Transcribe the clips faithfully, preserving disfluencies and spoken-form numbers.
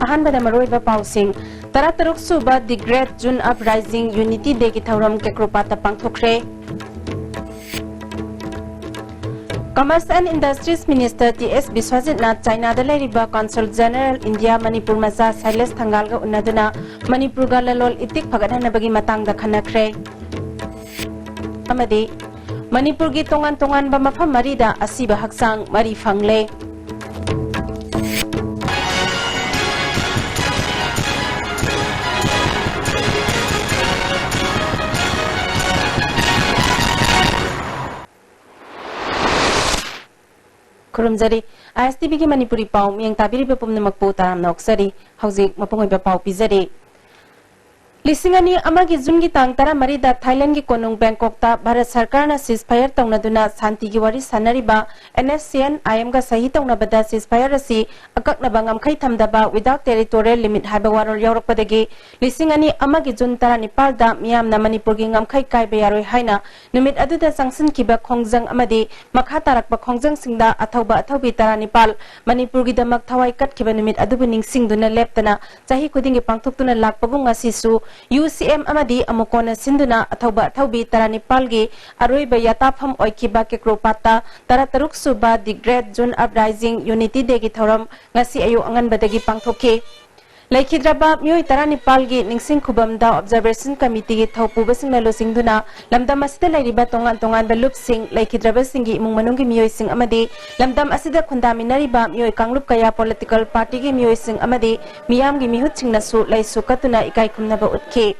ꯑꯍꯥꯟꯕꯗ ꯃꯔꯨꯑꯣꯏꯕ ꯄꯥꯎꯁꯤꯡ꯫ ꯇꯔꯥꯇꯔꯨꯛ ꯁꯨꯕ The Great June Uprising Unity Dayꯒꯤ ꯊꯧꯔꯝ ꯀꯦꯀ꯭ꯔꯣꯄꯥꯠꯇ ꯄꯥꯡꯊꯣꯛꯈ꯭ꯔꯦ꯫ Commerce and Industries Minister T S ꯕꯤꯁ꯭ꯋꯖꯤꯠꯅ ꯆꯥꯏꯅꯥꯗ ꯂꯩꯔꯤꯕ Consul General India ꯃꯅꯤꯄꯨꯔ ꯃꯆꯥ ꯁꯥꯏꯂꯦꯁ ꯊꯪꯒꯥꯜꯒ ꯎꯅꯗꯨꯅ ꯃꯅꯤꯄꯨꯔꯒ ꯂꯂꯣꯟ ꯏꯇꯤꯛ ꯐꯒꯠꯍꯟꯅꯕꯒꯤ ꯃꯇꯥꯡꯗ ꯈꯟꯅꯈ꯭ꯔꯦ꯫ ꯑꯃꯗꯤ ꯃꯅꯤꯄꯨꯔꯒꯤ ꯇꯣꯉꯥꯟ ꯇꯣꯉꯥꯟꯕ ꯃꯐꯝ ꯃꯔꯤꯗ ꯑꯁꯤꯕ ꯍꯛꯆꯥꯡ ꯃꯔꯤ ꯐꯪꯂꯦ꯫ ꯈꯨꯔꯨꯝꯖꯔꯤ꯫ ꯑꯥꯏ ꯑꯦꯁ ꯇꯤ ꯚꯤꯒꯤ ꯃꯅꯤꯄꯨꯔꯤ ꯄꯥꯎ ꯃꯤꯌꯦꯡ ꯇꯥꯕꯤꯔꯤꯕ ꯄꯨꯝꯅꯃꯛꯄꯨ ꯇꯔꯥꯝꯅ ꯑꯣꯛꯆꯔꯤ꯫ ꯍꯧꯖꯤꯛ ꯃꯄꯨꯡ ꯑꯣꯏꯕ ꯄꯥꯎ ꯄꯤꯖꯔꯤ꯫ ꯂꯤꯁꯤꯡ ꯑꯅꯤ ꯑꯃꯒꯤ ꯖꯨꯟꯒꯤ ꯇꯥꯡ ꯇꯔꯥꯃꯔꯤꯗ ꯊꯥꯏꯂꯦꯟꯒꯤ ꯀꯣꯅꯨꯡ ꯕꯦꯡꯀꯣꯛꯇ ꯚꯥꯔꯠ ꯁꯔꯀꯥꯔꯅ ceasefire ꯇꯧꯅꯗꯨꯅ ꯁꯥꯟꯇꯤꯒꯤ ꯋꯥꯔꯤ ꯁꯥꯟꯅꯔꯤꯕ and S C N I ꯑꯦꯝꯒ ꯁꯍꯤ ꯇꯧꯅꯕꯗ ceasefire ꯑꯁꯤ ꯑꯀꯛꯅꯕ ꯉꯝꯈꯩ ꯊꯝꯗꯕ, without territorial limit ꯍꯥꯏꯕ ꯋꯥꯔꯣꯜ ꯌꯥꯎꯔꯛꯄꯗꯒꯤ ꯂꯤꯁꯤꯡ ꯑꯅꯤ ꯑꯃꯒꯤ ꯖꯨꯟ ꯇꯔꯥꯅꯤꯄꯥꯜꯗ ꯃꯤꯌꯥꯝꯅ ꯃꯅꯤꯄꯨꯔꯒꯤ ꯉꯝꯈꯩ ꯀꯥꯏꯕ ꯌꯥꯔꯣꯏ ꯍꯥꯏꯅ ꯅꯨꯃꯤꯠ ꯑꯗꯨꯗ ꯆꯪꯁꯤꯟꯈꯤꯕ ꯈꯣꯡꯖꯪ ꯑꯃꯗꯤ ꯃꯈꯥ ꯇꯥꯔꯛꯄ ꯈꯣꯡꯖꯪꯁꯤꯡꯗ ꯑꯊꯧꯕ ꯑꯊꯧꯕꯤ ꯇꯔꯥꯅꯤꯄꯥꯜ ꯃꯅꯤꯄꯨꯔꯒꯤꯗꯃꯛ ꯊꯋꯥꯏ ꯀꯠꯈꯤꯕ ꯅꯨꯃꯤꯠ ꯑꯗꯨꯕꯨ ꯅꯤꯡꯁꯤꯡꯗꯨꯅ ꯂꯦꯞꯇꯅ ꯆꯍꯤ ꯈꯨꯗꯤꯡꯒꯤ ꯄꯥꯡꯊꯣꯛꯇꯨꯅ ꯂꯥꯛꯄꯒꯨꯝ ꯉꯁꯤꯁꯨ ꯌꯨ ꯁꯤ ꯑꯦꯝ ꯑꯃꯗꯤ ꯑꯃꯨꯛ ꯀꯣꯟꯅ ꯁꯤꯟꯗꯨꯅ ꯑꯊꯧꯕ ꯑꯊꯧꯕꯤ ꯇꯔꯥꯅꯤꯄꯥꯜꯒꯤ ꯑꯔꯣꯏꯕ ꯌꯥꯇꯥꯐꯝ ꯑꯣꯏꯈꯤꯕ ꯀꯦꯀ꯭ꯔꯣꯄꯥꯠꯇ ꯇꯔꯥꯇꯔꯨꯛ ꯁꯨꯕ The Great June Uprising Unity Dayꯒꯤ ꯊꯧꯔꯝ ꯉꯁꯤ ꯑꯌꯨꯛ ꯑꯉꯟꯕꯗꯒꯤ ꯄꯥꯡꯊꯣꯛꯈꯤ꯫ ꯂꯩꯈꯤꯗ꯭ꯔꯕ ꯃꯤꯑꯣꯏ ꯇꯔꯥꯅꯤꯄꯥꯜꯒꯤ ꯅꯤꯡꯁꯤꯡ ꯈꯨꯕꯝꯗ Observation Committeeꯒꯤ ꯊꯧꯄꯨꯕꯁꯤꯡꯅ ꯂꯨꯆꯤꯡꯗꯨꯅ ꯂꯝꯗꯝ ꯑꯁꯤꯗ ꯂꯩꯔꯤꯕ ꯇꯣꯉꯥꯟ ꯇꯣꯉꯥꯟꯕ ꯂꯨꯞꯁꯤꯡ, ꯂꯩꯈꯤꯗ꯭ꯔꯕꯁꯤꯡꯒꯤ ꯏꯃꯨꯡ ꯃꯅꯨꯡꯒꯤ ꯃꯤꯑꯣꯏꯁꯤꯡ ꯑꯃꯗꯤ ꯂꯝꯗꯝ ꯑꯁꯤꯗ ꯈꯨꯟꯗꯥꯃꯤꯟꯅꯔꯤꯕ ꯃꯤꯑꯣꯏ ꯀꯥꯡꯂꯨꯞ ꯀꯌꯥ, political partyꯒꯤ ꯃꯤꯑꯣꯏꯁꯤꯡ ꯑꯃꯗꯤ ꯃꯤꯌꯥꯝꯒꯤ ꯃꯤꯍꯨꯠꯁꯤꯡꯅꯁꯨ ꯂꯩꯁꯨ ꯀꯠꯇꯨꯅ ꯏꯀꯥꯏ ꯈꯨꯝꯅꯕ ꯎꯠꯈꯤ꯫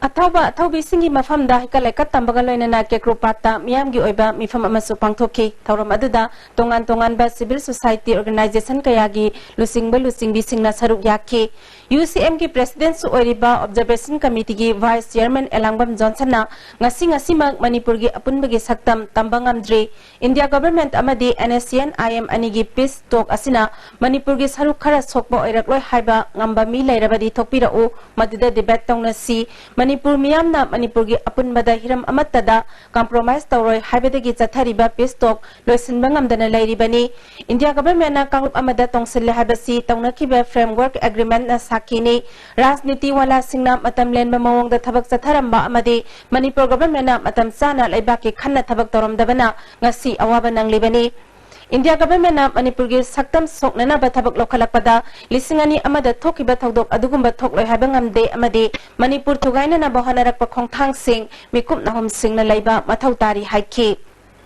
ꯑꯊꯧꯕ ꯑꯊꯧꯕꯤꯁꯤꯡꯒꯤ ꯃꯐꯝꯗ ꯍꯩꯀꯠ ꯂꯩꯀꯠ ꯇꯝꯕꯒ ꯂꯣꯏꯅꯅ ꯀꯦꯀ꯭ꯔꯨꯄꯥꯠꯇ ꯃꯤꯌꯥꯝꯒꯤ ꯑꯣꯏꯕ ꯃꯤꯐꯝ ꯑꯃꯁꯨ ꯄꯥꯡꯊꯣꯛꯈꯤ꯫ ꯊꯧꯔꯝ ꯑꯗꯨꯗ ꯇꯣꯉꯥꯟ ꯇꯣꯉꯥꯟꯕ civil society organization ꯀꯌꯥꯒꯤ ꯂꯨꯆꯤꯡꯕ ꯂꯨꯆꯤꯡꯕꯤꯁꯤꯡꯅ ꯁꯔꯨꯛ ꯌꯥꯈꯤ꯫ UCMꯒꯤ presidentꯁꯨ ꯑꯣꯏꯔꯤꯕ Observation Committeeꯒꯤ vice chairman ꯑꯦꯂꯥꯡꯕꯝ ꯖꯣꯟꯁꯟꯅ ꯉꯁꯤ ꯉꯁꯤꯃꯛ ꯃꯅꯤꯄꯨꯔꯒꯤ ꯑꯄꯨꯟꯕꯒꯤ ꯁꯛꯇꯝ ꯇꯝꯕ ꯉꯝꯗ꯭ꯔꯤ꯫ India government ꯑꯃꯗꯤ NSCN-IM ꯑꯅꯤꯒꯤ peace talk ꯑꯁꯤꯅ ꯃꯅꯤꯄꯨꯔꯒꯤ ꯁꯔꯨꯛ ꯈꯔ ꯁꯣꯛꯄ ꯑꯣꯏꯔꯛꯂꯣꯏ ꯍꯥꯏꯕ ꯉꯝꯕ ꯃꯤ ꯂꯩꯔꯕꯗꯤ ꯊꯣꯛꯄꯤꯔꯛꯎ, ꯃꯗꯨꯗ debate ꯇꯧꯅꯁꯤ꯫ ꯃꯅꯤꯄꯨꯔ ꯃꯤꯌꯥꯝꯅ ꯃꯅꯤꯄꯨꯔꯒꯤ ꯑꯄꯨꯟꯕꯗ ꯍꯤꯔꯝ ꯑꯃꯠꯇꯗ compromise ꯇꯧꯔꯣꯏ ꯍꯥꯏꯕꯗꯒꯤ ꯆꯠꯊꯔꯤꯕ peace talk ꯂꯣꯏꯁꯤꯟꯕ ꯉꯝꯗꯅ ꯂꯩꯔꯤꯕꯅꯤ꯫ India governmentꯅ ꯀꯥꯡꯂꯨꯞ ꯑꯃꯗ ꯇꯣꯡꯁꯤꯜꯂꯦ ꯍꯥꯏꯕꯁꯤ ꯇꯧꯅꯈꯤꯕ framework agreementꯅ ꯁꯥꯈꯤꯅꯤ꯫ ꯔꯥꯖꯅꯤꯇꯤ ꯋꯥꯂꯥꯁꯤꯡꯅ ꯃꯇꯝ ꯂꯦꯟꯕ ꯃꯑꯣꯡꯗ ꯊꯕꯛ ꯆꯠꯊꯔꯝꯕ ꯑꯃꯗꯤ ꯃꯅꯤꯄꯨꯔ governmentꯅ ꯃꯇꯝ ꯆꯥꯅ ꯂꯩꯕꯥꯛꯀꯤ ꯈꯟꯅ ꯊꯕꯛ ꯇꯧꯔꯝꯗꯕꯅ ꯉꯁꯤ ꯑꯋꯥꯕ ꯅꯪꯂꯤꯕꯅꯤ꯫ India governmentꯅ ꯃꯅꯤꯄꯨꯔꯒꯤ ꯁꯛꯇꯝ ꯁꯣꯛꯅꯅꯕ ꯊꯕꯛ ꯂꯧꯈꯠꯂꯛꯄꯗ ꯂꯤꯁꯤꯡ ꯑꯅꯤ ꯑꯃꯗ ꯊꯣꯛꯈꯤꯕ ꯊꯧꯗꯣꯛ ꯑꯗꯨꯒꯨꯝꯕ ꯊꯣꯛꯂꯣꯏ ꯍꯥꯏꯕ ꯉꯝꯗꯦ ꯑꯃꯗꯤ ꯃꯅꯤꯄꯨꯔ ꯊꯨꯒꯥꯏꯅꯅꯕ ꯍꯣꯠꯅꯔꯛꯄ ꯈꯣꯡꯊꯥꯡꯁꯤꯡ ꯃꯤꯀꯨꯞ ꯅꯍꯨꯝꯁꯤꯡꯅ ꯂꯩꯕ ꯃꯊꯧ ꯇꯥꯔꯤ ꯍꯥꯏꯈꯤ꯫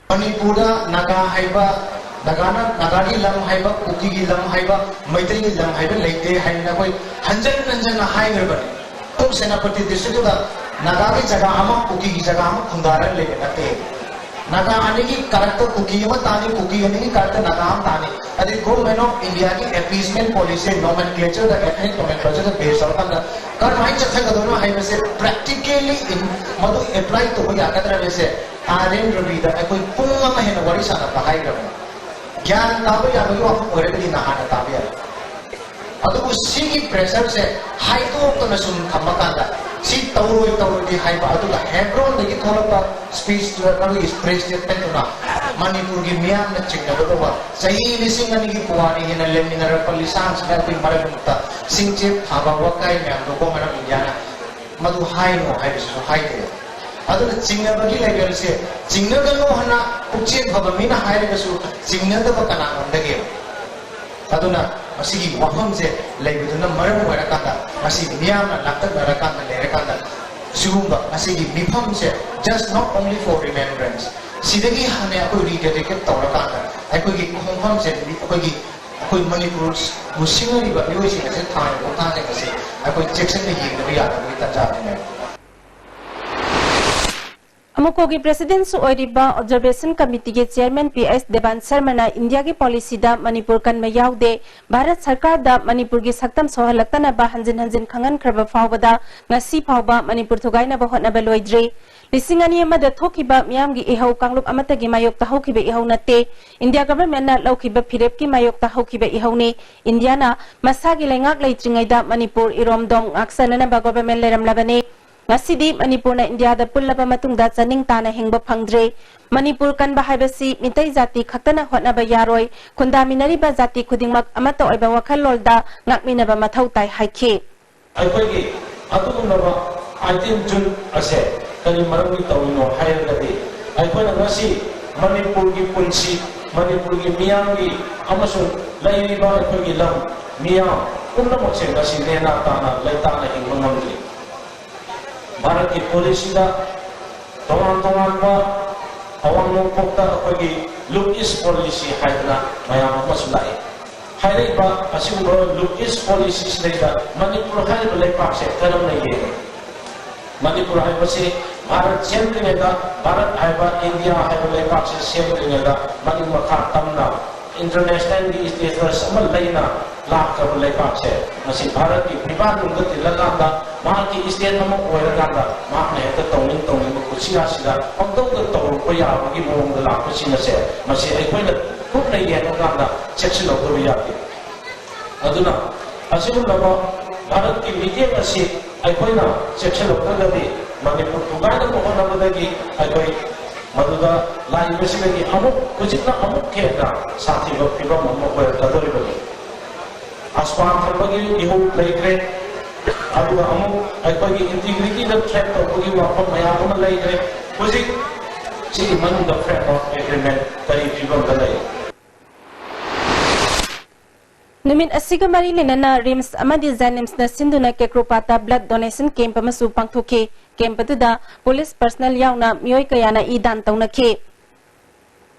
ꯃꯅꯤꯄꯨꯔꯗ ꯅꯥꯒꯥ ꯍꯥꯏꯕ, ꯅꯥꯒꯥꯅ, ꯅꯥꯒꯥꯒꯤ ꯂꯝ ꯍꯥꯏꯕ, ꯀꯨꯀꯤꯒꯤ ꯂꯝ ꯍꯥꯏꯕ, ꯃꯩꯇꯩꯒꯤ ꯂꯝ ꯍꯥꯏꯕ ꯂꯩꯇꯦ ꯍꯥꯏꯅ ꯑꯩꯈꯣꯏ ꯍꯟꯖꯟ ꯍꯟꯖꯟꯅ ꯍꯥꯏꯈ꯭ꯔꯕꯅꯤ꯫ ꯑꯩꯈꯣꯏ ꯁꯦꯅꯥꯄꯇꯤ districtꯇꯨꯗ ꯅꯥꯒꯥꯒꯤ ꯖꯒꯥ ꯑꯃ, ꯀꯨꯀꯤꯒꯤ ꯖꯒꯥ ꯑꯃ ꯈꯨꯟꯗꯥꯔꯒ ꯂꯩꯕ ꯅꯠꯇꯦ꯫ ꯅꯥꯒꯥ ꯑꯅꯤꯒꯤ ꯀꯔꯛꯇ ꯀꯨꯀꯤ ꯑꯃ ꯇꯥꯅꯤ, ꯀꯨꯀꯤ ꯑꯅꯤꯒꯤ ꯀꯔꯛꯇ ꯅꯥꯒꯥ ꯑꯃ ꯇꯥꯅꯤ꯫ ꯑꯗꯩ Government of Indiaꯒꯤ appeasement policy, nomenclatureꯗ, ethnic nomenclatureꯗ base ꯇꯧꯔꯀꯥꯟꯗ ꯀꯔꯝꯍꯥꯏꯅ ꯆꯠꯊꯒꯗꯣꯏꯅꯣ ꯍꯥꯏꯕꯁꯦ practically in ꯃꯗꯨ apply ꯇꯧꯕ ꯌꯥꯒꯗ꯭ꯔꯥ ꯍꯥꯏꯕꯁꯦ ꯑꯥꯔ ꯑꯦꯟ ꯔꯕꯤꯗ ꯑꯩꯈꯣꯏ ꯄꯨꯡ ꯑꯃ ꯍꯦꯟꯅ ꯋꯥꯔꯤ ꯁꯥꯟꯅꯕ ꯍꯥꯏꯈ꯭ꯔꯕꯅꯤ꯫ ꯒ꯭ꯌꯥꯟ ꯇꯥꯕ ꯌꯥꯕꯒꯤ ꯋꯥꯐꯝ ꯑꯣꯏꯔꯒꯗꯤ ꯅꯍꯥꯟꯅ ꯇꯥꯕ ꯌꯥꯔꯦ꯫ ꯑꯗꯨꯕꯨ ꯁꯤꯒꯤ pressureꯁꯦ ꯍꯥꯏꯗꯣꯛꯇꯅ ꯁꯨꯝ ꯊꯝꯃꯀꯥꯟꯗ ꯁꯤ ꯇꯧꯔꯣꯏ ꯇꯧꯔꯣꯏꯗꯤ ꯍꯥꯏꯕ, ꯑꯗꯨꯒ ꯍꯦꯕ꯭ꯔꯣꯟꯗꯒꯤ ꯊꯣꯛꯂꯛꯄ speechꯇꯨꯗ ꯅꯪꯒꯤ press statementꯇꯨꯅ ꯃꯅꯤꯄꯨꯔꯒꯤ ꯃꯤꯌꯥꯝꯅ ꯆꯤꯡꯅꯒꯗꯧꯕ ꯆꯍꯤ ꯂꯤꯁꯤꯡ ꯑꯅꯤꯒꯤ ꯄꯨꯋꯥꯔꯤ ꯍꯦꯟꯅ ꯂꯩꯃꯤꯟꯅꯔꯛꯄ ꯂꯤꯁꯥꯡꯁꯤꯗ ꯑꯩꯈꯣꯏ ꯃꯔꯛ ꯃꯔꯛꯇ ꯆꯤꯡꯆꯦꯞ ꯊꯥꯕ ꯋꯥꯀꯥꯏ ꯃꯌꯥꯝꯗꯣ Government of Indiaꯅ ꯃꯗꯨ ꯍꯥꯏꯅꯨ ꯍꯥꯏꯕꯁꯤꯁꯨ ꯍꯥꯏꯗꯦ꯫ ꯑꯗꯨꯅ ꯆꯤꯡꯅꯕꯒꯤ levelꯁꯦ, ꯆꯤꯡꯅꯒꯅꯨ ꯍꯥꯏꯅ ꯄꯨꯛꯆꯦꯜ ꯐꯕ ꯃꯤꯅ ꯍꯥꯏꯔꯒꯁꯨ ꯆꯤꯡꯅꯗꯕ ꯀꯅꯥ ꯉꯝꯗꯒꯦ? ꯑꯗꯨꯅ ꯃꯁꯤꯒꯤ ꯋꯥꯐꯝꯁꯦ ꯂꯩꯕꯗꯨꯅ ꯃꯔꯝ ꯑꯣꯏꯔꯀꯥꯟꯗ ꯉꯁꯤ ꯃꯤꯌꯥꯝꯅ ꯂꯥꯡꯇꯛꯅꯔꯀꯥꯟꯗ ꯂꯩꯔꯀꯥꯟꯗ ꯁꯤꯒꯨꯝꯕ ꯉꯁꯤꯒꯤ ꯃꯤꯐꯝꯁꯦ just not only for remembrance, ꯁꯤꯗꯒꯤ ꯍꯥꯟꯅ ꯑꯩꯈꯣꯏ rededicate ꯇꯧꯔꯀꯥꯟꯗ ꯑꯩꯈꯣꯏꯒꯤ ꯈꯣꯡꯐꯝꯁꯦ ꯑꯩꯈꯣꯏꯒꯤ ꯑꯩꯈꯣꯏ ꯃꯅꯤꯄꯨꯔꯕꯨ ꯁꯤꯡꯅꯔꯤꯕ ꯃꯤꯑꯣꯏꯁꯤꯡ ꯑꯁꯤ ꯊꯥꯡꯉꯤꯕ ꯈꯣꯡꯊꯥꯡꯁꯤꯡ ꯑꯁꯤ ꯑꯩꯈꯣꯏ ꯆꯦꯛꯁꯤꯟꯅ ꯌꯦꯡꯗꯕ ꯌꯥꯗꯕꯒꯤ ꯇꯥꯟꯖꯥ ꯑꯃꯅꯦ꯫ ꯑꯃꯨꯀꯣꯒꯤ ꯄ꯭ꯔꯦꯁꯤꯗꯦꯟꯠꯁꯨ ꯑꯣꯏꯔꯤꯕ observation ꯀꯃꯤꯇꯤꯒꯤ chairman P H Devan ꯁꯔꯃꯅ ꯏꯟꯗꯤꯌꯥꯒꯤ ꯄꯣꯂꯤꯁꯤꯗ ꯃꯅꯤꯄꯨꯔ ꯀꯟꯕ ꯌꯥꯎꯗꯦ, ꯚꯥꯔꯠ ꯁꯔꯀꯥꯔꯗ ꯃꯅꯤꯄꯨꯔꯒꯤ ꯁꯛꯇꯝ ꯁꯣꯛꯍꯜꯂꯛꯇꯅꯕ ꯍꯟꯖꯤꯟ ꯍꯟꯖꯤꯟ ꯈꯪꯍꯟꯈ꯭ꯔꯕ ꯐꯥꯎꯕꯗ ꯉꯁꯤ ꯐꯥꯎꯕ ꯃꯅꯤꯄꯨꯔ ꯊꯨꯒꯥꯏꯅꯕ ꯍꯣꯠꯅꯕ ꯂꯣꯏꯗ꯭ꯔꯤ꯫ ꯂꯤꯁꯤꯡ ꯑꯅꯤ ꯑꯃꯗ ꯊꯣꯛꯈꯤꯕ ꯃꯤꯌꯥꯝꯒꯤ ꯏꯍꯧ ꯀꯥꯡꯂꯨꯞ ꯑꯃꯠꯇꯒꯤ ꯃꯥꯌꯣꯛꯇ ꯍꯧꯈꯤꯕ ꯏꯍꯧ ꯅꯠꯇꯦ꯫ ꯏꯟꯗꯤꯌꯥ ꯒꯚꯔꯟꯃꯦꯟꯠꯅ ꯂꯧꯈꯤꯕ ꯐꯤꯔꯦꯞꯀꯤ ꯃꯥꯌꯣꯛꯇ ꯍꯧꯈꯤꯕ ꯏꯍꯧꯅꯤ꯫ ꯏꯟꯗꯤꯌꯥꯅ ꯃꯁꯥꯒꯤ ꯂꯩꯉꯥꯛ ꯂꯩꯇ꯭ꯔꯤꯉꯩꯗ ꯃꯅꯤꯄꯨꯔ ꯏꯔꯣꯝꯗꯣꯝ ꯉꯥꯛꯁꯦꯟꯅꯅꯕ ꯒꯣꯚꯔꯟꯃꯦꯟꯠ ꯂꯩꯔꯝꯂꯕꯅꯤ꯫ ꯉꯁꯤꯗꯤ ꯃꯅꯤꯄꯨꯔꯅ ꯏꯟꯗꯤꯌꯥꯗ ꯄꯨꯜꯂꯕ ꯃꯇꯨꯡꯗ ꯆꯥꯅꯤꯡ ꯇꯥꯅ ꯍꯤꯡꯕ ꯐꯪꯗ꯭ꯔꯦ꯫ ꯃꯅꯤꯄꯨꯔ ꯀꯟꯕ ꯍꯥꯏꯕꯁꯤ ꯃꯤꯇꯩ ꯖꯥꯇꯤ ꯈꯛꯇꯅ ꯍꯣꯠꯅꯕ ꯌꯥꯔꯣꯏ꯫ ꯈꯨꯟꯗꯥꯃꯤꯟꯅꯔꯤꯕ ꯖꯥꯇꯤ ꯈꯨꯗꯤꯡꯃꯛ ꯑꯃꯠꯇ ꯑꯣꯏꯕ ꯋꯥꯈꯜꯂꯣꯟꯗ ꯉꯥꯛꯃꯤꯟꯅꯕ ꯃꯊꯧ ꯇꯥꯏ ꯍꯥꯏꯈꯤ꯫ ꯑꯩꯈꯣꯏꯒꯤ ꯑꯗꯨꯒꯨꯝꯂꯕ ꯑꯥꯏꯇꯤꯟ ꯖꯨꯟ ꯑꯁꯦ ꯀꯔꯤ ꯃꯔꯝꯒꯤ ꯇꯧꯔꯤꯅꯣ ꯍꯥꯏꯔꯒꯗꯤ, ꯑꯩꯈꯣꯏꯅ ꯉꯁꯤ ꯃꯅꯤꯄꯨꯔꯒꯤ ꯄꯨꯟꯁꯤ, ꯃꯅꯤꯄꯨꯔꯒꯤ ꯃꯤꯌꯥꯝꯒꯤ ꯑꯃꯁꯨꯡ ꯂꯩꯔꯤꯕ ꯑꯩꯈꯣꯏꯒꯤ ꯂꯝ ꯃꯤꯌꯥꯝ ꯄꯨꯝꯅꯃꯛꯁꯦ ꯉꯁꯤ ꯅꯦꯅꯥ ꯇꯥꯅ ꯂꯩꯇꯥꯅ ꯍꯤꯡꯕ ꯉꯝꯗ꯭ꯔꯤ꯫ ꯚꯥꯔꯠꯀꯤ ꯄꯣꯂꯤꯁꯤꯗ ꯇꯣꯉꯥꯟ ꯇꯣꯉꯥꯟꯕ ꯑꯋꯥꯡ ꯅꯣꯡꯄꯣꯛꯇ ꯑꯩꯈꯣꯏꯒꯤ ꯂꯨꯛ ꯏꯁ ꯄꯣꯂꯤꯁꯤ ꯍꯥꯏꯗꯅ ꯃꯌꯥꯝ ꯑꯃꯁꯨ ꯂꯥꯛꯏ꯫ ꯍꯥꯏꯔꯛꯏꯕ ꯑꯁꯤꯒꯨꯝꯕ ꯂꯨꯛ ꯏꯁ ꯄꯣꯂꯤꯁꯤꯁꯤꯗꯩꯗ ꯃꯅꯤꯄꯨꯔ ꯍꯥꯏꯔꯤꯕ ꯂꯩꯄꯥꯛꯁꯦ ꯀꯔꯝꯅ ꯌꯦꯡꯉꯤ? ꯃꯅꯤꯄꯨꯔ ꯍꯥꯏꯕꯁꯤ ꯚꯥꯔꯠ ꯁꯦꯝꯗ꯭ꯔꯤꯉꯩꯗ, ꯚꯥꯔꯠ ꯍꯥꯏꯕ ꯏꯟꯗꯤꯌꯥ ꯍꯥꯏꯕ ꯂꯩꯄꯥꯛꯁꯦ ꯁꯦꯝꯗ꯭ꯔꯤꯉꯩꯗ ꯃꯅꯤꯡ ꯃꯈꯥ ꯇꯝꯅ ꯏꯟꯇꯔꯅꯦꯁꯅꯦꯜꯒꯤ ꯁ꯭ꯇꯦꯇꯁ ꯑꯃ ꯂꯩꯅ ꯂꯥꯛꯈ꯭ꯔꯕ ꯂꯩꯄꯥꯛꯁꯦ ꯉꯁꯤ ꯚꯥꯔꯠꯀꯤ ꯐꯤꯕꯥꯛꯅꯨꯡꯗ ꯇꯤꯜꯂꯀꯥꯟꯗ, ꯃꯍꯥꯛꯀꯤ ꯁ꯭ꯇꯦꯠ ꯑꯃ ꯑꯣꯏꯔꯀꯥꯟꯗ ꯃꯍꯥꯛꯅ ꯍꯦꯛꯇ ꯇꯧꯅꯤꯡ ꯇꯧꯅꯤꯡꯕ ꯀꯨꯠꯁꯤ ꯔꯥꯁꯤꯗ ꯄꯪꯇꯧꯗ ꯇꯧꯔꯛꯄ ꯌꯥꯕꯒꯤ ꯃꯑꯣꯡꯗ ꯂꯥꯛꯄꯁꯤꯡ ꯑꯁꯦ ꯃꯁꯤ ꯑꯩꯈꯣꯏꯅ ꯀꯨꯞꯅ ꯌꯦꯡꯉꯀꯥꯟꯗ ꯆꯦꯛꯁꯤꯜꯍꯧꯗꯕ ꯌꯥꯗꯦ꯫ ꯑꯗꯨꯅ ꯑꯁꯤꯒꯨꯝꯂꯕ ꯚꯥꯔꯠꯀꯤ ꯃꯤꯠꯌꯦꯡ ꯑꯁꯤ ꯑꯩꯈꯣꯏꯅ ꯆꯦꯛꯁꯤꯜꯍꯧꯗ꯭ꯔꯒꯗꯤ ꯃꯅꯤꯄꯨꯔ ꯊꯨꯒꯥꯏꯅꯕ ꯍꯣꯠꯅꯕꯗꯒꯤ ꯑꯩꯈꯣꯏ ꯃꯗꯨꯗ ꯂꯥꯛꯏꯕꯁꯤꯗꯒꯤ ꯑꯃꯨꯛ ꯍꯧꯖꯤꯛꯅ ꯑꯃꯨꯛ ꯍꯦꯟꯅ ꯁꯥꯊꯤꯕ ꯐꯤꯕꯝ ꯑꯃ ꯑꯣꯏꯔꯛꯀꯗꯧꯔꯤꯕꯅꯤ꯫ ꯑꯁꯄꯥ ꯊꯝꯕꯒꯤ ꯏꯍꯧ ꯂꯩꯈ꯭ꯔꯦ, ꯑꯗꯨꯒ ꯑꯃꯨꯛ ꯑꯩꯈꯣꯏꯒꯤ ꯏꯟꯇꯤꯒ꯭ꯔꯤꯇꯤꯗ ꯊ꯭ꯔꯦꯠ ꯇꯧꯕꯒꯤ ꯋꯥꯐꯝ ꯃꯌꯥꯝ ꯑꯃ ꯂꯩꯈ꯭ꯔꯦ꯫ ꯍꯧꯖꯤꯛ ꯁꯤꯒꯤ ꯃꯅꯨꯡꯗ ꯐ꯭ꯔꯦꯝꯋꯥꯔꯛ ꯑꯦꯒ꯭ꯔꯤꯃꯦꯟ ꯀꯔꯤ ꯐꯤꯕꯝꯗ ꯂꯩ? ꯅꯨꯃꯤꯠ ꯑꯁꯤꯒ ꯃꯔꯤ ꯂꯩꯅꯅ ꯔꯤꯝꯁ ꯑꯃꯗꯤ ꯖꯦꯅꯤꯝꯁꯅ ꯁꯤꯟꯗꯨꯅ ꯀꯦꯀ꯭ꯔꯣꯄꯥꯠꯇ ꯕ꯭ꯂꯗ ꯗꯣꯅꯦꯁꯟ ꯀꯦꯝꯞ ꯑꯃꯁꯨ ꯄꯥꯡꯊꯣꯛꯈꯤ꯫ ꯀꯦꯝꯞ ꯑꯗꯨꯗ ꯄꯨꯂꯤꯁ ꯄꯔꯁꯅꯦꯜ ꯌꯥꯎꯅ ꯃꯤꯑꯣꯏ ꯀꯌꯥꯅ ꯏ ꯗꯥꯟ ꯇꯧꯅꯈꯤ꯫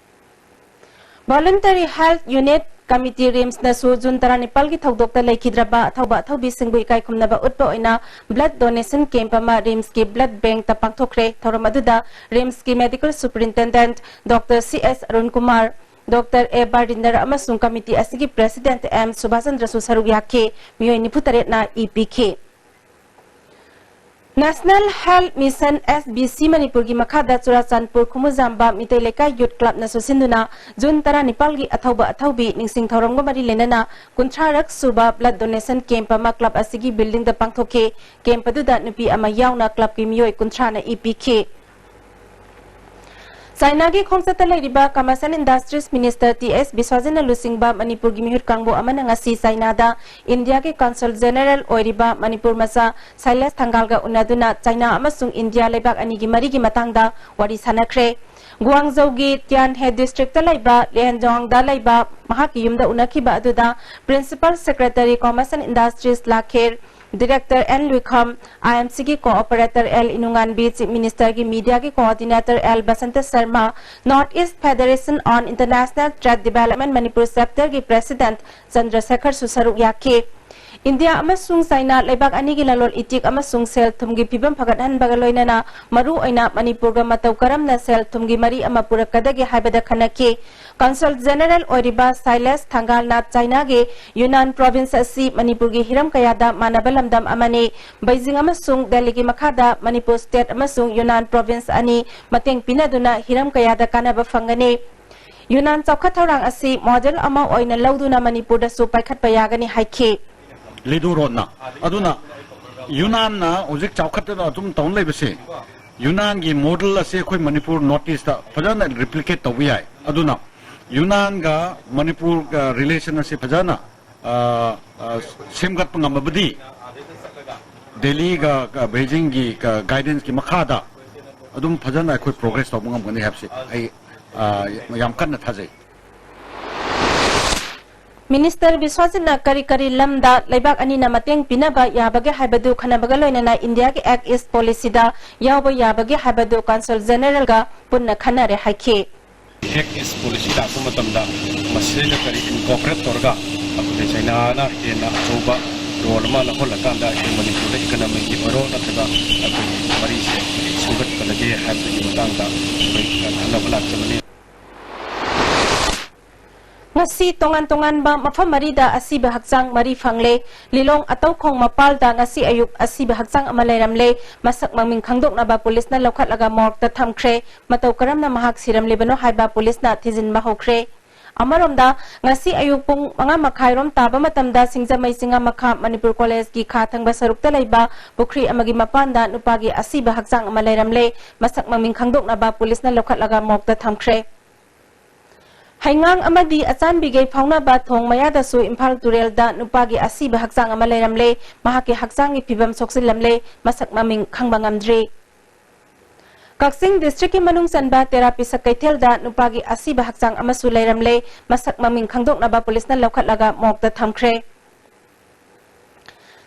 Voluntary Health Unit Committee, RIMSꯅꯁꯨ ꯖꯨꯟ ꯇꯔꯥꯅꯤꯄꯥꯜꯒꯤ ꯊꯧꯗꯣꯛꯇ ꯂꯩꯈꯤꯗ꯭ꯔꯕ ꯑꯊꯧꯕ ꯑꯊꯧꯕꯤꯁꯤꯡꯕꯨ ꯏꯀꯥꯏ ꯈꯨꯝꯅꯕ ꯎꯠꯄ ꯑꯣꯏꯅ blood donation camp ꯑꯃ RIMSꯀꯤ blood bankꯇ ꯄꯥꯡꯊꯣꯛꯈ꯭ꯔꯦ꯫ ꯊꯧꯔꯝ ꯑꯗꯨꯗ RIMSꯀꯤ Medical Superintendent Doctor C S Arun Kumar, Doctor A Bardinder ꯑꯃꯁꯨꯡ committee ꯑꯁꯤꯒꯤ President M ꯁꯨꯕꯥꯁꯆꯟꯗ꯭ꯔꯁꯨ ꯁꯔꯨꯛ ꯌꯥꯈꯤ꯫ ꯃꯤꯑꯣꯏ ꯅꯤꯐꯨ ꯇꯔꯦꯠꯅ ꯏ ꯄꯤꯈꯤ꯫ National Health Mission, S B C, ꯃꯅꯤꯄꯨꯔꯒꯤ ꯃꯈꯥꯗ ꯆꯨꯔꯥꯆꯥꯟꯄꯨꯔ ꯈꯨꯃꯨꯖꯥꯝꯕ ꯃꯤꯇꯩ ꯂꯩꯀꯥꯏ Youth Clubꯅꯁꯨ ꯁꯤꯟꯗꯨꯅ ꯖꯨꯟ ꯇꯔꯥꯅꯤꯄꯥꯜꯒꯤ ꯑꯊꯧꯕ ꯑꯊꯧꯕꯤ ꯅꯤꯡꯁꯤꯡ ꯊꯧꯔꯝꯒ ꯃꯔꯤ ꯂꯩꯅꯅ ꯀꯨꯟꯊ꯭ꯔꯥꯔꯛ ꯁꯨꯕ blood donation camp ꯑꯃ club ꯑꯁꯤꯒꯤ buildingꯗ ꯄꯥꯡꯊꯣꯛꯈꯤ꯫ Camp ꯑꯗꯨꯗ ꯅꯨꯄꯤ ꯑꯃ ꯌꯥꯎꯅ clubꯀꯤ ꯃꯤꯑꯣꯏ ꯀꯨꯟꯊ꯭ꯔꯥꯅ ꯏ ꯄꯤꯈꯤ꯫ ꯆꯥꯏꯅꯥꯒꯤ ꯈꯣꯡꯆꯠꯇ ꯂꯩꯔꯤꯕ Commerce and Industries Minister T S ꯕꯤꯁ꯭ꯋꯥꯖꯤꯠꯅ ꯂꯨꯆꯤꯡꯕ ꯃꯅꯤꯄꯨꯔꯒꯤ ꯃꯤꯍꯨꯠ ꯀꯥꯡꯕꯨ ꯑꯃꯅ ꯉꯁꯤ ꯆꯥꯏꯅꯥꯗ ꯏꯟꯗꯤꯌꯥꯒꯤ Consul General ꯑꯣꯏꯔꯤꯕ ꯃꯅꯤꯄꯨꯔ ꯃꯆꯥ ꯁꯥꯏꯂꯦꯁ ꯊꯪꯒꯥꯜꯒ ꯎꯅꯗꯨꯅ ꯆꯥꯏꯅꯥ ꯑꯃꯁꯨꯡ ꯏꯟꯗꯤꯌꯥ ꯂꯩꯕꯥꯛ ꯑꯅꯤꯒꯤ ꯃꯔꯤꯒꯤ ꯃꯇꯥꯡꯗ ꯋꯥꯔꯤ ꯁꯥꯟꯅꯈ꯭ꯔꯦ꯫ ꯒꯨꯋꯥꯡꯖꯧꯒꯤ ꯇ꯭ꯌꯥꯟꯍꯦ districtꯇ ꯂꯩꯕ ꯂꯦꯍꯦꯟꯖꯣꯡꯗ ꯂꯩꯕ ꯃꯍꯥꯛꯀꯤ ꯌꯨꯝꯗ ꯎꯅꯈꯤꯕ ꯑꯗꯨꯗ Principal Secretary Commerce and Industries ꯂꯥꯈꯦꯔ, Director N ꯂꯨꯏꯈꯝ, I M Cꯒꯤ co-operator L ꯏꯅꯨꯉꯥꯟꯕꯤ, Chief Ministerꯒꯤ mediaꯒꯤ coordinator L Basanta Sharma, North East Federation on International Trade Development Manipur chapterꯒꯤ President ꯆꯟꯗ꯭ꯔꯁꯦꯈꯔꯁꯨ ꯁꯔꯨꯛ ꯌꯥꯈꯤ꯫ ꯏꯟꯗꯤꯌꯥ ꯑꯃꯁꯨꯡ ꯆꯥꯏꯅꯥ ꯂꯩꯕꯥꯛ ꯑꯅꯤꯒꯤ ꯂꯂꯣꯟ ꯏꯇꯤꯛ ꯑꯃꯁꯨꯡ ꯁꯦꯜ ꯊꯨꯝꯒꯤ ꯐꯤꯕꯝ ꯐꯒꯠꯍꯟꯕꯒ ꯂꯣꯏꯅꯅ ꯃꯔꯨꯑꯣꯏꯅ ꯃꯅꯤꯄꯨꯔꯒ ꯃꯇꯧ ꯀꯔꯝꯅ ꯁꯦꯜ ꯊꯨꯝꯒꯤ ꯃꯔꯤ ꯑꯃ ꯄꯨꯔꯛꯀꯗꯒꯦ ꯍꯥꯏꯕꯗ ꯈꯟꯅꯈꯤ꯫ Consul General ꯑꯣꯏꯔꯤꯕ ꯁꯥꯏꯂꯦꯁ ꯊꯪꯒꯥꯜꯅ ꯆꯥꯏꯅꯥꯒꯤ ꯌꯨꯅꯥꯟ province ꯑꯁꯤ ꯃꯅꯤꯄꯨꯔꯒꯤ ꯍꯤꯔꯝ ꯀꯌꯥꯗ ꯃꯥꯟꯅꯕ ꯂꯝꯗꯝ ꯑꯃꯅꯤ꯫ ꯕꯩꯖꯤꯡ ꯑꯃꯁꯨꯡ ꯗꯦꯜꯂꯤꯒꯤ ꯃꯈꯥꯗ ꯃꯅꯤꯄꯨꯔ state ꯑꯃꯁꯨꯡ ꯌꯨꯅꯥꯟ province ꯑꯅꯤ ꯃꯇꯦꯡ ꯄꯤꯅꯗꯨꯅ ꯍꯤꯔꯝ ꯀꯌꯥꯗ ꯀꯥꯟꯅꯕ ꯐꯪꯒꯅꯤ꯫ ꯌꯨꯅꯥꯟ ꯆꯥꯎꯈꯠ ꯊꯧꯔꯥꯡ ꯑꯁꯤ model ꯑꯃ ꯑꯣꯏꯅ ꯂꯧꯗꯨꯅ ꯃꯅꯤꯄꯨꯔꯗꯁꯨ ꯄꯥꯏꯈꯠꯄ ꯌꯥꯒꯅꯤ ꯍꯥꯏꯈꯤ꯫ ꯂꯤꯗꯨ ꯔꯣꯗꯅ꯫ ꯑꯗꯨꯅ ꯌꯨꯅꯥꯟꯅ ꯍꯧꯖꯤꯛ ꯆꯥꯎꯈꯠꯇꯅ ꯑꯗꯨꯝ ꯇꯧꯅ ꯂꯩꯕꯁꯦ, ꯌꯨꯅꯥꯟꯒꯤ model ꯑꯁꯤ ꯑꯩꯈꯣꯏ ꯃꯅꯤꯄꯨꯔ North Eastꯇ ꯐꯖꯅ replicate ꯇꯧꯕ ꯌꯥꯏ꯫ ꯑꯗꯨꯅ ꯌꯨꯅꯥꯟꯒ ꯃꯅꯤꯄꯨꯔꯒ relation ꯑꯁꯤ ꯐꯖꯅ, ꯑ, ꯑ, ꯁꯦꯝꯒꯠꯄ ꯉꯝꯃꯕꯗꯤ ꯗꯦꯜꯂꯤꯒ, ꯒ, ꯕꯩꯖꯤꯡꯒꯤ, ꯒ, guidanceꯀꯤ ꯃꯈꯥꯗ ꯑꯗꯨꯝ ꯐꯖꯅ ꯑꯩꯈꯣꯏ progress ꯇꯧꯕ ꯉꯝꯒꯅꯤ ꯍꯥꯏꯕꯁꯤ ꯑꯩ, ꯑ, ꯌꯥꯝ ꯀꯟꯅ ꯊꯥꯖꯩ꯫ Minister ꯕꯤꯁ꯭ꯋꯥꯖꯤꯠꯅ ꯀꯔꯤ ꯀꯔꯤ ꯂꯝꯗ ꯂꯩꯕꯥꯛ ꯑꯅꯤꯅ ꯃꯇꯦꯡ ꯄꯤꯅꯕ ꯌꯥꯕꯒꯦ ꯍꯥꯏꯕꯗꯨ ꯈꯟꯅꯕꯒ ꯂꯣꯏꯅꯅ ꯏꯟꯗꯤꯌꯥꯒꯤ Act East policyꯗ ꯌꯥꯎꯕ ꯌꯥꯕꯒꯦ ꯍꯥꯏꯕꯗꯨ Consul Generalꯒ ꯄꯨꯟꯅ ꯈꯟꯅꯔꯦ ꯍꯥꯏꯈꯤ꯫ ꯑꯦꯛ ꯏꯁ ꯄꯣꯂꯤꯁꯤ ꯂꯥꯛꯄ ꯃꯇꯝꯗ ꯃꯁꯤꯗ ꯀꯔꯤ ꯏꯟꯀꯣꯄꯔꯦꯠ ꯇꯧꯔꯒ ꯑꯩꯈꯣꯏꯒꯤ ꯆꯩꯅꯥꯅ ꯍꯦꯟꯅ ꯑꯆꯧꯕ ꯔꯣꯜ ꯑꯃ ꯂꯧꯍꯜꯂꯀꯥꯟꯗ ꯑꯩꯈꯣꯏ ꯃꯅꯤꯄꯨꯔꯗ ꯏꯀꯅꯣꯃꯤꯒꯤ ꯑꯣꯏꯔꯣ ꯅꯠꯇ꯭ꯔꯒ ꯑꯩꯈꯣꯏꯒꯤ ꯃꯔꯤꯁꯦ ꯁꯦꯝꯒꯠꯀꯗꯒꯦ ꯍꯥꯏꯕꯒꯤ ꯃꯇꯥꯡꯗ ꯑꯩꯈꯣꯏ ꯈꯟꯅꯕ ꯂꯥꯛꯆꯕꯅꯤ꯫ ꯉꯁꯤ ꯇꯣꯉꯥꯟ ꯇꯣꯉꯥꯟꯕ ꯃꯐꯝ ꯃꯔꯤꯗ ꯑꯁꯤꯕ ꯍꯛꯆꯥꯡ ꯃꯔꯤ ꯐꯪꯂꯦ꯫ ꯂꯤꯂꯣꯡ ꯑꯇꯧꯈꯣꯡ ꯃꯄꯥꯜꯗ ꯉꯁꯤ ꯑꯌꯨꯛ ꯑꯁꯤꯕ ꯍꯛꯆꯥꯡ ꯑꯃ ꯂꯩꯔꯝꯂꯦ꯫ ꯃꯁꯛ ꯃꯃꯤꯡ ꯈꯪꯗꯣꯛꯅꯕ ꯄꯨꯂꯤꯁꯅ ꯂꯧꯈꯠꯂꯒ ꯃꯣꯔꯒꯇ ꯊꯝꯈ꯭ꯔꯦ꯫ ꯃꯇꯧ ꯀꯔꯝꯅ ꯃꯍꯥꯛ ꯁꯤꯔꯝꯂꯤꯕꯅꯣ ꯍꯥꯏꯕ ꯄꯨꯂꯤꯁꯅ ꯊꯤꯖꯤꯟꯕ ꯍꯧꯈ꯭ꯔꯦ꯫ ꯑꯃꯔꯣꯝꯗ, ꯉꯁꯤ ꯑꯌꯨꯛ ꯄꯨꯡ ꯃꯉꯥ ꯃꯈꯥꯏꯔꯣꯝ ꯇꯥꯕ ꯃꯇꯝꯗ ꯁꯤꯡꯖꯃꯩ ꯆꯤꯡꯉꯥ ꯃꯈꯥ ꯃꯅꯤꯄꯨꯔ ꯀꯣꯂꯦꯖꯀꯤ ꯈꯥ ꯊꯪꯕ ꯁꯔꯨꯛꯇ ꯂꯩꯕ ꯄꯨꯈ꯭ꯔꯤ ꯑꯃꯒꯤ ꯃꯄꯥꯟꯗ ꯅꯨꯄꯥꯒꯤ ꯑꯁꯤꯕ ꯍꯛꯆꯥꯡ ꯑꯃ ꯂꯩꯔꯝꯂꯦ꯫ ꯃꯁꯛ ꯃꯃꯤꯡ ꯈꯪꯗꯣꯛꯅꯕ ꯄꯨꯂꯤꯁꯅ ꯂꯧꯈꯠꯂꯒ ꯃꯣꯔꯒꯇ ꯊꯝꯈ꯭ꯔꯦ꯫ ꯍꯩꯉꯥꯡ ꯑꯃꯗꯤ ꯑꯆꯥꯟꯕꯤꯒꯩ ꯐꯥꯎꯅꯕ ꯊꯣꯡ ꯃꯌꯥꯗꯁꯨ ꯏꯝꯐꯥꯜ ꯇꯨꯔꯦꯜꯗ ꯅꯨꯄꯥꯒꯤ ꯑꯁꯤꯕ ꯍꯛꯆꯥꯡ ꯑꯃ ꯂꯩꯔꯝꯂꯦ꯫ ꯃꯍꯥꯛꯀꯤ ꯍꯛꯆꯥꯡꯒꯤ ꯐꯤꯕꯝ ꯁꯣꯛꯆꯤꯜꯂꯝꯂꯦ꯫ ꯃꯁꯛ ꯃꯃꯤꯡ ꯈꯪꯕ ꯉꯝꯗ꯭ꯔꯤ꯫ ꯀꯛꯆꯤꯡ ꯗꯤꯁꯇ꯭ꯔꯤꯛꯀꯤ ꯃꯅꯨꯡ ꯆꯟꯕ ꯇꯦꯔꯥ ꯄꯤꯁꯛ ꯀꯩꯊꯦꯜꯗ ꯅꯨꯄꯥꯒꯤ ꯑꯁꯤꯕ ꯍꯛꯆꯥꯡ ꯑꯃꯁꯨ ꯂꯩꯔꯝꯂꯦ꯫ ꯃꯁꯛ ꯃꯃꯤꯡ ꯈꯪꯗꯣꯛꯅꯕ ꯄꯨꯂꯤꯁꯅ ꯂꯧꯈꯠꯂꯒ ꯃꯣꯔꯒꯇ ꯊꯝꯈ꯭ꯔꯦ꯫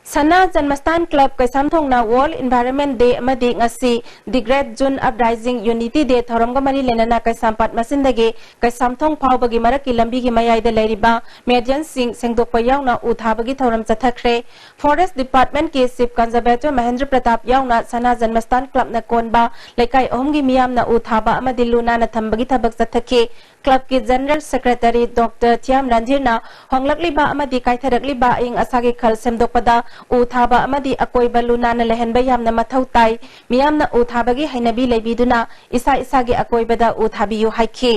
ꯁꯅꯥ ꯖꯟꯃꯁꯊꯥꯟ ꯀ꯭ꯂꯕ ꯀꯩꯁꯥꯝꯊꯣꯡꯅ ꯋꯥꯔꯜꯗ ꯏꯟꯚꯥꯏꯔꯟꯃꯦꯟ ꯗꯦ ꯑꯃꯗꯤ ꯉꯁꯤ ꯗꯤ ꯒ꯭ꯔꯦꯠ ꯖꯨꯟ ꯑꯞꯔꯥꯏꯖꯤꯡ ꯌꯨꯅꯤꯇꯤ ꯗꯦ ꯊꯧꯔꯝꯒ ꯃꯔꯤ ꯂꯩꯅꯅ ꯀꯩꯁꯥꯝꯄꯥꯠ ꯃꯆꯤꯟꯗꯒꯤ ꯀꯩꯁꯥꯝꯊꯣꯡ ꯐꯥꯎꯕꯒꯤ ꯃꯔꯛꯀꯤ ꯂꯝꯕꯤꯒꯤ ꯃꯌꯥꯏꯗ ꯂꯩꯔꯤꯕ ꯃꯦꯗꯤꯌꯟꯁꯤꯡ ꯁꯦꯡꯗꯣꯛꯄ ꯌꯥꯎꯅ ꯎ ꯊꯥꯕꯒꯤ ꯊꯧꯔꯝ ꯆꯠꯊꯈ꯭ꯔꯦ꯫ ꯐꯣꯔꯦꯁ ꯗꯤꯄꯥꯔꯠꯃꯦꯟꯠꯀꯤ ꯆꯤꯐ ꯀꯟꯖꯔꯕꯦꯇꯔ ꯃꯍꯦꯟꯗ꯭ꯔ ꯄ꯭ꯔꯇꯥꯞ ꯌꯥꯎꯅ ꯁꯅꯥ ꯖꯟꯃꯁꯊꯥꯟ ꯀ꯭ꯂꯕꯅ ꯀꯣꯟꯕ ꯂꯩꯀꯥꯏ ꯑꯍꯨꯝꯒꯤ ꯃꯤꯌꯥꯝꯅ ꯎ ꯊꯥꯕ ꯑꯃꯗꯤ ꯂꯨ ꯅꯥꯟꯅ ꯊꯝꯕꯒꯤ ꯊꯕꯛ ꯆꯠꯊꯈꯤ꯫ ꯀ꯭ꯂꯕꯀꯤ ꯖꯦꯅꯔꯦꯜ ꯁꯦꯀ꯭ꯔꯦꯇꯔꯤ ꯗꯣꯛꯇꯔ ꯊꯤꯌꯥꯝ ꯔꯟꯙꯤꯔꯅ ꯍꯣꯡꯂꯛꯂꯤꯕ ꯑꯃꯗꯤ ꯀꯥꯏꯊꯔꯛꯂꯤꯕ ꯑꯏꯪ ꯑꯁꯥꯒꯤ ꯈꯜ ꯁꯦꯝꯗꯣꯛꯄꯗ ꯎ ꯊꯥꯕ ꯑꯃꯗꯤ ꯑꯀꯣꯏꯕ ꯂꯨ ꯅꯥꯟꯅ ꯂꯩꯍꯟꯕ ꯌꯥꯝꯅ ꯃꯊꯧ ꯇꯥꯏ꯫ ꯃꯤꯌꯥꯝꯅ ꯎ ꯊꯥꯕꯒꯤ ꯍꯩꯅꯕꯤ ꯂꯩꯕꯤꯗꯨꯅ ꯏꯁꯥ ꯏꯁꯥꯒꯤ ꯑꯀꯣꯏꯕꯗ ꯎ ꯊꯥꯕꯤꯌꯨ ꯍꯥꯏꯈꯤ꯫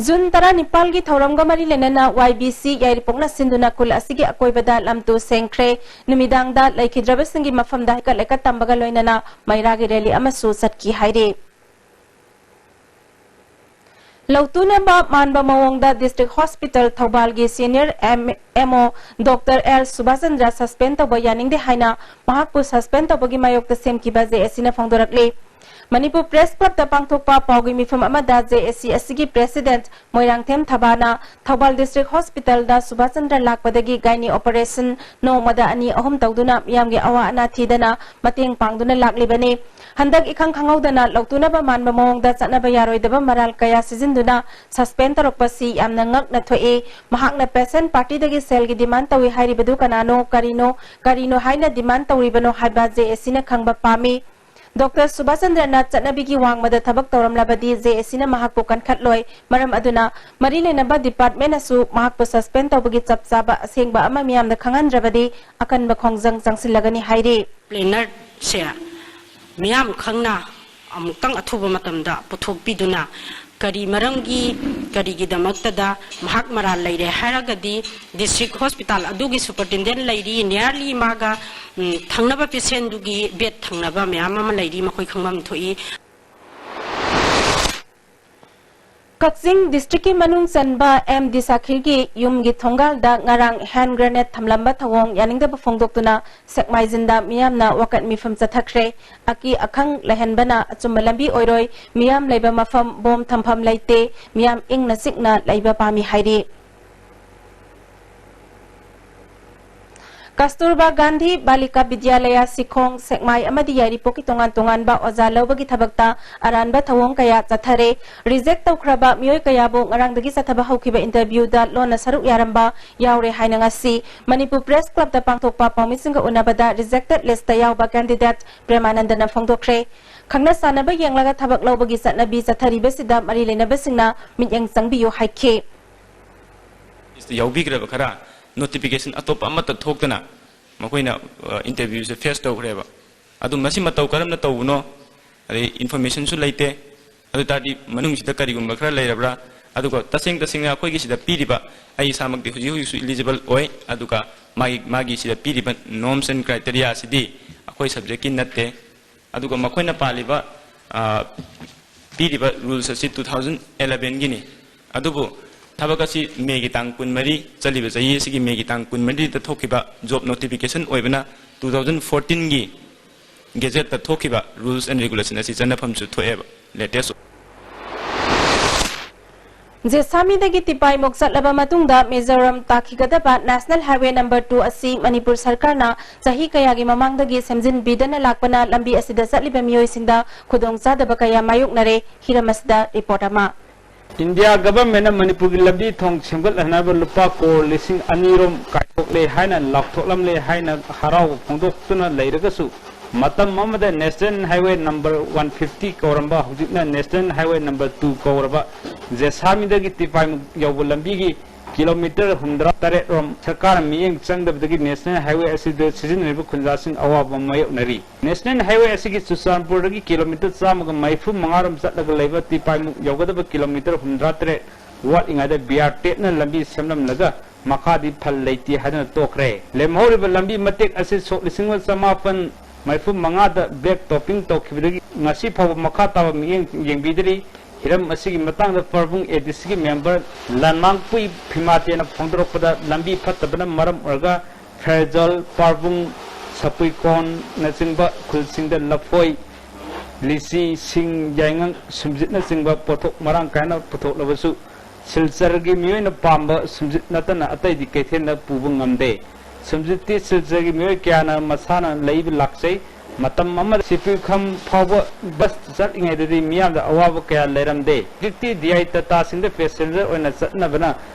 ꯖꯨꯟ ꯇꯔꯥꯅꯤꯄꯥꯜꯒꯤ ꯊꯧꯔꯝꯒ ꯃꯔꯤ ꯂꯩꯅꯅ ꯋꯥꯏ ꯕꯤ ꯁꯤ ꯌꯥꯏꯔꯤꯄꯣꯛꯅ ꯁꯤꯟꯗꯨꯅ ꯈꯨꯜ ꯑꯁꯤꯒꯤ ꯑꯀꯣꯏꯕꯗ ꯂꯝ ꯇꯨ ꯁꯦꯡꯈ꯭ꯔꯦ꯫ ꯅꯨꯃꯤꯗꯥꯡꯗ ꯂꯩꯈꯤꯗ꯭ꯔꯕꯁꯤꯡꯒꯤ ꯃꯐꯝꯗ ꯍꯩꯀꯠ ꯂꯩꯀꯠ ꯇꯝꯕꯒ ꯂꯣꯏꯅꯅ ꯃꯩꯔꯥꯒꯤ ꯔꯦꯂꯤ ꯑꯃꯁꯨ ꯆꯠꯈꯤ ꯍꯥꯏꯔꯤ꯫ ꯂꯧꯇꯨꯅꯕ ꯃꯥꯟꯕ ꯃꯑꯣꯡꯗ district hospital ꯊꯧꯕꯥꯜꯒꯤ senior M O doctor L Subhas Chandra suspend ꯇꯧꯕ ꯌꯥꯅꯤꯡꯗꯦ ꯍꯥꯏꯅ ꯃꯍꯥꯛꯄꯨ ꯁꯁꯄꯦꯟ ꯇꯧꯕꯒꯤ ꯃꯥꯌꯣꯛꯇ ꯁꯦꯝꯈꯤꯕ ꯖꯦ ꯑꯦ ꯁꯤꯅ ꯐꯣꯡꯗꯣꯔꯛꯂꯤ꯫ ꯃꯅꯤꯄꯨꯔ ꯄ꯭ꯔꯦꯁ ꯀ꯭ꯂꯕꯇ ꯄꯥꯡꯊꯣꯛꯄ ꯄꯥꯎꯒꯤ ꯃꯤꯐꯝ ꯑꯃꯗ ꯖꯦ ꯑꯦ ꯁꯤ ꯑꯁꯤꯒꯤ ꯄ꯭ꯔꯦꯁꯤꯗꯦꯟꯠ ꯃꯣꯏꯔꯥꯡꯊꯦꯝ ꯊꯕꯥꯅ ꯊꯧꯕꯥꯜ ꯗꯤꯁꯇ꯭ꯔꯤꯛ ꯍꯣꯁꯄꯤꯇꯥꯜꯗ ꯁꯨꯕꯥꯁ ꯆꯟꯗ꯭ꯔ ꯂꯥꯛꯄꯗꯒꯤ ꯒꯥꯏꯅꯤ ꯑꯣꯄꯔꯦꯁꯟ ꯅꯣꯡꯃꯗ ꯑꯅꯤ ꯑꯍꯨꯝ ꯇꯧꯗꯨꯅ ꯃꯤꯌꯥꯝꯒꯤ ꯑꯋꯥ ꯑꯅꯥ ꯊꯤꯗꯅ ꯃꯇꯦꯡ ꯄꯥꯡꯗꯨꯅ ꯂꯥꯛꯂꯤꯕꯅꯤ꯫ ꯍꯟꯗꯛ ꯏꯈꯪ ꯈꯪꯍꯧꯗꯅ ꯂꯧꯇꯨꯅꯕ ꯃꯥꯟꯕ ꯃꯑꯣꯡꯗ ꯆꯠꯅꯕ ꯌꯥꯔꯣꯏꯗꯕ ꯃꯔꯥꯜ ꯀꯌꯥ ꯁꯤꯖꯤꯟꯗꯨꯅ ꯁꯁꯄꯦꯟ ꯇꯧꯔꯛꯄꯁꯤ ꯌꯥꯝꯅ ꯉꯛꯅ ꯊꯣꯛꯏ꯫ ꯃꯍꯥꯛꯅ ꯄꯦꯁꯦꯟꯠ ꯄꯥꯔꯇꯤꯗꯒꯤ ꯁꯦꯜꯒꯤ ꯗꯤꯃꯥꯟ ꯇꯧꯏ ꯍꯥꯏꯔꯤꯕꯗꯨ ꯀꯅꯥꯅꯣ, ꯀꯔꯤꯅꯣ, ꯀꯔꯤꯅꯣ ꯍꯥꯏꯅ ꯗꯤꯃꯥꯟ ꯇꯧꯔꯤꯕꯅꯣ ꯍꯥꯏꯕ ꯖꯦ ꯑꯦ ꯁꯤꯅ ꯈꯪꯕ ꯄꯥꯝꯃꯤ꯫ ꯗꯣꯛꯇꯔ ꯁꯨꯕꯥꯁ ꯆꯟꯗ꯭ꯔꯅ ꯆꯠꯅꯕꯤꯒꯤ ꯋꯥꯡꯃꯗ ꯊꯕꯛ ꯇꯧꯔꯝꯂꯕꯗꯤ ꯖꯦ ꯑꯦ ꯁꯤꯅ ꯃꯍꯥꯛꯄꯨ ꯀꯟꯈꯠꯂꯣꯏ꯫ ꯃꯔꯝ ꯑꯗꯨꯅ ꯃꯔꯤ ꯂꯩꯅꯕ ꯗꯤꯄꯥꯔꯠꯃꯦꯟꯠꯅꯁꯨ ꯃꯍꯥꯛꯄꯨ ꯁꯁꯄꯦꯟ ꯇꯧꯕꯒꯤ ꯆꯞ ꯆꯥꯕ ꯑꯁꯦꯡꯕ ꯑꯃ ꯃꯤꯌꯥꯝꯗ ꯈꯪꯍꯟꯗ꯭ꯔꯕꯗꯤ ꯑꯀꯟꯕ ꯈꯣꯡꯖꯪ ꯆꯪꯁꯤꯜꯂꯒꯅꯤ ꯍꯥꯏꯔꯤ꯫ ꯄ꯭ꯂꯦꯅꯔꯁꯦ ꯃꯤꯌꯥꯝ ꯈꯪꯅ ꯑꯃꯨꯛꯇꯪ ꯑꯊꯨꯕ ꯃꯇꯝꯗ ꯄꯨꯊꯣꯛꯄꯤꯗꯨꯅ ꯀꯔꯤ ꯃꯔꯝꯒꯤ, ꯀꯔꯤꯒꯤꯗꯃꯛꯇꯗ ꯃꯍꯥꯛ ꯃꯔꯥꯜ ꯂꯩꯔꯦ ꯍꯥꯏꯔꯒꯗꯤ ꯗꯤꯁꯇ꯭ꯔꯤꯛ ꯍꯣꯁꯄꯤꯇꯥꯜ ꯑꯗꯨꯒꯤ ꯁꯨꯄꯔꯇꯦꯟꯗꯦꯟ ꯂꯩꯔꯤ, ꯅꯤꯌꯔꯂꯤ ꯃꯥꯒ, ꯎꯝ, ꯊꯪꯅꯕ ꯄꯦꯁꯦꯟꯗꯨꯒꯤ ꯕꯦꯗ ꯊꯪꯅꯕ ꯃꯌꯥꯝ ꯑꯃ ꯂꯩꯔꯤ, ꯃꯈꯣꯏ ꯈꯪꯐꯝ ꯊꯣꯛꯏ꯫ ꯀꯛꯆꯤꯡ ꯗꯤꯁꯇ꯭ꯔꯤꯛꯀꯤ ꯃꯅꯨꯡ ꯆꯟꯕ ꯑꯦꯝ ꯗꯤ ꯁꯥꯈꯤꯜꯒꯤ ꯌꯨꯝꯒꯤ ꯊꯣꯡꯒꯥꯜꯗ ꯉꯔꯥꯡ ꯍꯦꯟ ꯒ꯭ꯔꯦꯅꯦꯗ ꯊꯝꯂꯝꯕ ꯊꯧꯑꯣꯡ ꯌꯥꯅꯤꯡꯗꯕ ꯐꯣꯡꯗꯣꯛꯇꯨꯅ ꯁꯦꯛꯃꯥꯏꯖꯤꯟꯗ ꯃꯤꯌꯥꯝꯅ ꯋꯥꯀꯠ ꯃꯤꯐꯝ ꯆꯠꯊꯈ꯭ꯔꯦ꯫ ꯑꯀꯤ ꯑꯈꯪ ꯂꯩꯍꯟꯕꯅ ꯑꯆꯨꯝꯕ ꯂꯝꯕꯤ ꯑꯣꯏꯔꯣꯏ, ꯃꯤꯌꯥꯝ ꯂꯩꯕ ꯃꯐꯝ ꯕꯣꯝ ꯊꯝꯐꯝ ꯂꯩꯇꯦ, ꯃꯤꯌꯥꯝ ꯏꯪꯅ ꯆꯤꯛꯅ ꯂꯩꯕ ꯄꯥꯝꯃꯤ ꯍꯥꯏꯔꯤ꯫ ꯀꯁꯇꯨꯔꯕꯥ ꯒꯥꯟꯙꯤ ꯕꯥꯂꯤꯀꯥ ꯕꯤꯗ꯭ꯌꯥꯂꯌꯥ ꯁꯤꯈꯣꯡ, ꯁꯦꯛꯃꯥꯏ ꯑꯃꯗꯤ ꯌꯥꯏꯔꯤꯄꯣꯛꯀꯤ ꯇꯣꯉꯥꯟ ꯇꯣꯉꯥꯟꯕ ꯑꯣꯖꯥ ꯂꯧꯕꯒꯤ ꯊꯕꯛꯇ ꯑꯔꯥꯟꯕ ꯊꯧꯑꯣꯡ ꯀꯌꯥ ꯆꯠꯊꯔꯦ꯫ ꯔꯤꯖꯦꯛ ꯇꯧꯈ꯭ꯔꯕ ꯃꯤꯑꯣꯏ ꯀꯌꯥꯕꯨ ꯉꯔꯥꯡꯗꯒꯤ ꯆꯠꯊꯕ ꯍꯧꯈꯤꯕ ꯏꯟꯇꯔꯚ꯭ꯌꯨꯗ ꯂꯣꯟꯅ ꯁꯔꯨꯛ ꯌꯥꯔꯝꯕ ꯌꯥꯎꯔꯦ ꯍꯥꯏꯅ ꯉꯁꯤ ꯃꯅꯤꯄꯨꯔ ꯄ꯭ꯔꯦꯁ ꯀ꯭ꯂꯕꯇ ꯄꯥꯡꯊꯣꯛꯄ ꯄꯥꯎꯃꯤꯁꯤꯡꯒ ꯎꯅꯕꯗ ꯔꯤꯖꯦꯛꯇꯦꯗ ꯂꯤꯁꯇ ꯌꯥꯎꯕ ꯀꯦꯟꯗꯤꯗꯦꯠ ꯄ꯭ꯔꯦꯃꯥꯅꯟꯗꯅ ꯐꯣꯡꯗꯣꯛꯈ꯭ꯔꯦ꯫ ꯈꯪꯅ ꯆꯥꯟꯅꯕ ꯌꯦꯡꯂꯒ ꯊꯕꯛ ꯂꯧꯕꯒꯤ ꯆꯠꯅꯕꯤ ꯆꯠꯊꯔꯤꯕꯁꯤꯗ ꯃꯔꯤ ꯂꯩꯅꯕꯁꯤꯡꯅ ꯃꯤꯠꯌꯦꯡ ꯆꯪꯕꯤꯌꯨ ꯍꯥꯏꯈꯤ꯫ ꯌꯥꯎꯕꯤꯈ꯭ꯔꯕ ꯈꯔ ꯅꯣꯇꯤꯐꯤꯀꯦꯁꯟ ꯑꯇꯣꯞꯄ ꯑꯃꯠꯇ ꯊꯣꯛꯇꯅ ꯃꯈꯣꯏꯅ ꯏꯟꯇꯔꯚ꯭ꯌꯨꯁꯦ ꯐꯦꯁ ꯇꯧꯈ꯭ꯔꯦꯕ꯫ ꯑꯗꯨ ꯃꯁꯤ ꯃꯇꯧ ꯀꯔꯝꯅ ꯇꯧꯕꯅꯣ, ꯑꯗꯩ ꯏꯟꯐꯣꯔꯃꯦꯁꯟꯁꯨ ꯂꯩꯇꯦ꯫ ꯑꯗꯨ ꯇꯥꯔꯗꯤ ꯃꯅꯨꯡꯁꯤꯗ ꯀꯔꯤꯒꯨꯝꯕ ꯈꯔ ꯂꯩꯔꯕ꯭ꯔꯥ? ꯑꯗꯨꯒ ꯇꯁꯦꯡ ꯇꯁꯦꯡꯅ ꯑꯩꯈꯣꯏꯒꯤ ꯁꯤꯗ ꯄꯤꯔꯤꯕ, ꯑꯩ ꯏꯁꯥꯃꯛꯇꯤ ꯍꯧꯖꯤꯛ ꯍꯧꯖꯤꯛꯁꯨ ꯏꯂꯤꯖꯤꯕꯜ ꯑꯣꯏ, ꯑꯗꯨꯒ ꯃꯥꯒꯤ, ꯃꯥꯒꯤ ꯁꯤꯗ ꯄꯤꯔꯤꯕ ꯅꯣꯔꯝꯁ ꯑꯦꯟ ꯀ꯭ꯔꯥꯏꯇꯦꯔꯤꯌꯥꯁꯤꯗꯤ ꯑꯩꯈꯣꯏ ꯁꯕꯖꯦꯛꯀꯤ ꯅꯠꯇꯦ꯫ ꯑꯗꯨꯒ ꯃꯈꯣꯏꯅ ꯄꯥꯜꯂꯤꯕ, ꯑ, ꯄꯤꯔꯤꯕ ꯔꯨꯜꯁ ꯑꯁꯤ ꯇꯨ ꯊꯥꯎꯖꯟ ꯑꯦꯂꯚꯦꯟꯒꯤꯅꯤ꯫ ꯑꯗꯨꯕꯨ ꯊꯕꯛ ꯑꯁꯤ ꯃꯦꯒꯤ ꯇꯥꯡ ꯀꯨꯟꯃꯔꯤ, ꯆꯠꯂꯤꯕ ꯆꯍꯤ ꯑꯁꯤꯒꯤ ꯃꯦꯒꯤ ꯇꯥꯡ ꯀꯨꯟꯃꯔꯤꯗ ꯊꯣꯛꯈꯤꯕ ꯖꯣꯕ ꯅꯣꯇꯤꯐꯤꯀꯦꯁꯟ ꯑꯣꯏꯕꯅ ꯇꯨ ꯊꯥꯎꯖꯟ ꯐꯣꯔꯇꯤꯟꯒꯤ ꯒꯦꯖꯦꯠꯇ ꯊꯣꯛꯈꯤꯕ rules and regulation ꯑꯁꯤ ꯆꯠꯅꯐꯝꯁꯨ ꯊꯣꯛꯑꯦꯕ꯫ Latest ꯖꯦꯁꯥꯃꯤꯗꯒꯤ ꯇꯤꯄꯥꯏꯃꯨꯛ ꯆꯠꯂꯕ ꯃꯇꯨꯡꯗ Mizoram ꯇꯥꯈꯤꯒꯗꯕ National Highway number two ꯑꯁꯤ ꯃꯅꯤꯄꯨꯔ ꯁꯔꯀꯥꯔꯅ ꯆꯍꯤ ꯀꯌꯥꯒꯤ ꯃꯃꯥꯡꯗꯒꯤ ꯁꯦꯝꯖꯤꯟꯕꯤꯗꯅ ꯂꯥꯛꯄꯅ ꯂꯝꯕꯤ ꯑꯁꯤꯗ ꯆꯠꯂꯤꯕ ꯃꯤꯑꯣꯏꯁꯤꯡꯗ ꯈꯨꯗꯣꯡꯆꯥꯗꯕ ꯀꯌꯥ ꯃꯥꯌꯣꯛꯅꯔꯦ꯫ ꯍꯤꯔꯝ ꯑꯁꯤꯗ report ꯑꯃ꯫ ꯏꯟꯗꯤꯌꯥ ꯒꯚꯔꯟꯃꯦꯟꯠꯅ ꯃꯅꯤꯄꯨꯔꯒꯤ ꯂꯝꯕꯤ ꯊꯣꯡ ꯁꯦꯝꯒꯠꯍꯟꯅꯕ ꯂꯨꯄꯥ ꯀ꯭ꯔꯣꯔ ꯂꯤꯁꯤꯡ ꯑꯅꯤ ꯔꯣꯝ ꯀꯥꯏꯊꯣꯛꯂꯦ ꯍꯥꯏꯅ ꯂꯥꯎꯊꯣꯛꯂꯝꯂꯦ ꯍꯥꯏꯅ ꯍꯔꯥꯎꯕ ꯐꯣꯡꯗꯣꯛꯇꯨꯅ ꯂꯩꯔꯒꯁꯨ, ꯃꯇꯝ ꯑꯃꯗ National Highway number one fifty ꯀꯧꯔꯝꯕ, ꯍꯧꯖꯤꯛꯅ National Highway number two ꯀꯧꯔꯕ ꯖꯦꯁꯥꯃꯤꯗꯒꯤ ꯇꯤꯄꯥꯏꯃꯨꯛ ꯌꯧꯕ ꯂꯝꯕꯤꯒꯤ ꯀꯤꯂꯣꯃꯤꯇꯔ ꯍꯨꯝꯗ꯭ꯔꯥ ꯇꯔꯦꯠ ꯔꯣꯝ ꯁꯔꯀꯥꯔꯅ ꯃꯤꯠꯌꯦꯡ ꯆꯪꯗꯕꯗꯒꯤ National Highway ꯑꯁꯤꯗ ꯁꯤꯖꯤꯟꯅꯔꯤꯕ ꯈꯨꯟꯖꯥꯁꯤꯡ ꯑꯋꯥꯕ ꯃꯥꯌꯣꯛꯅꯔꯤ꯫ National Highway ꯑꯁꯤꯒꯤ ꯆꯨꯔꯆꯥꯟꯄꯨꯔꯗꯒꯤ ꯀꯤꯂꯣꯃꯤꯇꯔ ꯆꯥꯝꯃꯒ ꯃꯔꯤꯐꯨ ꯃꯉꯥ ꯔꯣꯝ ꯆꯠꯂꯒ ꯂꯩꯕ ꯇꯤꯄꯥꯏꯃꯨꯛ ꯌꯧꯒꯗꯕ ꯀꯤꯂꯣꯃꯤꯇꯔ ꯍꯨꯝꯗ꯭ꯔꯥ ꯇꯔꯦꯠ ꯋꯥꯠꯂꯤꯉꯩꯗ ꯕꯤ ꯑꯥꯔ ꯇꯦꯞꯅ ꯂꯝꯕꯤ ꯁꯦꯝꯂꯝꯂꯒ ꯃꯈꯥꯗꯤ ꯐꯜ ꯂꯩꯇꯦ ꯍꯥꯏꯗꯨꯅ ꯇꯣꯛꯈ꯭ꯔꯦ꯫ ꯂꯦꯝꯍꯧꯔꯤꯕ ꯂꯝꯕꯤ ꯃꯇꯦꯛ ꯑꯁꯤ ꯁꯣꯛ ꯂꯤꯁꯤꯡ ꯑꯃ ꯆꯃꯥꯄꯟ ꯃꯔꯤꯐꯨ ꯃꯉꯥꯗ black topping ꯇꯧꯈꯤꯕꯗꯒꯤ ꯉꯁꯤ ꯐꯥꯎꯕ ꯃꯈꯥ ꯇꯥꯕ ꯃꯤꯠꯌꯦꯡ ꯌꯦꯡꯕꯤꯗ꯭ꯔꯤ꯫ ꯍꯤꯔꯝ ꯑꯁꯤꯒꯤ ꯃꯇꯥꯡꯗ ꯄꯔꯕꯨꯡ ꯑꯦ ꯗꯤ ꯁꯤꯒꯤ ꯃꯦꯝꯕꯔ ꯂꯥꯟꯃꯥꯡꯄꯨꯏ ꯐꯤꯃꯥꯇꯦꯅ ꯐꯣꯡꯗꯣꯔꯛꯄꯗ, ꯂꯝꯕꯤ ꯐꯠꯇꯕꯅ ꯃꯔꯝ ꯑꯣꯏꯔꯒ ꯐꯦꯔꯖꯣꯜ, ꯄꯥꯔꯕꯨꯡ, ꯁꯄꯨꯏꯀꯣꯟꯅꯆꯤꯡꯕ ꯈꯨꯜꯁꯤꯡꯗ ꯂꯐꯣꯏ, ꯂꯤꯆꯤ, ꯁꯤꯡ, ꯌꯥꯏꯉꯪ, ꯁꯨꯝꯖꯤꯠꯅꯆꯤꯡꯕ ꯄꯣꯠꯊꯣꯛ ꯃꯔꯥꯡ ꯀꯥꯏꯅ ꯄꯨꯊꯣꯛꯂꯕꯁꯨ, ꯁꯤꯜꯆꯔꯒꯤ ꯃꯤꯑꯣꯏꯅ ꯄꯥꯝꯕ ꯁꯨꯝꯖꯤꯠ ꯅꯠꯇꯅ ꯑꯇꯩꯗꯤ ꯀꯩꯊꯦꯜꯗ ꯄꯨꯕ ꯉꯝꯗꯦ꯫ ꯁꯨꯝꯖꯤꯠꯇꯤ ꯁꯤꯜꯆꯔꯒꯤ ꯃꯤꯑꯣꯏ ꯀꯌꯥꯅ ꯃꯁꯥꯅ ꯂꯩꯕ ꯂꯥꯛꯆꯩ꯫ ꯃꯇꯝ ꯑꯃꯗ ꯁꯤꯄꯨꯏꯈꯝ ꯐꯥꯎꯕ ꯕꯁ ꯆꯠꯂꯤꯉꯩꯗꯗꯤ ꯃꯤꯌꯥꯝꯗ ꯑꯋꯥꯕ ꯀꯌꯥ ꯂꯩꯔꯝꯗꯦ꯫ ꯍꯧꯖꯤꯛꯇꯤ ꯗꯤ ꯑꯥꯏ ꯇꯥꯇꯥꯁꯤꯡꯗ ꯄꯦꯁꯦꯟꯖꯔ ꯑꯣꯏꯅ ꯆꯠꯅꯕꯅ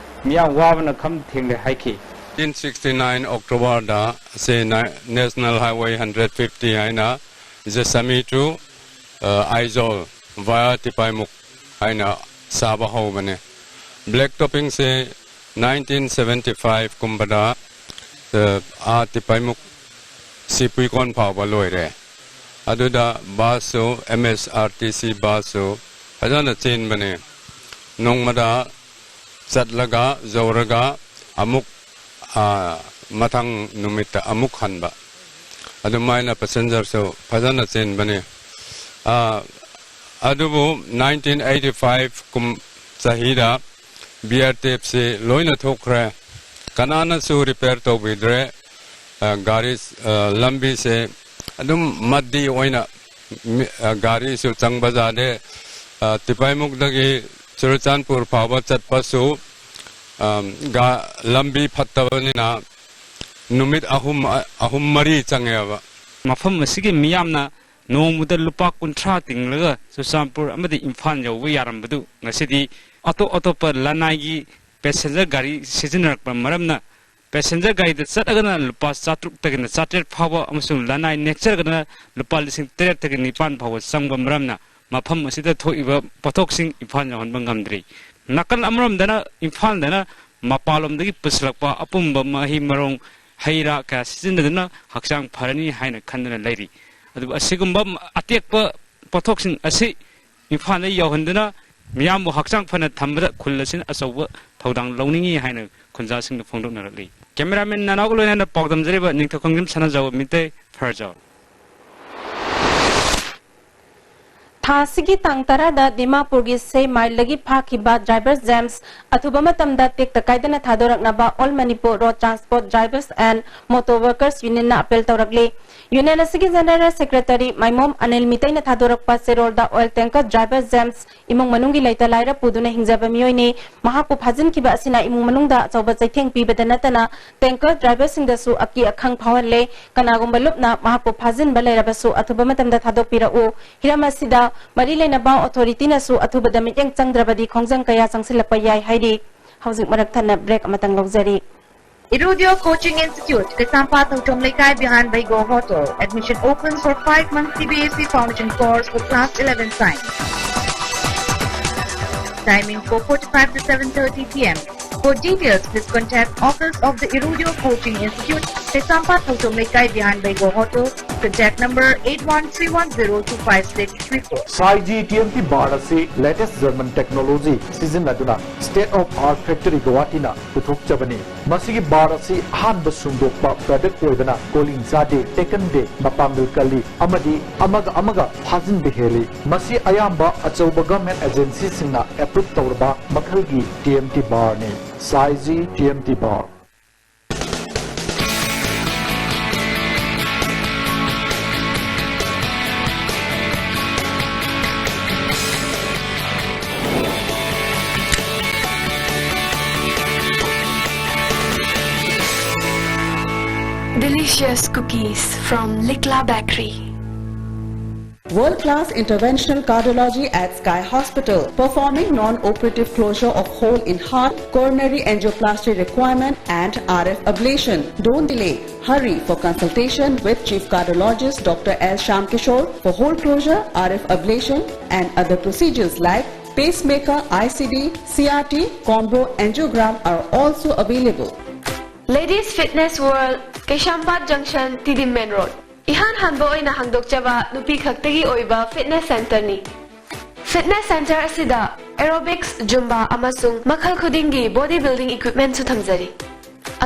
ꯃꯤꯌꯥꯝ ꯋꯥꯕꯅ ꯈꯝ ꯊꯦꯡꯂꯦ ꯍꯥꯏꯈꯤ꯫ Nineteen sixty nine Octoberꯗ ꯑꯁꯤ National Highway hundred fifty ꯍꯥꯏꯅ Jessami to, ꯑ, Aizawl via ꯇꯤꯄꯥꯏꯃꯨꯛ ꯍꯥꯏꯅ ꯁꯥꯕ ꯍꯧꯕꯅꯦ꯫ Black toppingꯁꯦ nineteen seventy five ꯀꯨꯝꯕꯗ, ꯑ, ꯑꯥ ꯇꯤꯄꯥꯏꯃꯨꯛ ꯁꯤꯄꯨꯏꯀꯣꯟ ꯐꯥꯎꯕ ꯂꯣꯏꯔꯦ꯫ ꯑꯗꯨꯗ ꯕꯁꯁꯨ, M S R T C ꯕꯁꯁꯨ ꯐꯖꯅ ꯆꯦꯟꯕꯅꯦ꯫ ꯅꯣꯡꯃꯗ ꯆꯠꯂꯒ, ꯌꯧꯔꯒ, ꯑꯃꯨꯛ, ꯑ, ꯃꯊꯪ ꯅꯨꯃꯤꯠꯇ ꯑꯃꯨꯛ ꯍꯟꯕ꯫ ꯑꯗꯨꯃꯥꯏꯅ ꯄꯦꯁꯦꯟꯖꯔꯁꯨ ꯐꯖꯅ ꯆꯦꯟꯕꯅꯦ꯫ ꯑ, ꯑꯗꯨꯕꯨ nineteen eighty five ꯀꯨꯝ ꯆꯍꯤꯗ ꯕꯤ ꯑꯥꯔ ꯇꯦꯞꯁꯤ ꯂꯣꯏꯅ ꯊꯣꯛꯈ꯭ꯔꯦ꯫ ꯀꯅꯥꯅꯁꯨ ꯔꯤꯄꯤꯌꯔ ꯇꯧꯕꯤꯗ꯭ꯔꯦ꯫ ꯑ, ꯒꯥꯔꯤ, ꯑ, ꯂꯝꯕꯤꯁꯦ ꯑꯗꯨꯝ ꯃꯗꯤ ꯑꯣꯏꯅ ꯃꯤ-, ꯑ, ꯒꯥꯔꯤꯁꯨ ꯆꯪꯕ ꯌꯥꯗꯦ꯫ ꯑ, ꯇꯤꯄꯥꯏꯃꯨꯛꯇꯒꯤ ꯆꯨꯔꯆꯥꯟꯄꯨꯔ ꯐꯥꯎꯕ ꯆꯠꯄꯁꯨ, ꯑ, ꯒꯥ-, ꯂꯝꯕꯤ ꯐꯠꯇꯕꯅꯤꯅ ꯅꯨꯃꯤꯠ ꯑꯍꯨꯝ, ꯑ, ꯑꯍꯨꯝ ꯃꯔꯤ ꯆꯪꯉꯦꯕ꯫ ꯃꯐꯝ ꯑꯁꯤꯒꯤ ꯃꯤꯌꯥꯝꯅ ꯅꯣꯡꯃꯗ ꯂꯨꯄꯥ ꯀꯨꯟꯊ꯭ꯔꯥ ꯇꯤꯡꯂꯒ ꯆꯨꯔꯆꯥꯟꯄꯨꯔ ꯑꯃꯗꯤ ꯏꯝꯐꯥꯜ ꯌꯧꯕ ꯌꯥꯔꯝꯕꯗꯨ ꯉꯁꯤꯗꯤ ꯑꯇꯣꯞ ꯑꯇꯣꯞꯄ ꯂꯅꯥꯏꯒꯤ ꯄꯦꯁꯦꯟꯖꯔ ꯒꯥꯔꯤ ꯁꯤꯖꯤꯟꯅꯔꯛꯄ ꯃꯔꯝꯅ ꯄꯦꯁꯦꯟꯖꯔ ꯒꯥꯔꯤꯗ ꯆꯠꯂꯒꯅ ꯂꯨꯄꯥ ꯆꯥꯇ꯭ꯔꯨꯛꯇꯒꯤꯅ ꯆꯥꯇ꯭ꯔꯦꯠ ꯐꯥꯎꯕ ꯑꯃꯁꯨꯡ ꯂꯅꯥꯏ ꯅꯦꯛꯆꯔꯒꯅ ꯂꯨꯄꯥ ꯂꯤꯁꯤꯡ ꯇꯔꯦꯠꯇꯒꯤ ꯅꯤꯄꯥꯟ ꯐꯥꯎꯕ ꯆꯪꯕ ꯃꯔꯝꯅ ꯃꯐꯝ ꯑꯁꯤꯗ ꯊꯣꯛꯏꯕ ꯄꯣꯠꯊꯣꯛꯁꯤꯡ ꯏꯝꯐꯥꯜ ꯌꯧꯍꯟꯕ ꯉꯝꯗ꯭ꯔꯤ꯫ ꯅꯥꯀꯜ ꯑꯃꯔꯣꯝꯗꯅ ꯏꯝꯐꯥꯜꯗꯅ ꯃꯄꯥꯟꯂꯣꯝꯗꯒꯤ ꯄꯨꯁꯤꯜꯂꯛꯄ ꯑꯄꯨꯝꯕ ꯃꯍꯩ ꯃꯔꯣꯡ, ꯍꯩ ꯔꯥ ꯀꯌꯥ ꯁꯤꯖꯤꯟꯅꯗꯨꯅ ꯍꯛꯆꯥꯡ ꯐꯔꯅꯤ ꯍꯥꯏꯅ ꯈꯟꯗꯨꯅ ꯂꯩꯔꯤ꯫ ꯑꯗꯨꯕꯨ ꯑꯁꯤꯒꯨꯝꯕ ꯑꯇꯦꯛꯄ ꯄꯣꯠꯊꯣꯛꯁꯤꯡ ꯑꯁꯤ ꯏꯝꯐꯥꯜꯗ ꯌꯧꯍꯟꯗꯨꯅ ꯃꯤꯌꯥꯝꯕꯨ ꯍꯛꯆꯥꯡ ꯐꯅ ꯊꯝꯕꯗ ꯈꯨꯜ ꯑꯁꯤꯅ ꯑꯆꯧꯕ ꯊꯧꯗꯥꯡ ꯂꯧꯅꯤꯡꯏ ꯍꯥꯏꯅ ꯈꯨꯟꯖꯥꯁꯤꯡꯅ ꯐꯣꯡꯗꯣꯛꯅꯔꯛꯂꯤ꯫ ꯀꯦꯃꯦꯔꯥꯃꯦꯟ ꯅꯅꯥꯎꯒ ꯂꯣꯏꯅꯅ ꯄꯥꯎꯗꯝꯖꯔꯤꯕ ꯅꯤꯡꯊꯧꯈꯣꯡꯖꯝ ꯁꯅꯥꯖꯥꯎꯕ ꯃꯤꯇꯩ, ꯐꯔꯖꯥꯎ꯫ ꯊꯥ ꯑꯁꯤꯒꯤ ꯇꯥꯡ ꯇꯔꯥꯗ ꯗꯤꯃꯥꯄꯨꯔꯒꯤ ꯁꯦ ꯃꯥꯏꯜꯗꯒꯤ ꯐꯥꯈꯤꯕ ꯗ꯭ꯔꯥꯏꯚꯔ ꯖꯦꯝꯁ ꯑꯊꯨꯕ ꯃꯇꯝꯗ ꯇꯦꯛꯇ ꯀꯥꯏꯗꯅ ꯊꯥꯗꯣꯔꯛꯅꯕ All Manipur Road Transport Drivers and Motor Workers Unionꯅ ꯑꯄꯤꯜ ꯇꯧꯔꯛꯂꯤ꯫ ꯌꯨꯅꯤꯌꯟ ꯑꯁꯤꯒꯤ ꯖꯦꯅꯔꯦꯜ ꯁꯦꯀ꯭ꯔꯦꯇꯔꯤ ꯃꯥꯏꯃꯣꯝ ꯑꯅꯤꯜ ꯃꯤꯇꯩꯅ ꯊꯥꯗꯣꯔꯛꯄ ꯆꯦꯔꯣꯜꯗ ꯑꯣꯏꯜ ꯇꯦꯡꯀꯔ ꯗ꯭ꯔꯥꯏꯚꯔ ꯖꯦꯝꯁ ꯏꯃꯨꯡ ꯃꯅꯨꯡꯒꯤ ꯂꯩꯇ ꯂꯥꯏꯔ ꯄꯨꯗꯨꯅ ꯍꯤꯡꯖꯕ ꯃꯤꯑꯣꯏꯅꯤ꯫ ꯃꯍꯥꯛꯄꯨ ꯐꯥꯖꯤꯟꯈꯤꯕ ꯑꯁꯤꯅ ꯏꯃꯨꯡ ꯃꯅꯨꯡꯗ ꯑꯆꯧꯕ ꯆꯩꯊꯦꯡ ꯄꯤꯕꯗ ꯅꯠꯇꯅ ꯇꯦꯡꯀꯔ ꯗ꯭ꯔꯥꯏꯚꯔꯁꯤꯡꯗꯁꯨ ꯑꯀꯤ ꯑꯈꯪ ꯐꯥꯎꯍꯜꯂꯦ꯫ ꯀꯅꯥꯒꯨꯝꯕ ꯂꯨꯞꯅ ꯃꯍꯥꯛꯄꯨ ꯐꯥꯖꯤꯟꯕ ꯂꯩꯔꯕꯁꯨ ꯑꯊꯨꯕ ꯃꯇꯝꯗ ꯊꯥꯗꯣꯛꯄꯤꯔꯛꯎ꯫ ꯍꯤꯔꯝ ꯑꯁꯤꯗ ꯃꯔꯤ ꯂꯩꯅꯕ ꯑꯣꯊꯣꯔꯤꯇꯤꯅꯁꯨ ꯑꯊꯨꯕꯗ ꯃꯤꯠꯌꯦꯡ ꯆꯪꯗ꯭ꯔꯕꯗꯤ ꯈꯣꯡꯖꯪ ꯀꯌꯥ ꯆꯪꯁꯤꯜꯂꯛꯄ ꯌꯥꯏ ꯍꯥꯏꯔꯤ꯫ ꯍꯧꯖꯤꯛ ꯃꯔꯛ ꯊꯠꯅ ꯕ꯭ꯔꯦꯛ ꯑꯃꯇꯪ ꯂꯧꯖꯔꯤ꯫ Irudio Coaching Institute, Kaisampathu Chomleikai behind Baigo Hotel. Admission open for five months C B S E foundation course for class eleven science. Timing four forty-five to seven thirty P M. For details, please contact office of the Irudio Coaching Institute, Kaisampathu Chomleikai behind Baigo Hotel. Contact number eight one three one zero two five six three four. Saiji T M T bar ꯑꯁꯤ latest German technology ꯁꯤꯖꯤꯟꯅꯗꯨꯅ state of art factory ꯒꯧꯍꯥꯇꯤꯅ ꯄꯨꯊꯣꯛꯆꯕꯅꯤ꯫ ꯃꯁꯤꯒꯤ bar ꯑꯁꯤ ꯑꯍꯥꯟꯕ ꯁꯨꯡꯗꯣꯛꯄ product ꯑꯣꯏꯕꯅ calling ꯆꯥꯗꯦ, ꯇꯦꯛꯀꯟꯗꯦ, ꯃꯄꯥꯡꯒꯜ ꯀꯜꯂꯤ ꯑꯃꯗꯤ ꯑꯃꯒ ꯑꯃꯒ ꯐꯥꯖꯤꯟꯕ ꯍꯦꯜꯂꯤ꯫ ꯃꯁꯤ ꯑꯌꯥꯝꯕ ꯑꯆꯧꯕ ꯒꯚꯔꯟꯃꯦꯟꯠ ꯑꯦꯖꯦꯟꯁꯤꯁꯤꯡꯅ ꯑꯦꯄ꯭ꯔꯨꯚ ꯇꯧꯔꯕ ꯃꯈꯜꯒꯤ T M T ꯕꯥꯔꯅꯤ꯫ ꯁꯥꯏꯖꯤ T M T bar꯫ Delicious cookies from Likla Bakery. World-class interventional cardiology at Sky Hospital, performing non-operative closure of hole in heart, coronary angioplasty requirement and R F ablation. Don't delay. Hurry for consultation with Chief Cardiologist Doctor L Shyamkishore for hole closure, R F ablation and other procedures like pacemaker, I C D, C R T, combo angiogram are also available. Ladies Fitness World, Keshwpatnam Junction, T D M Road. ꯏꯍꯥꯟ ꯍꯥꯟꯕ ꯑꯣꯏꯅ ꯍꯥꯡꯗꯣꯛꯆꯕ ꯅꯨꯄꯤ ꯈꯛꯇꯒꯤ ꯑꯣꯏꯕ fitness centreꯅꯤ꯫ Fitness centre ꯑꯁꯤꯗ aerobics, Zumba ꯑꯃꯁꯨꯡ ꯃꯈꯜ ꯈꯨꯗꯤꯡꯒꯤ body building equipmentꯁꯨ ꯊꯝꯖꯔꯤ꯫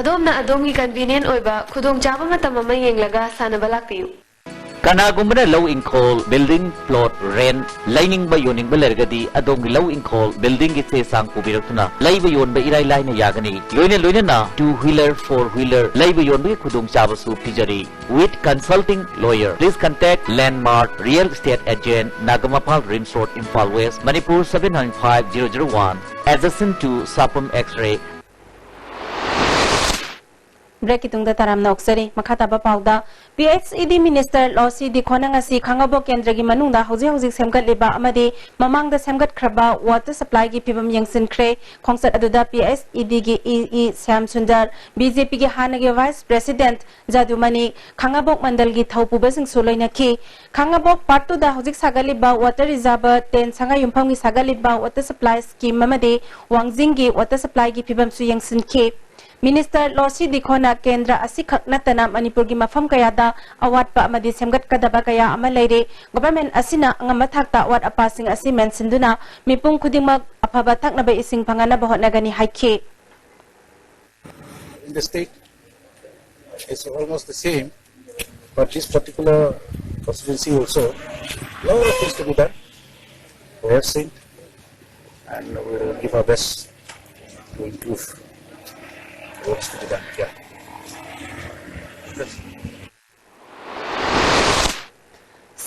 ꯑꯗꯣꯝꯅ ꯑꯗꯣꯝꯒꯤ convenient ꯑꯣꯏꯕ ꯈꯨꯗꯣꯡꯆꯥꯕ ꯃꯇꯝ ꯑꯃ ꯌꯦꯡꯂꯒ ꯁꯥꯟꯅꯕ ꯂꯥꯛꯄꯤꯌꯨ꯫ ꯀꯅꯥꯒꯨꯝꯕꯅ ꯂꯧ ꯏꯪꯈꯣꯜ, building, plot, rent ꯂꯩꯅꯤꯡꯕ ꯌꯣꯟꯅꯤꯡꯕ ꯂꯩꯔꯒꯗꯤ ꯑꯗꯣꯝꯒꯤ ꯂꯧ ꯏꯪꯈꯣꯜ, buildingꯒꯤ ꯆꯦ ꯆꯥꯡ ꯄꯨꯕꯤꯔꯛꯇꯨꯅ ꯂꯩꯕ ꯌꯣꯟꯕ ꯏꯔꯥꯏ ꯂꯥꯏꯅ ꯌꯥꯒꯅꯤ꯫ ꯂꯣꯏꯅ ꯂꯣꯏꯅꯅ two wheeler, four wheeler ꯂꯩꯕ ꯌꯣꯟꯕꯒꯤ ꯈꯨꯗꯣꯡꯆꯥꯕꯁꯨ ꯄꯤꯖꯔꯤ꯫ With consulting lawyer. Please contact Landmark Real Estate Agent, Nagamapal Rim Road, Imphal West, Manipur seven nine five zero zero one, adjacent to Sapum X-ray. Breakꯀꯤ ꯇꯨꯡꯗ ꯇꯔꯥꯝꯅ ꯑꯣꯛꯆꯔꯤ꯫ ꯃꯈꯥ ꯇꯥꯕ ꯄꯥꯎꯗ, P H E D Minister ꯂꯣꯁꯤ ꯗꯤꯈꯣꯅ ꯉꯁꯤ ꯈꯥꯡꯉꯕꯣꯛ ꯀꯦꯟꯗ꯭ꯔꯒꯤ ꯃꯅꯨꯡꯗ ꯍꯧꯖꯤꯛ ꯍꯧꯖꯤꯛ ꯁꯦꯝꯒꯠꯂꯤꯕ ꯑꯃꯗꯤ ꯃꯃꯥꯡꯗ ꯁꯦꯝꯒꯠꯈ꯭ꯔꯕ water supplyꯒꯤ ꯐꯤꯕꯝ ꯌꯦꯡꯁꯤꯟꯈ꯭ꯔꯦ꯫ ꯈꯣꯡꯆꯠ ꯑꯗꯨꯗ P H E Dꯒꯤ E E Shyam Sundar, BJPꯒꯤ ꯍꯥꯟꯅꯒꯤ Vice President ꯖꯥꯗꯨꯃꯅꯤ, ꯈꯥꯡꯉꯕꯣꯛ ꯃꯟꯗꯜꯒꯤ ꯊꯧꯄꯨꯕꯁꯤꯡꯁꯨ ꯂꯣꯏꯅꯈꯤ꯫ ꯈꯥꯡꯉꯕꯣꯛ Part Twoꯗ ꯍꯧꯖꯤꯛ ꯁꯥꯒꯠꯂꯤꯕ water reservoir, ꯇꯦꯟ ꯁꯉꯥꯏꯌꯨꯝꯐꯝꯒꯤ ꯁꯥꯒꯠꯂꯤꯕ water supply scheme ꯑꯃꯗꯤ ꯋꯥꯡꯖꯤꯡꯒꯤ water supplyꯒꯤ ꯐꯤꯕꯝꯁꯨ ꯌꯦꯡꯁꯤꯟꯈꯤ꯫ Minister ꯂꯣꯁꯤ ꯗꯤꯈꯣꯅ ꯀꯦꯟꯗ꯭ꯔ ꯑꯁꯤꯈꯛ ꯅꯠꯇꯅ ꯃꯅꯤꯄꯨꯔꯒꯤ ꯃꯐꯝ ꯀꯌꯥꯗ ꯑꯋꯥꯠꯄ ꯑꯃꯗꯤ ꯁꯦꯝꯒꯠꯀꯗꯕ ꯀꯌꯥ ꯑꯃ ꯂꯩꯔꯦ꯫ Government ꯑꯁꯤꯅ ꯑꯉꯝꯕ ꯊꯥꯛꯇ ꯑꯋꯥꯠ ꯑꯄꯥꯁꯤꯡ ꯑꯁꯤ ꯃꯦꯟꯁꯤꯟꯗꯨꯅ ꯃꯤꯄꯨꯝ ꯈꯨꯗꯤꯡꯃꯛ ꯑꯐꯕ ꯊꯛꯅꯕ ꯏꯁꯤꯡ ꯐꯪꯍꯟꯅꯕ ꯍꯣꯠꯅꯒꯅꯤ ꯍꯥꯏꯈꯤ꯫ In the state, it's almost the same, but this particular constituency also, lot of things to be done. We have seen, and we will give our best to improve works to be done. Yeah.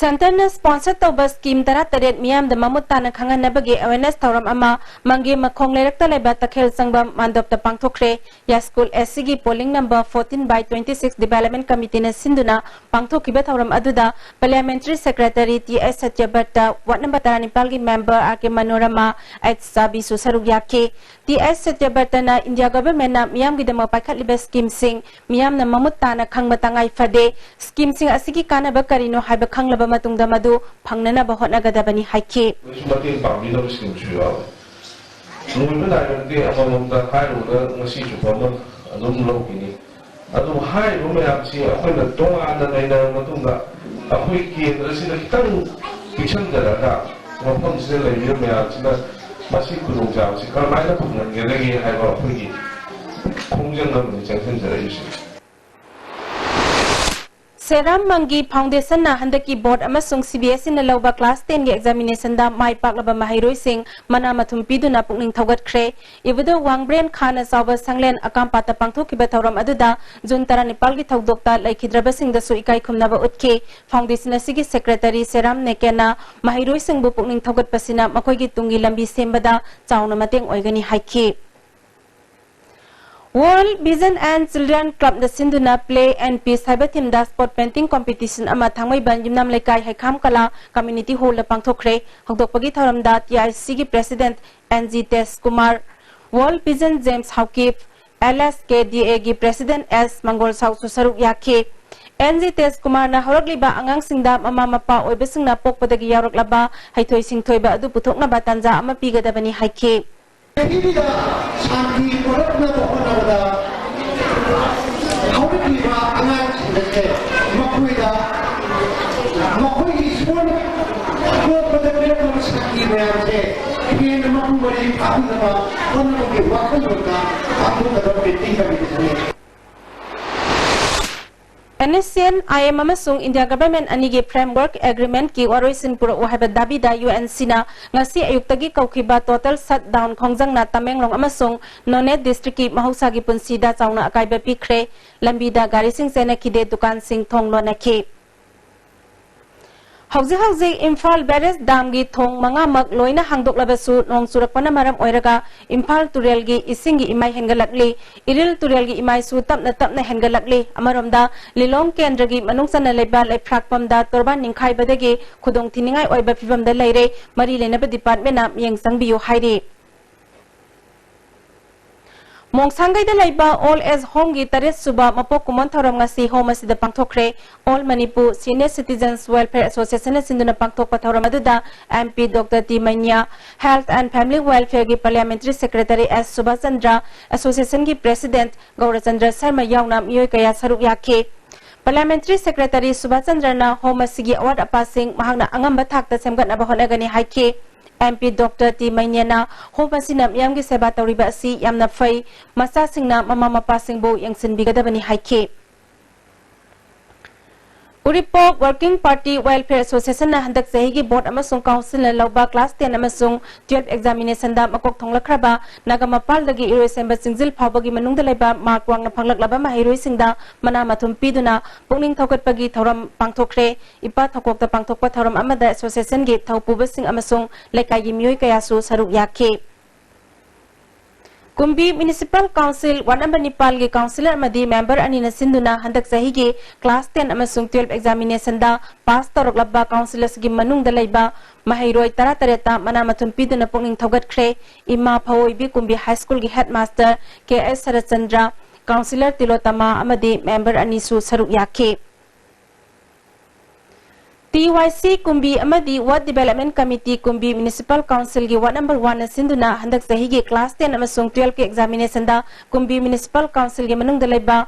ꯁꯦꯟꯇꯔꯅ sponsor ꯇꯧꯕ scheme ꯇꯔꯥꯇꯔꯦꯠ ꯃꯤꯌꯥꯝꯗ ꯃꯃꯨꯠ ꯇꯥꯅ ꯈꯪꯍꯟꯅꯕꯒꯤ awareness ꯊꯧꯔꯝ ꯑꯃ ꯃꯪꯒꯦ ꯃꯈꯣꯡ ꯂꯩꯔꯛꯇ ꯂꯩꯕ ꯇꯈꯦꯜ ꯆꯪꯕꯝ ꯃꯥꯟꯗꯣꯞꯇ ꯄꯥꯡꯊꯣꯛꯈ꯭ꯔꯦ꯫ ꯌꯥꯁꯀꯨꯜ ꯑꯦꯁ ꯁꯤꯒꯤ polling number fourteen by twenty six development ꯀꯃꯤꯇꯤꯅ ꯁꯤꯟꯗꯨꯅ ꯄꯥꯡꯊꯣꯛꯈꯤꯕ ꯊꯧꯔꯝ ꯑꯗꯨꯗ parliamentary secretary T S Satyabrata, ward number ꯇꯔꯥꯅꯤꯄꯥꯜꯒꯤ member R K Manorama, H ꯆꯥꯕꯤꯁꯨ ꯁꯔꯨꯛ ꯌꯥꯈꯤ꯫ ꯇꯤ ꯑꯦꯁ ꯁꯇ꯭ꯌꯕ꯭ꯔꯇꯅ ꯏꯟꯗꯤꯌꯥ ꯒꯚꯔꯟꯃꯦꯟꯠꯅ ꯃꯤꯌꯥꯝꯒꯤꯗꯃꯛ ꯄꯥꯏꯈꯠꯂꯤꯕ ꯁ꯭ꯀꯤꯝꯁꯤꯡ ꯃꯤꯌꯥꯝꯅ ꯃꯃꯨꯠ ꯇꯥꯅ ꯈꯪꯕ ꯇꯉꯥꯏ ꯐꯗꯦ꯫ ꯁ꯭ꯀꯤꯝꯁꯤꯡ ꯑꯁꯤꯒꯤ ꯀꯥꯟꯅꯕ ꯀꯔꯤꯅꯣ ꯍꯥꯏꯕ ꯈꯪꯂꯕ ꯃꯇꯨꯡꯗ ꯃꯗꯨ ꯐꯪꯅꯅꯕ ꯍꯣꯠꯅꯒꯗꯕꯅꯤ ꯍꯥꯏꯈꯤ꯫ ꯃꯣꯏꯁꯨ ꯃꯇꯦꯡ ꯄꯥꯡꯕꯤꯅꯕ ꯁ꯭ꯀꯤꯝꯁꯨ ꯌꯥꯎꯋꯦ꯫ ꯂꯣꯏꯕ ꯅꯥꯏꯕ ꯅꯠꯇꯦ, ꯑꯃꯃꯝꯇ ꯍꯥꯏꯔꯨꯕꯗ ꯉꯁꯤ ꯆꯨꯞꯄ ꯑꯃ ꯑꯗꯨꯝ ꯂꯧꯈꯤꯅꯤ꯫ ꯑꯗꯨꯕꯨ ꯍꯥꯏꯔꯤꯕ ꯃꯌꯥꯝꯁꯤ ꯑꯩꯈꯣꯏꯅ ꯇꯣꯉꯥꯟꯅ ꯅꯩꯅꯔꯕ ꯃꯇꯨꯡꯗ ꯑꯩꯈꯣꯏ ꯀꯦꯟꯗ꯭ꯔꯁꯤꯗ ꯈꯤꯇꯪ ꯄꯤꯛꯁꯟꯖꯔꯒ ꯃꯐꯝꯁꯤꯗ ꯂꯩꯔꯤꯕ ꯃꯌꯥꯝꯁꯤꯅ ꯃꯁꯤ ꯈꯨꯗꯣꯡꯆꯥꯕꯁꯤ ꯀꯔꯝꯍꯥꯏꯅ ꯐꯪꯍꯟꯒꯗꯒꯦ ꯍꯥꯏꯕ ꯑꯩꯈꯣꯏꯒꯤ ꯈꯣꯡꯖꯪ ꯑꯃꯅꯤ ꯆꯪꯁꯤꯟꯖꯔꯛꯏꯕꯁꯤ꯫ ꯁꯦꯔꯥꯝ ꯃꯪꯒꯤ ꯐꯥꯎꯟꯗꯦꯁꯟꯅ ꯍꯟꯗꯛꯀꯤ ꯕꯣꯔꯗ ꯑꯃꯁꯨꯡ ꯁꯤ ꯕꯤ ꯑꯦꯁ ꯏꯅ ꯂꯧꯕ ꯀ꯭ꯂꯥꯁ ꯇꯦꯟꯒꯤ ꯑꯦꯛꯖꯥꯃꯤꯅꯦꯁꯟꯗ ꯃꯥꯏ ꯄꯥꯛꯂꯕ ꯃꯍꯩꯔꯣꯏꯁꯤꯡ ꯃꯅꯥ ꯃꯊꯨꯝ ꯄꯤꯗꯨꯅ ꯄꯨꯛꯅꯤꯡ ꯊꯧꯒꯠꯈ꯭ꯔꯦ꯫ ꯏꯕꯨꯙꯧ ꯋꯥꯡꯕ꯭ꯔꯦꯟ ꯈꯥꯅ ꯆꯥꯎꯕ ꯁꯪꯂꯦꯟ ꯑꯀꯥꯝꯄꯥꯠꯇ ꯄꯥꯡꯊꯣꯛꯈꯤꯕ ꯊꯧꯔꯝ ꯑꯗꯨꯗ ꯖꯨꯟ ꯇꯔꯥꯅꯤꯄꯥꯜꯒꯤ ꯊꯧꯗꯣꯛꯇ ꯂꯩꯈꯤꯗ꯭ꯔꯕꯁꯤꯡꯗꯁꯨ ꯏꯀꯥꯏ ꯈꯨꯝꯅꯕ ꯎꯠꯈꯤ꯫ ꯐꯥꯎꯟꯗꯦꯁꯟ ꯑꯁꯤꯒꯤ ꯁꯦꯀ꯭ꯔꯦꯇꯔꯤ ꯁꯦꯔꯥꯝ ꯅꯦꯀꯦꯟꯅ ꯃꯍꯩꯔꯣꯏꯁꯤꯡꯕꯨ ꯄꯨꯛꯅꯤꯡ ꯊꯧꯒꯠꯄꯁꯤꯅ ꯃꯈꯣꯏꯒꯤ ꯇꯨꯡꯒꯤ ꯂꯝꯕꯤ ꯁꯦꯝꯕꯗ ꯆꯥꯎꯅ ꯃꯇꯦꯡ ꯑꯣꯏꯒꯅꯤ ꯍꯥꯏꯈꯤ꯫ World Vision and Children Clubꯅ ꯁꯤꯟꯗꯨꯅ Play and Peace ꯍꯥꯏꯕ ꯊꯤꯝꯗ ꯁ꯭ꯄꯣꯠ ꯄꯦꯟꯇꯤꯡ ꯀꯝꯄꯤꯇꯤꯁꯟ ꯑꯃ ꯊꯥꯡꯃꯩꯕꯟ ꯌꯨꯝꯅꯥꯝ ꯂꯩꯀꯥꯏ ꯍꯩꯈꯥꯝ ꯀꯂꯥ ꯀꯝꯃ꯭ꯌꯨꯅꯤꯇꯤ ꯍꯣꯜꯗ ꯄꯥꯡꯊꯣꯛꯈ꯭ꯔꯦ꯫ ꯍꯧꯗꯣꯛꯄꯒꯤ ꯊꯧꯔꯝꯗ ꯇꯤ ꯑꯥꯏ ꯁꯤꯒꯤ president N G Tejkumar, World Vision James Haokip, L S K D ꯑꯦꯒꯤ ꯄ꯭ꯔꯦꯁꯤꯗꯦꯟꯠ ꯑꯦꯁ ꯃꯪꯒꯣꯜꯁꯥꯎꯁꯨ ꯁꯔꯨꯛ ꯌꯥꯈꯤ꯫ ꯑꯦꯟ ꯖꯤ ꯇꯦꯖꯀꯨꯃꯥꯔꯅ ꯍꯧꯔꯛꯂꯤꯕ ꯑꯉꯥꯡꯁꯤꯡꯗ ꯃꯃꯥ ꯃꯄꯥ ꯑꯣꯏꯕꯁꯤꯡꯅ ꯄꯣꯛꯄꯗꯒꯤ ꯌꯥꯎꯔꯛꯂꯕ ꯍꯩꯊꯣꯏ ꯁꯤꯡꯊꯣꯏꯕ ꯑꯗꯨ ꯄꯨꯊꯣꯛꯅꯕ ꯇꯥꯟꯖꯥ ꯑꯃ ꯄꯤꯒꯗꯕꯅꯤ ꯍꯥꯏꯈꯤ꯫ ꯄ꯭ꯔꯤꯊꯤꯕꯤꯗ ꯁꯥꯟꯇꯤ ꯄꯨꯔꯛꯅꯕ ꯍꯣꯠꯅꯕꯗ ꯍꯧꯔꯛꯂꯤꯕ ꯑꯉꯥꯡꯁꯤꯡ ꯑꯁꯦ ꯃꯈꯣꯏꯗ ꯃꯈꯣꯏꯒꯤ ꯏꯁꯣꯔꯅ ꯄꯣꯛꯄꯗ ꯄꯤꯔꯛꯂꯕ ꯁꯥꯟꯇꯤ ꯃꯌꯥꯝꯁꯦ ꯍꯦꯟꯅ ꯃꯄꯨꯡ ꯃꯔꯩ ꯐꯥꯍꯟꯅꯕ ꯍꯣꯠꯅꯕꯒꯤ ꯋꯥꯈꯜꯂꯣꯟꯗ ꯄꯥꯡꯊꯣꯛꯀꯗꯕ painting ꯀꯝꯄꯤꯇꯤꯁꯟꯅꯤ꯫ N S C N I M ꯑꯃꯁꯨꯡ ꯏꯟꯗꯤꯌꯥ ꯒꯚꯔꯟꯃꯦꯟꯠ ꯑꯅꯤꯒꯤ ꯐ꯭ꯔꯦꯝꯋꯔꯛ ꯑꯦꯒ꯭ꯔꯤꯃꯦꯟꯠꯀꯤ ꯋꯥꯔꯣꯏꯁꯤꯟ ꯄꯨꯔꯛꯎ ꯍꯥꯏꯕ ꯗꯥꯕꯤꯗ ꯌꯨ ꯑꯦꯟ ꯁꯤꯅ ꯉꯁꯤ ꯑꯌꯨꯛꯇꯒꯤ ꯀꯧꯈꯤꯕ ꯇꯣꯇꯦꯜ ꯁꯠ ꯗꯥꯎꯟ ꯈꯣꯡꯖꯪꯅ ꯇꯃꯦꯡꯂꯣꯡ ꯑꯃꯁꯨꯡ ꯅꯣꯅꯦ ꯗꯤꯁꯇ꯭ꯔꯤꯛꯀꯤ ꯃꯍꯧꯁꯥꯒꯤ ꯄꯨꯟꯁꯤꯗ ꯆꯥꯎꯅ ꯑꯀꯥꯏꯕ ꯄꯤꯈ꯭ꯔꯦ꯫ ꯂꯝꯕꯤꯗ ꯒꯥꯔꯤꯁꯤꯡ ꯆꯦꯟꯅꯈꯤꯗꯦ, ꯗꯨꯀꯥꯟꯁꯤꯡ ꯊꯣꯡ ꯂꯣꯟꯅꯈꯤ꯫ ꯍꯧꯖꯤꯛ ꯍꯧꯖꯤꯛ ꯏꯝꯐꯥꯜ ꯕꯦꯔꯦꯖ ꯗꯥꯝꯒꯤ ꯊꯣꯡ ꯃꯉꯥꯃꯛ ꯂꯣꯏꯅ ꯍꯥꯡꯗꯣꯛꯂꯕꯁꯨ, ꯅꯣꯡ ꯆꯨꯔꯛꯄꯅ ꯃꯔꯝ ꯑꯣꯏꯔꯒ ꯏꯝꯐꯥꯜ ꯇꯨꯔꯦꯜꯒꯤ ꯏꯁꯤꯡꯒꯤ ꯏꯃꯥꯏ ꯍꯦꯟꯒꯠꯂꯛꯂꯤ꯫ ꯏꯔꯤꯜ ꯇꯨꯔꯦꯜꯒꯤ ꯏꯃꯥꯏꯁꯨ ꯇꯞꯅ ꯇꯞꯅ ꯍꯦꯟꯒꯠꯂꯛꯂꯤ꯫ ꯑꯃꯔꯣꯝꯗ, ꯂꯤꯂꯣꯡ ꯀꯦꯟꯗ꯭ꯔꯒꯤ ꯃꯅꯨꯡ ꯆꯟꯅ ꯂꯩꯕ ꯂꯩꯐ꯭ꯔꯥꯛꯄꯝꯗ ꯇꯣꯔꯕꯥꯟ ꯅꯤꯡꯈꯥꯏꯕꯗꯒꯤ ꯈꯨꯗꯣꯡꯊꯤꯅꯤꯡꯉꯥꯏ ꯑꯣꯏꯕ ꯐꯤꯚꯝꯗ ꯂꯩꯔꯦ꯫ ꯃꯔꯤ ꯂꯩꯅꯕ ꯗꯤꯄꯥꯔꯠꯃꯦꯟꯅ ꯃꯤꯠꯌꯦꯡ ꯆꯪꯕꯤꯌꯨ ꯍꯥꯏꯔꯤ꯫ ꯃꯣꯡꯁꯥꯡꯒꯩꯗ ꯂꯩꯕ ꯑꯣꯜ ꯑꯦꯖ ꯍꯣꯝꯒꯤ ꯇꯔꯦꯠ ꯁꯨꯕ ꯃꯄꯣꯛ ꯀꯨꯝꯑꯣꯟ ꯊꯧꯔꯝ ꯉꯁꯤ ꯍꯣꯝ ꯑꯁꯤꯗ ꯄꯥꯡꯊꯣꯛꯈ꯭ꯔꯦ꯫ All Manipur senior citizens welfare ꯑꯦꯁꯣꯁꯤꯌꯦꯁꯟꯅ ꯁꯤꯟꯗꯨꯅ ꯄꯥꯡꯊꯣꯛꯄ ꯊꯧꯔꯝ ꯑꯗꯨꯗ M P doctor T Meinya, health and family ꯋꯦꯜꯐꯤꯌꯔꯒꯤ ꯄꯥꯔꯂꯤꯌꯥꯃꯦꯟꯇꯔꯤ ꯁꯦꯀ꯭ꯔꯦꯇꯔꯤ ꯑꯦꯁ ꯁꯨꯕꯥꯁ ꯆꯟꯗ꯭ꯔ, ꯑꯦꯁꯣꯁꯤꯌꯦꯁꯟꯒꯤ ꯄ꯭ꯔꯦꯁꯤꯗꯦꯟꯠ ꯒꯧꯔꯆꯟꯗ꯭ꯔ ꯁꯔꯃ ꯌꯥꯎꯅ ꯃꯤꯑꯣꯏ ꯀꯌꯥ ꯁꯔꯨꯛ ꯌꯥꯈꯤ꯫ ꯄꯥꯔꯂꯤꯌꯥꯃꯦꯟꯇꯔꯤ ꯁꯦꯀ꯭ꯔꯦꯇꯔꯤ ꯁꯨꯕꯥꯁ ꯆꯟꯗ꯭ꯔꯅ ꯍꯣꯝ ꯑꯁꯤꯒꯤ ꯑꯋꯥꯠ ꯑꯄꯥꯁꯤꯡ ꯃꯍꯥꯛꯅ ꯑꯉꯝꯕ ꯊꯥꯛꯇ ꯁꯦꯝꯒꯠꯅꯕ ꯍꯣꯠꯅꯒꯅꯤ ꯍꯥꯏꯈꯤ꯫ ꯑꯦꯝ ꯄꯤ ꯗꯣꯛꯇꯔ ꯇꯤ ꯃꯩꯅ꯭ꯌꯥꯅ ꯍꯣꯝ ꯑꯁꯤꯅ ꯃꯤꯌꯥꯝꯒꯤ ꯁꯦꯕꯥ ꯇꯧꯔꯤꯕ ꯑꯁꯤ ꯌꯥꯝꯅ ꯐꯩ, ꯃꯆꯥꯁꯤꯡꯅ ꯃꯃꯥ ꯃꯄꯥꯁꯤꯡꯕꯨ ꯌꯦꯡꯁꯤꯟꯕꯤꯒꯗꯕꯅꯤ ꯍꯥꯏꯈꯤ꯫ ꯎꯔꯤꯄꯣꯛ ꯋꯥꯔꯀꯤꯡ ꯄꯥꯔꯇꯤ ꯋꯦꯜꯐꯤꯌꯔ ꯑꯦꯁꯣꯁꯤꯌꯦꯁꯟꯅ ꯍꯟꯗꯛ ꯆꯍꯤꯒꯤ ꯕꯣꯔꯗ ꯑꯃꯁꯨꯡ ꯀꯥꯎꯟꯁꯤꯜꯅ ꯂꯧꯕ ꯀ꯭ꯂꯥꯁ ꯇꯦꯟ ꯑꯃꯁꯨꯡ ꯇꯨꯌꯦꯜꯐ ꯑꯦꯛꯖꯥꯃꯤꯅꯦꯁꯟꯗ ꯃꯀꯣꯛ ꯊꯣꯡꯂꯛꯈ꯭ꯔꯕ ꯅꯥꯒꯥꯃꯄꯥꯜꯗꯒꯤ ꯏꯔꯣꯏꯁꯦꯝꯕ ꯆꯤꯡꯖꯤꯜ ꯐꯥꯎꯕꯒꯤ ꯃꯅꯨꯡꯗ ꯂꯩꯕ ꯃꯥꯔꯛ ꯋꯥꯡꯅ ꯐꯪꯂꯛꯂꯕ ꯃꯍꯩꯔꯣꯏꯁꯤꯡꯗ ꯃꯅꯥ ꯃꯊꯨꯝ ꯄꯤꯗꯨꯅ ꯄꯨꯛꯅꯤꯡ ꯊꯧꯒꯠꯄꯒꯤ ꯊꯧꯔꯝ ꯄꯥꯡꯊꯣꯛꯈ꯭ꯔꯦ꯫ ꯏꯄꯥ ꯊꯧꯀꯣꯛꯇ ꯄꯥꯡꯊꯣꯛꯄ ꯊꯧꯔꯝ ꯑꯃꯗ ꯑꯦꯁꯣꯁꯤꯌꯦꯁꯟꯒꯤ ꯊꯧꯄꯨꯕꯁꯤꯡ ꯑꯃꯁꯨꯡ ꯂꯩꯀꯥꯏꯒꯤ ꯃꯤꯑꯣꯏ ꯀꯌꯥꯁꯨ ꯁꯔꯨꯛ ꯌꯥꯈꯤ꯫ ꯀꯨꯝꯕꯤ ꯃ꯭ꯌꯨꯅꯤꯁꯤꯄꯥꯜ ꯀꯥꯎꯟꯁꯤꯜ ꯋꯥꯔꯗ ꯅꯝꯕꯔ ꯅꯤꯄꯥꯜꯒꯤ ꯀꯥꯎꯟꯁꯤꯂꯔ ꯑꯃꯗꯤ ꯃꯦꯝꯕꯔ ꯑꯅꯤꯅ ꯁꯤꯟꯗꯨꯅ ꯍꯟꯗꯛ ꯆꯍꯤꯒꯤ ꯀ꯭ꯂꯥꯁ ꯇꯦꯟ ꯑꯃꯁꯨꯡ ꯇꯨꯌꯦꯜꯐ ꯑꯦꯛꯖꯥꯃꯤꯅꯦꯁꯟꯗ ꯄꯥꯁ ꯇꯧꯔꯛꯂꯕ ꯀꯥꯎꯟꯁꯤꯜ ꯑꯁꯤꯒꯤ ꯃꯅꯨꯡꯗ ꯂꯩꯕ ꯃꯍꯩꯔꯣꯏ ꯇꯔꯥꯇꯔꯦꯠꯇ ꯃꯅꯥ ꯃꯊꯨꯝ ꯄꯤꯗꯨꯅ ꯄꯨꯛꯅꯤꯡ ꯊꯧꯒꯠꯈ꯭ꯔꯦ꯫ ꯏꯃꯥ ꯐꯋꯣꯏꯕꯤ ꯀꯨꯝꯕꯤ ꯍꯥꯏ ꯁ꯭ꯀꯨꯜꯒꯤ ꯍꯦꯗꯃꯥꯁꯇꯔ ꯀꯦ ꯑꯦꯁ ꯁꯔꯠꯆꯟꯗ꯭ꯔ, ꯀꯥꯎꯟꯁꯤꯂꯔ ꯇꯤꯂꯣꯇꯃꯥ ꯑꯃꯗꯤ ꯃꯦꯝꯕꯔ ꯑꯅꯤꯁꯨ ꯁꯔꯨꯛ ꯌꯥꯈꯤ꯫ ꯇꯤ ꯋꯥꯏ ꯁꯤ ꯀꯨꯝꯕꯤ ꯑꯃꯗꯤ ꯋꯥꯔꯗ ꯗꯤꯚꯦꯂꯞꯃꯦꯟ ꯀꯃꯤꯇꯤ ꯀꯨꯝꯕꯤ ꯃ꯭ꯌꯨꯅꯤꯁꯤꯄꯥꯜ ꯀꯥꯎꯟꯁꯤꯜꯒꯤ ꯋꯥꯔꯗ ꯅꯝꯕꯔ ꯋꯥꯟꯅ ꯁꯤꯟꯗꯨꯅ ꯍꯟꯗꯛ ꯆꯍꯤꯒꯤ ꯀ꯭ꯂꯥꯁ ꯇꯦꯟ ꯑꯃꯁꯨꯡ ꯇꯨꯌꯦꯜꯐꯀꯤ ꯑꯦꯛꯖꯥꯃꯤꯅꯦꯁꯟꯗ ꯀꯨꯝꯕꯤ ꯃ꯭ꯌꯨꯅꯤꯁꯤꯄꯥꯜ ꯀꯥꯎꯟꯁꯤꯜꯒꯤ ꯃꯅꯨꯡꯗ ꯂꯩꯕ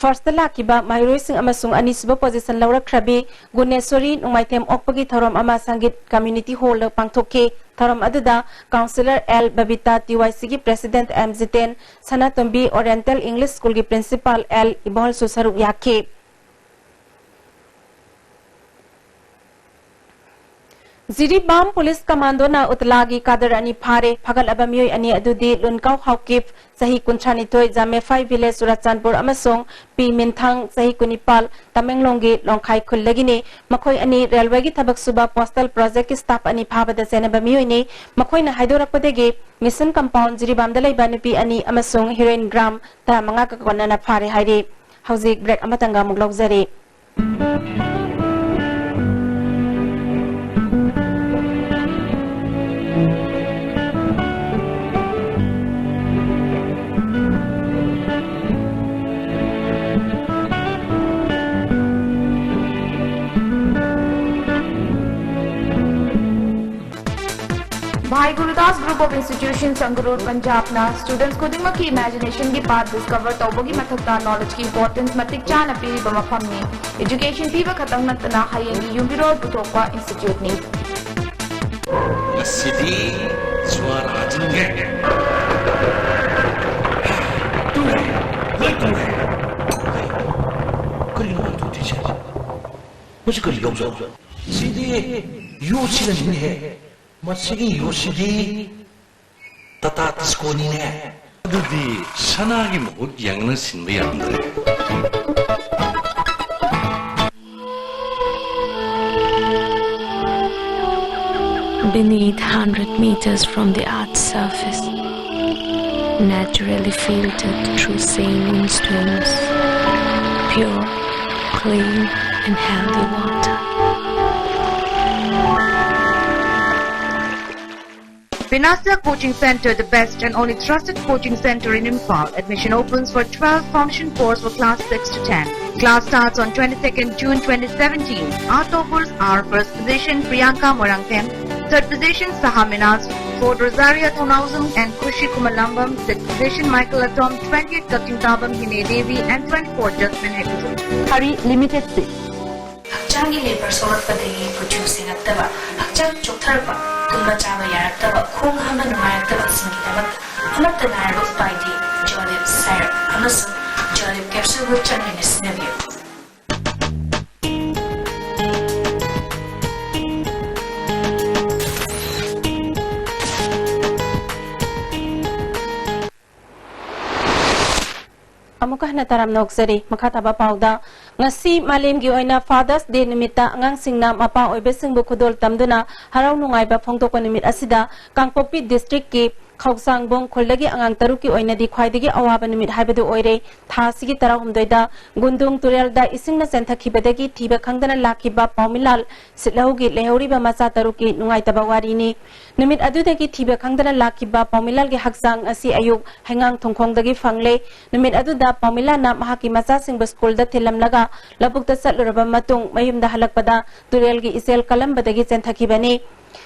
ꯐꯥꯔꯁꯇ ꯂꯥꯛꯈꯤꯕ ꯃꯍꯩꯔꯣꯏꯁꯤꯡ ꯑꯃꯁꯨꯡ ꯑꯅꯤꯁꯨꯕ ꯄꯣꯖꯤꯁꯟ ꯂꯧꯔꯛꯈ꯭ꯔꯕꯤ ꯒꯨꯅꯦꯁꯣꯔꯤ ꯅꯣꯡꯃꯥꯏꯊꯦꯝ ꯑꯣꯛꯄꯒꯤ ꯊꯧꯔꯝ ꯑꯃ ꯁꯪꯒꯤꯠ ꯀꯝꯃ꯭ꯌꯨꯅꯤꯇꯤ ꯍꯣꯜꯗ ꯄꯥꯡꯊꯣꯛꯈꯤ꯫ ꯊꯧꯔꯝ ꯑꯗꯨꯗ ꯀꯥꯎꯟꯁꯤꯂꯔ ꯑꯦꯜ ꯕꯕꯤꯇꯥ, ꯇꯤ ꯋꯥꯏ ꯁꯤꯒꯤ ꯄ꯭ꯔꯦꯁꯤꯗꯦꯟꯠ ꯑꯦꯝ ꯖꯤꯇꯦꯟ, ꯁꯅꯥꯇꯣꯝꯕꯤ ꯑꯣꯔꯤꯌꯦꯟꯇꯦꯜ ꯏꯪꯂꯤꯁ ꯁ꯭ꯀꯨꯜꯒꯤ ꯄ꯭ꯔꯤꯟꯁꯤꯄꯥꯜ ꯑꯦꯜ ꯏꯕꯣꯍꯜꯁꯨ ꯁꯔꯨꯛ ꯌꯥꯈꯤ꯫ ꯖꯤꯔꯤꯕꯥꯝ ꯄꯨꯂꯤꯁ ꯀꯃꯥꯟꯗꯣꯅ ꯎꯇꯂꯥꯒꯤ ꯀꯥꯗꯔ ꯑꯅꯤ ꯐꯥꯔꯦ꯫ ꯐꯥꯒꯠꯂꯕ ꯃꯤꯑꯣꯏ ꯑꯅꯤ ꯑꯗꯨꯗꯤ ꯂꯨꯟꯀꯥꯎ ꯍꯥꯎꯀꯤꯞ, ꯆꯍꯤ ꯀꯨꯟꯊ꯭ꯔꯥꯅꯤꯊꯣꯏ, ꯖꯥꯃꯦꯐꯥꯏ ꯚꯤꯂꯦꯖ, ꯆꯨꯔꯥꯆꯥꯟꯄꯨꯔ, ꯑꯃꯁꯨꯡ ꯄꯤ ꯃꯤꯟꯊꯥꯡ, ꯆꯍꯤ ꯀꯨꯟꯅꯤꯄꯥꯜ, ꯇꯃꯦꯡꯂꯣꯡꯒꯤ ꯂꯣꯡꯈꯥꯏ ꯈꯨꯜꯗꯒꯤꯅꯤ꯫ ꯃꯈꯣꯏ ꯑꯅꯤ ꯔꯦꯜꯋꯦꯒꯤ ꯊꯕꯛ ꯁꯨꯕ ꯄꯣꯁꯇꯦꯜ ꯄ꯭ꯔꯣꯖꯦꯛꯀꯤ ꯁ꯭ꯇꯥꯐ ꯑꯅꯤ ꯐꯥꯕꯗ ꯆꯦꯟꯅꯕ ꯃꯤꯑꯣꯏꯅꯤ꯫ ꯃꯈꯣꯏꯅ ꯍꯥꯏꯗꯣꯔꯛꯄꯗꯒꯤ ꯃꯤꯁꯟ ꯀꯝꯄꯥꯎꯟ ꯖꯤꯔꯤꯕꯥꯝꯗ ꯂꯩꯕ ꯅꯨꯄꯤ ꯑꯅꯤ ꯑꯃꯁꯨꯡ ꯍꯤꯔꯣꯏꯟ ꯒ꯭ꯔꯥꯝ ꯇꯔꯥꯃꯉꯥꯒ ꯀꯣꯟꯅꯅ ꯐꯥꯔꯦ ꯍꯥꯏꯔꯤ꯫ ꯍꯧꯖꯤꯛ ꯕ꯭ꯔꯦꯛ ꯑꯃꯇꯪꯒ ꯑꯃꯨꯛ ꯂꯧꯖꯔꯤ꯫ Bhai Gurudas Group of Institutions, Sangrur, Punjabꯅ students ꯈꯨꯗꯤꯡꯃꯛꯀꯤ imaginationꯒꯤ path discover ꯇꯧꯕꯒꯤ ꯃꯊꯛꯇ knowledgeꯀꯤ importance ꯃꯇꯤꯛ ꯆꯥꯅ ꯄꯤꯔꯤꯕ ꯃꯐꯝꯅꯤ꯫ Education ꯄꯤꯕ ꯈꯛꯇꯪ ꯅꯠꯇꯅ ꯍꯌꯦꯡꯒꯤ ꯌꯨꯝꯕꯤꯔꯣꯜ ꯄꯨꯊꯣꯛꯄ instituteꯅꯤ꯫ ꯉꯁꯤꯗꯤ ꯖ꯭ꯋꯥꯔ ꯍꯥꯖꯤꯟꯒꯦ꯫ ꯇꯨꯝꯃꯦ, ꯂꯣꯏ ꯇꯨꯝꯃꯦ꯫ ꯀꯔꯤꯅꯣ ꯃꯥꯅ ꯇꯧꯗꯣꯏꯁꯦ? ꯃꯁꯤ ꯀꯔꯤ ꯌꯥꯎꯖꯥꯠꯅꯣ? ꯁꯤꯗꯤ ꯌꯣꯠꯁꯤꯅꯅꯤꯅꯦꯍꯦ꯫ ꯃꯁꯤꯒꯤ ꯌꯣꯠꯁꯤꯗꯤ ꯇꯥꯇꯥ ꯇꯤꯁꯀꯣꯅꯤꯅꯦ꯫ ꯑꯗꯨꯗꯤ ꯁꯅꯥꯒꯤ ꯃꯍꯨꯠ ꯌꯥꯡꯅ ꯁꯤꯟꯕ ꯌꯥꯔꯝꯗ꯭ꯔꯦ꯫ Beneath, hundred meters from the earth's surface, naturally filtered through saline stones, pure, clean, and healthy water. Vinasya Coaching Center, the best and only trusted coaching center in Imphal. Admission opens for twelve, formation fours for class six to ten. Class starts on twenty-second June twenty seventeen. Our toppers are first position Priyanka Morangthem, third position Saha Minaz, fourth Rosaria Thonausam and Khushi Kumalambam, sixth position Michael Atom, twentieth Kakting Tabam Hine Devi and twenty-fourth Jasmine Hekuzum. Hari limited seats. ꯍꯛꯆꯥꯡꯒꯤ labour ꯁꯣꯛꯂꯛꯄꯗꯒꯤ ꯀꯨꯆꯨ ꯁꯦꯡꯉꯛꯇꯕ, ꯍꯛꯆꯥꯡ ꯆꯣꯛꯊꯔꯛꯄ, ꯇꯨꯝꯕ ꯆꯥꯕ ꯌꯥꯔꯛꯇꯕ, ꯈꯣꯡ ꯍꯥꯝꯕ ꯅꯨꯡꯉꯥꯏꯔꯛꯇꯕꯁꯤꯡꯒꯤꯗꯃꯛꯇ ꯑꯃꯠꯇ ꯉꯥꯏꯔꯕ ꯎꯄꯥꯏꯗꯤ ꯖꯣꯂꯤꯞ ꯁꯥꯏꯔꯞ ꯑꯃꯁꯨꯡ ꯖꯣꯂꯤꯞ ꯀꯦꯞꯁꯨꯜꯕꯨ ꯆꯥꯡ ꯅꯥꯏꯅ ꯁꯤꯖꯤꯟꯅꯕꯤꯌꯨ꯫ ꯍꯟꯅ ꯇꯥꯔꯝꯅ ꯑꯣꯛꯆꯔꯤ꯫ ꯃꯈꯥ ꯇꯥꯕ ꯄꯥꯎꯗ, ꯉꯁꯤ ꯃꯥꯂꯦꯝꯒꯤ ꯑꯣꯏꯅ Father's Day ꯅꯨꯃꯤꯠꯇ ꯑꯉꯥꯡꯁꯤꯡꯅ ꯃꯄꯥ ꯑꯣꯏꯕꯁꯤꯡꯕꯨ ꯈꯨꯗꯣꯜ ꯇꯝꯗꯨꯅ ꯍꯔꯥꯎ ꯅꯨꯡꯉꯥꯏꯕ ꯐꯣꯡꯗꯣꯛꯄ ꯅꯨꯃꯤꯠ ꯑꯁꯤꯗ ꯀꯥꯡꯄꯣꯛꯄꯤ district ꯀꯤ ꯈꯧꯁꯥꯡꯕꯣꯡ ꯈꯨꯜꯗꯒꯤ ꯑꯉꯥꯡ ꯇꯔꯨꯛꯀꯤ ꯑꯣꯏꯅꯗꯤ ꯈ꯭ꯋꯥꯏꯗꯒꯤ ꯑꯋꯥꯕ ꯅꯨꯃꯤꯠ ꯍꯥꯏꯕꯗꯨ ꯑꯣꯏꯔꯦ꯫ ꯊꯥ ꯑꯁꯤꯒꯤ ꯇꯔꯥꯍꯨꯝꯗꯣꯏꯗ ꯒꯨꯟꯗꯨꯡ ꯇꯨꯔꯦꯜꯗ ꯏꯁꯤꯡꯅ ꯆꯦꯟꯊꯈꯤꯕꯗꯒꯤ ꯊꯤꯕ ꯈꯪꯗꯅ ꯂꯥꯛꯈꯤꯕ ꯄꯥꯎꯃꯤꯂꯥꯜ ꯁꯤꯠꯂꯧꯒꯤ ꯂꯩꯍꯧꯔꯤꯕ ꯃꯆꯥ ꯇꯔꯨꯛꯀꯤ ꯅꯨꯡꯉꯥꯏꯇꯕ ꯋꯥꯔꯤꯅꯤ꯫ ꯅꯨꯃꯤꯠ ꯑꯗꯨꯗꯒꯤ ꯊꯤꯕ ꯈꯪꯗꯅ ꯂꯥꯛꯈꯤꯕ ꯄꯥꯎꯃꯤꯂꯥꯜꯒꯤ ꯍꯛꯆꯥꯡ ꯉꯁꯤ ꯑꯌꯨꯛ ꯍꯩꯉꯥꯡ ꯊꯣꯡꯈꯣꯡꯗꯒꯤ ꯐꯪꯂꯦ꯫ ꯅꯨꯃꯤꯠ ꯑꯗꯨꯗ ꯄꯥꯎꯃꯤꯂꯥꯜꯅ ꯃꯍꯥꯛꯀꯤ ꯃꯆꯥꯁꯤꯡꯕꯨ ꯁ꯭ꯀꯨꯜꯗ ꯊꯤꯜꯂꯝꯂꯒ ꯂꯧꯕꯨꯛꯇ ꯆꯠꯂꯨꯔꯕ ꯃꯇꯨꯡ ꯃꯌꯨꯝꯗ ꯍꯜꯂꯛꯄꯗ ꯇꯨꯔꯦꯜꯒꯤ ꯏꯆꯦꯜ ꯀꯜꯂꯝꯕꯗꯒꯤ ꯆꯦꯟꯊꯈꯤꯕꯅꯤ꯫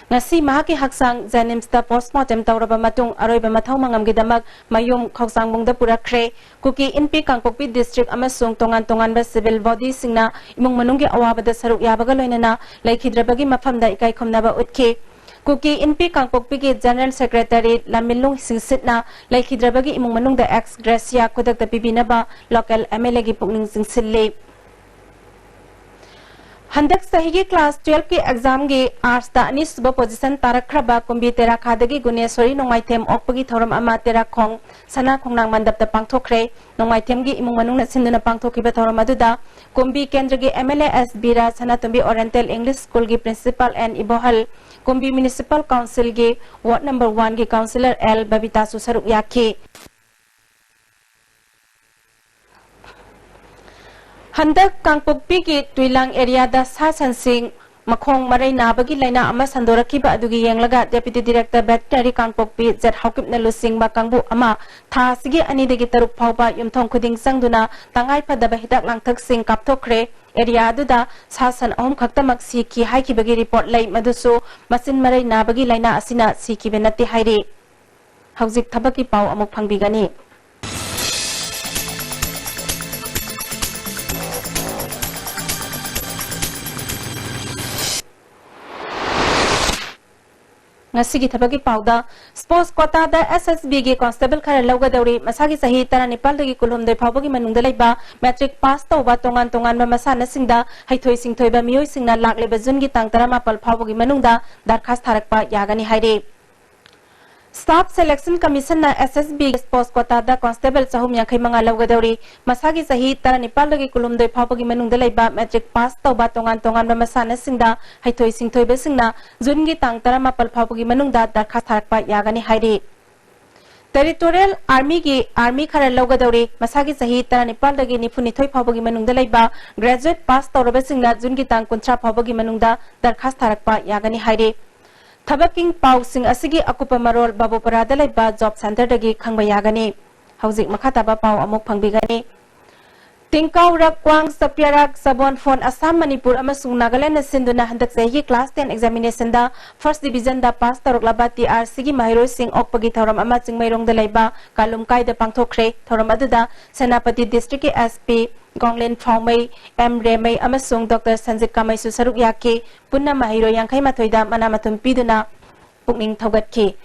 ꯉꯁꯤ ꯃꯍꯥꯛꯀꯤ ꯍꯛꯆꯥꯡ JNIMS ꯇ postmortem ꯇꯧꯔꯕ ꯃꯇꯨꯡ ꯑꯔꯣꯏꯕ ꯃꯊꯧ ꯃꯉꯝꯒꯤꯗꯃꯛ ꯃꯌꯨꯝ ꯈꯧꯁꯥꯡꯕꯨꯡꯗ ꯄꯨꯔꯛꯈ꯭ꯔꯦ꯫ ꯀꯨꯀꯤ ꯏꯟꯄꯤ ꯀꯥꯡꯄꯣꯛꯄꯤ district ꯑꯃꯁꯨꯡ ꯇꯣꯉꯥꯟ ꯇꯣꯉꯥꯟꯕ civil body ꯁꯤꯡꯅ ꯏꯃꯨꯡ ꯃꯅꯨꯡꯒꯤ ꯑꯋꯥꯕꯗ ꯁꯔꯨꯛ ꯌꯥꯕꯒ ꯂꯣꯏꯅꯅ ꯂꯩꯈꯤꯗ꯭ꯔꯕꯒꯤ ꯃꯐꯝꯗ ꯏꯀꯥꯏ ꯈꯨꯝꯅꯕ ꯎꯠꯈꯤ꯫ ꯀꯨꯀꯤ ꯏꯟꯄꯤ ꯀꯥꯡꯄꯣꯛꯄꯤꯒꯤ General Secretary ꯂꯥꯟꯃꯤꯂꯨꯡ ꯁꯤꯡꯁꯤꯠꯅ ꯂꯩꯈꯤꯗ꯭ꯔꯕꯒꯤ ꯏꯃꯨꯡ ꯃꯅꯨꯡꯗ ex gratia ꯈꯨꯗꯛꯇ ꯄꯤꯕꯤꯅꯕ local MLA ꯒꯤ ꯄꯨꯛꯅꯤꯡ ꯆꯤꯡꯁꯤꯜꯂꯤ꯫ ꯍꯟꯗꯛ ꯆꯍꯤꯒꯤ class twelve ꯀꯤ exam ꯒꯤ arts ꯇ ꯑꯅꯤꯁꯨꯕ position ꯇꯥꯔꯛꯈ꯭ꯔꯕ ꯀꯨꯝꯕꯤ ꯇꯦꯔꯥꯈꯥꯗꯒꯤ ꯒꯨꯅꯦꯁꯣꯔꯤ ꯅꯣꯡꯃꯥꯏꯊꯦꯝ ꯑꯣꯛꯄꯒꯤ ꯊꯧꯔꯝ ꯑꯃ ꯇꯦꯔꯥꯈꯣꯡ ꯁꯅꯥ ꯈꯣꯡꯅꯥꯡ ꯃꯟꯗꯞꯇ ꯄꯥꯡꯊꯣꯛꯈ꯭ꯔꯦ꯫ ꯅꯣꯡꯃꯥꯏꯊꯦꯝꯒꯤ ꯏꯃꯨꯡ ꯃꯅꯨꯡꯅ ꯁꯤꯟꯗꯨꯅ ꯄꯥꯡꯊꯣꯛꯈꯤꯕ ꯊꯧꯔꯝ ꯑꯗꯨꯗ ꯀꯨꯝꯕꯤ ꯀꯦꯟꯗ꯭ꯔꯒꯤ MLA S ꯕꯤꯔꯥ ꯁꯅꯥꯇꯣꯝꯕꯤ Oriental English School ꯒꯤ principal N ꯏꯕꯣꯍꯜ, ꯀꯨꯝꯕꯤ Municipal Council ꯒꯤ ward number one ꯒꯤ councillor L ꯕꯕꯤꯇꯥꯁꯨ ꯁꯔꯨꯛ ꯌꯥꯈꯤ꯫ ꯍꯟꯗꯛ ꯀꯥꯡꯄꯣꯛꯄꯤꯒꯤ ꯇꯨꯏꯂꯥꯡ area ꯗ ꯁꯥ ꯁꯟꯁꯤꯡ ꯃꯈꯣꯡ ꯃꯔꯩ ꯅꯥꯕꯒꯤ ꯂꯥꯏꯅꯥ ꯑꯃ ꯁꯟꯗꯣꯔꯛꯈꯤꯕ ꯑꯗꯨꯒꯤ ꯌꯦꯡꯂꯒ Deputy Director Veterinary ꯀꯥꯡꯄꯣꯛꯄꯤ ꯖꯦꯠ ꯍꯥꯎꯀꯤꯞꯅ ꯂꯨꯆꯤꯡꯕ ꯀꯥꯡꯕꯨ ꯑꯃ ꯊꯥ ꯑꯁꯤꯒꯤ ꯑꯅꯤꯗꯒꯤ ꯇꯔꯨꯛ ꯐꯥꯎꯕ ꯌꯨꯝꯊꯣꯡ ꯈꯨꯗꯤꯡ ꯆꯪꯗꯨꯅ ꯇꯉꯥꯏ ꯐꯗꯕ ꯍꯤꯗꯥꯛ ꯂꯥꯡꯊꯛꯁꯤꯡ ꯀꯥꯞꯊꯣꯛꯈ꯭ꯔꯦ꯫ Area ꯑꯗꯨꯗ ꯁꯥ ꯁꯟ ꯑꯍꯨꯝ ꯈꯛꯇꯃꯛ ꯁꯤꯈꯤ ꯍꯥꯏꯈꯤꯕꯒꯤ report ꯂꯩ, ꯃꯗꯨꯁꯨ ꯃꯆꯤꯟ ꯃꯔꯩ ꯅꯥꯕꯒꯤ ꯂꯥꯏꯅꯥ ꯑꯁꯤꯅ ꯁꯤꯈꯤꯕ ꯅꯠꯇꯦ ꯍꯥꯏꯔꯤ꯫ ꯍꯧꯖꯤꯛ ꯊꯕꯛꯀꯤ ꯄꯥꯎ ꯑꯃꯨꯛ ꯐꯪꯕꯤꯒꯅꯤ꯫ ꯉꯁꯤꯒꯤ ꯊꯕꯛꯀꯤ ꯄꯥꯎꯗ, sports quota ꯗ S S B ꯒꯤ constable ꯈꯔ ꯂꯧꯒꯗꯧꯔꯤ꯫ ꯃꯁꯥꯒꯤ ꯆꯍꯤ ꯇꯔꯥꯅꯤꯄꯥꯜꯗꯒꯤ ꯀꯨꯟꯍꯨꯝꯗꯣꯏ ꯐꯥꯎꯕꯒꯤ ꯃꯅꯨꯡꯗ ꯂꯩꯕ, matric pass ꯇꯧꯕ ꯇꯣꯉꯥꯟ ꯇꯣꯉꯥꯟꯕ ꯃꯁꯥꯟꯅꯁꯤꯡꯗ ꯍꯩꯊꯣꯏ ꯁꯤꯡꯊꯣꯏꯕ ꯃꯤꯑꯣꯏꯁꯤꯡꯅ ꯂꯥꯛꯂꯤꯕ June ꯒꯤ ꯇꯥꯡ ꯇꯔꯥꯃꯥꯄꯜ ꯐꯥꯎꯕꯒꯤ ꯃꯅꯨꯡꯗ ꯗꯔꯈꯥꯁ ꯊꯥꯔꯛꯄ ꯌꯥꯒꯅꯤ ꯍꯥꯏꯔꯤ꯫ Staff Selection Commission ꯅ S S B ꯒꯤ post quota ꯗ constable ꯆꯍꯨꯝ ꯌꯥꯡꯈꯩ ꯃꯉꯥ ꯂꯧꯒꯗꯧꯔꯤ꯫ ꯃꯁꯥꯒꯤ ꯆꯍꯤ ꯇꯔꯥꯅꯤꯄꯥꯜꯗꯒꯤ ꯀꯨꯟꯍꯨꯝꯗꯣꯏ ꯐꯥꯎꯕꯒꯤ ꯃꯅꯨꯡꯗ ꯂꯩꯕ, matric pass ꯇꯧꯕ, ꯇꯣꯉꯥꯟ ꯇꯣꯉꯥꯟꯕ ꯃꯁꯥꯟꯅꯁꯤꯡꯗ ꯍꯩꯊꯣꯏ ꯁꯤꯡꯊꯣꯏꯕꯁꯤꯡꯅ June ꯒꯤ ꯇꯥꯡ ꯇꯔꯥꯃꯥꯄꯜ ꯐꯥꯎꯕꯒꯤ ꯃꯅꯨꯡꯗ ꯗꯔꯈꯥꯁ ꯊꯥꯔꯛꯄ ꯌꯥꯒꯅꯤ ꯍꯥꯏꯔꯤ꯫ Territorial Army ꯒꯤ army ꯈꯔ ꯂꯧꯒꯗꯧꯔꯤ꯫ ꯃꯁꯥꯒꯤ ꯆꯍꯤ ꯇꯔꯥꯅꯤꯄꯥꯜꯗꯒꯤ ꯅꯤꯐꯨꯅꯤꯊꯣꯏ ꯐꯥꯎꯕꯒꯤ ꯃꯅꯨꯡꯗ ꯂꯩꯕ, graduate pass ꯇꯧꯔꯕꯁꯤꯡꯅ June ꯒꯤ ꯇꯥꯡ ꯀꯨꯟꯊ꯭ꯔꯥ ꯐꯥꯎꯕꯒꯤ ꯃꯅꯨꯡꯗ ꯗꯔꯈꯥꯁ ꯊꯥꯔꯛꯄ ꯌꯥꯒꯅꯤ ꯍꯥꯏꯔꯤ꯫ ꯊꯕꯛꯀꯤ ꯄꯥꯎꯁꯤꯡ ꯑꯁꯤꯒꯤ ꯑꯀꯨꯞꯄ ꯃꯔꯣꯜ ꯕꯥꯕꯨꯄꯔꯥꯗ ꯂꯩꯕ job centre ꯗꯒꯤ ꯈꯪꯕ ꯌꯥꯒꯅꯤ꯫ ꯍꯧꯖꯤꯛ ꯃꯈꯥ ꯇꯥꯕ ꯄꯥꯎ ꯑꯃꯨꯛ ꯐꯪꯕꯤꯒꯅꯤ꯫ ꯇꯤꯡꯀꯥꯎꯔꯛ, ꯀ꯭ꯋꯥꯡ, ꯆꯞꯌꯥꯔꯥꯛ, ꯆꯕꯣꯟꯐꯣꯟ, ꯑꯁꯥꯝ, ꯃꯅꯤꯄꯨꯔ ꯑꯃꯁꯨꯡ ꯅꯥꯒꯥꯂꯦꯟꯗꯅ ꯁꯤꯟꯗꯨꯅ ꯍꯟꯗꯛ ꯆꯍꯤꯒꯤ class ten examination ꯗ first division ꯗ pass ꯇꯧꯔꯛꯂꯕ T R C ꯒꯤ ꯃꯍꯩꯔꯣꯏꯁꯤꯡ ꯑꯣꯛꯄꯒꯤ ꯊꯧꯔꯝ ꯑꯃ ꯆꯤꯡꯃꯩꯔꯣꯡꯗ ꯂꯩꯕ ꯀꯥꯂꯨꯝꯀꯥꯏꯗ ꯄꯥꯡꯊꯣꯛꯈ꯭ꯔꯦ꯫ ꯊꯧꯔꯝ ꯑꯗꯨꯗ ꯁꯦꯅꯥꯄꯇꯤ district ꯀꯤ S P ꯒꯣꯡꯂꯦꯟ ꯐꯥꯎꯃꯩ, M ꯔꯦꯃꯩ ꯑꯃꯁꯨꯡ Doctor ꯁꯟꯖꯤꯠ ꯀꯥꯃꯩꯁꯨ ꯁꯔꯨꯛ ꯌꯥꯈꯤ꯫ ꯄꯨꯟꯅ ꯃꯍꯩꯔꯣꯏ ꯌꯥꯡꯈꯩ ꯃꯥꯊꯣꯏꯗ ꯃꯅꯥ ꯃꯊꯨꯝ ꯄꯤꯗꯨꯅ ꯄꯨꯛꯅꯤꯡ ꯊꯧꯒꯠꯈꯤ꯫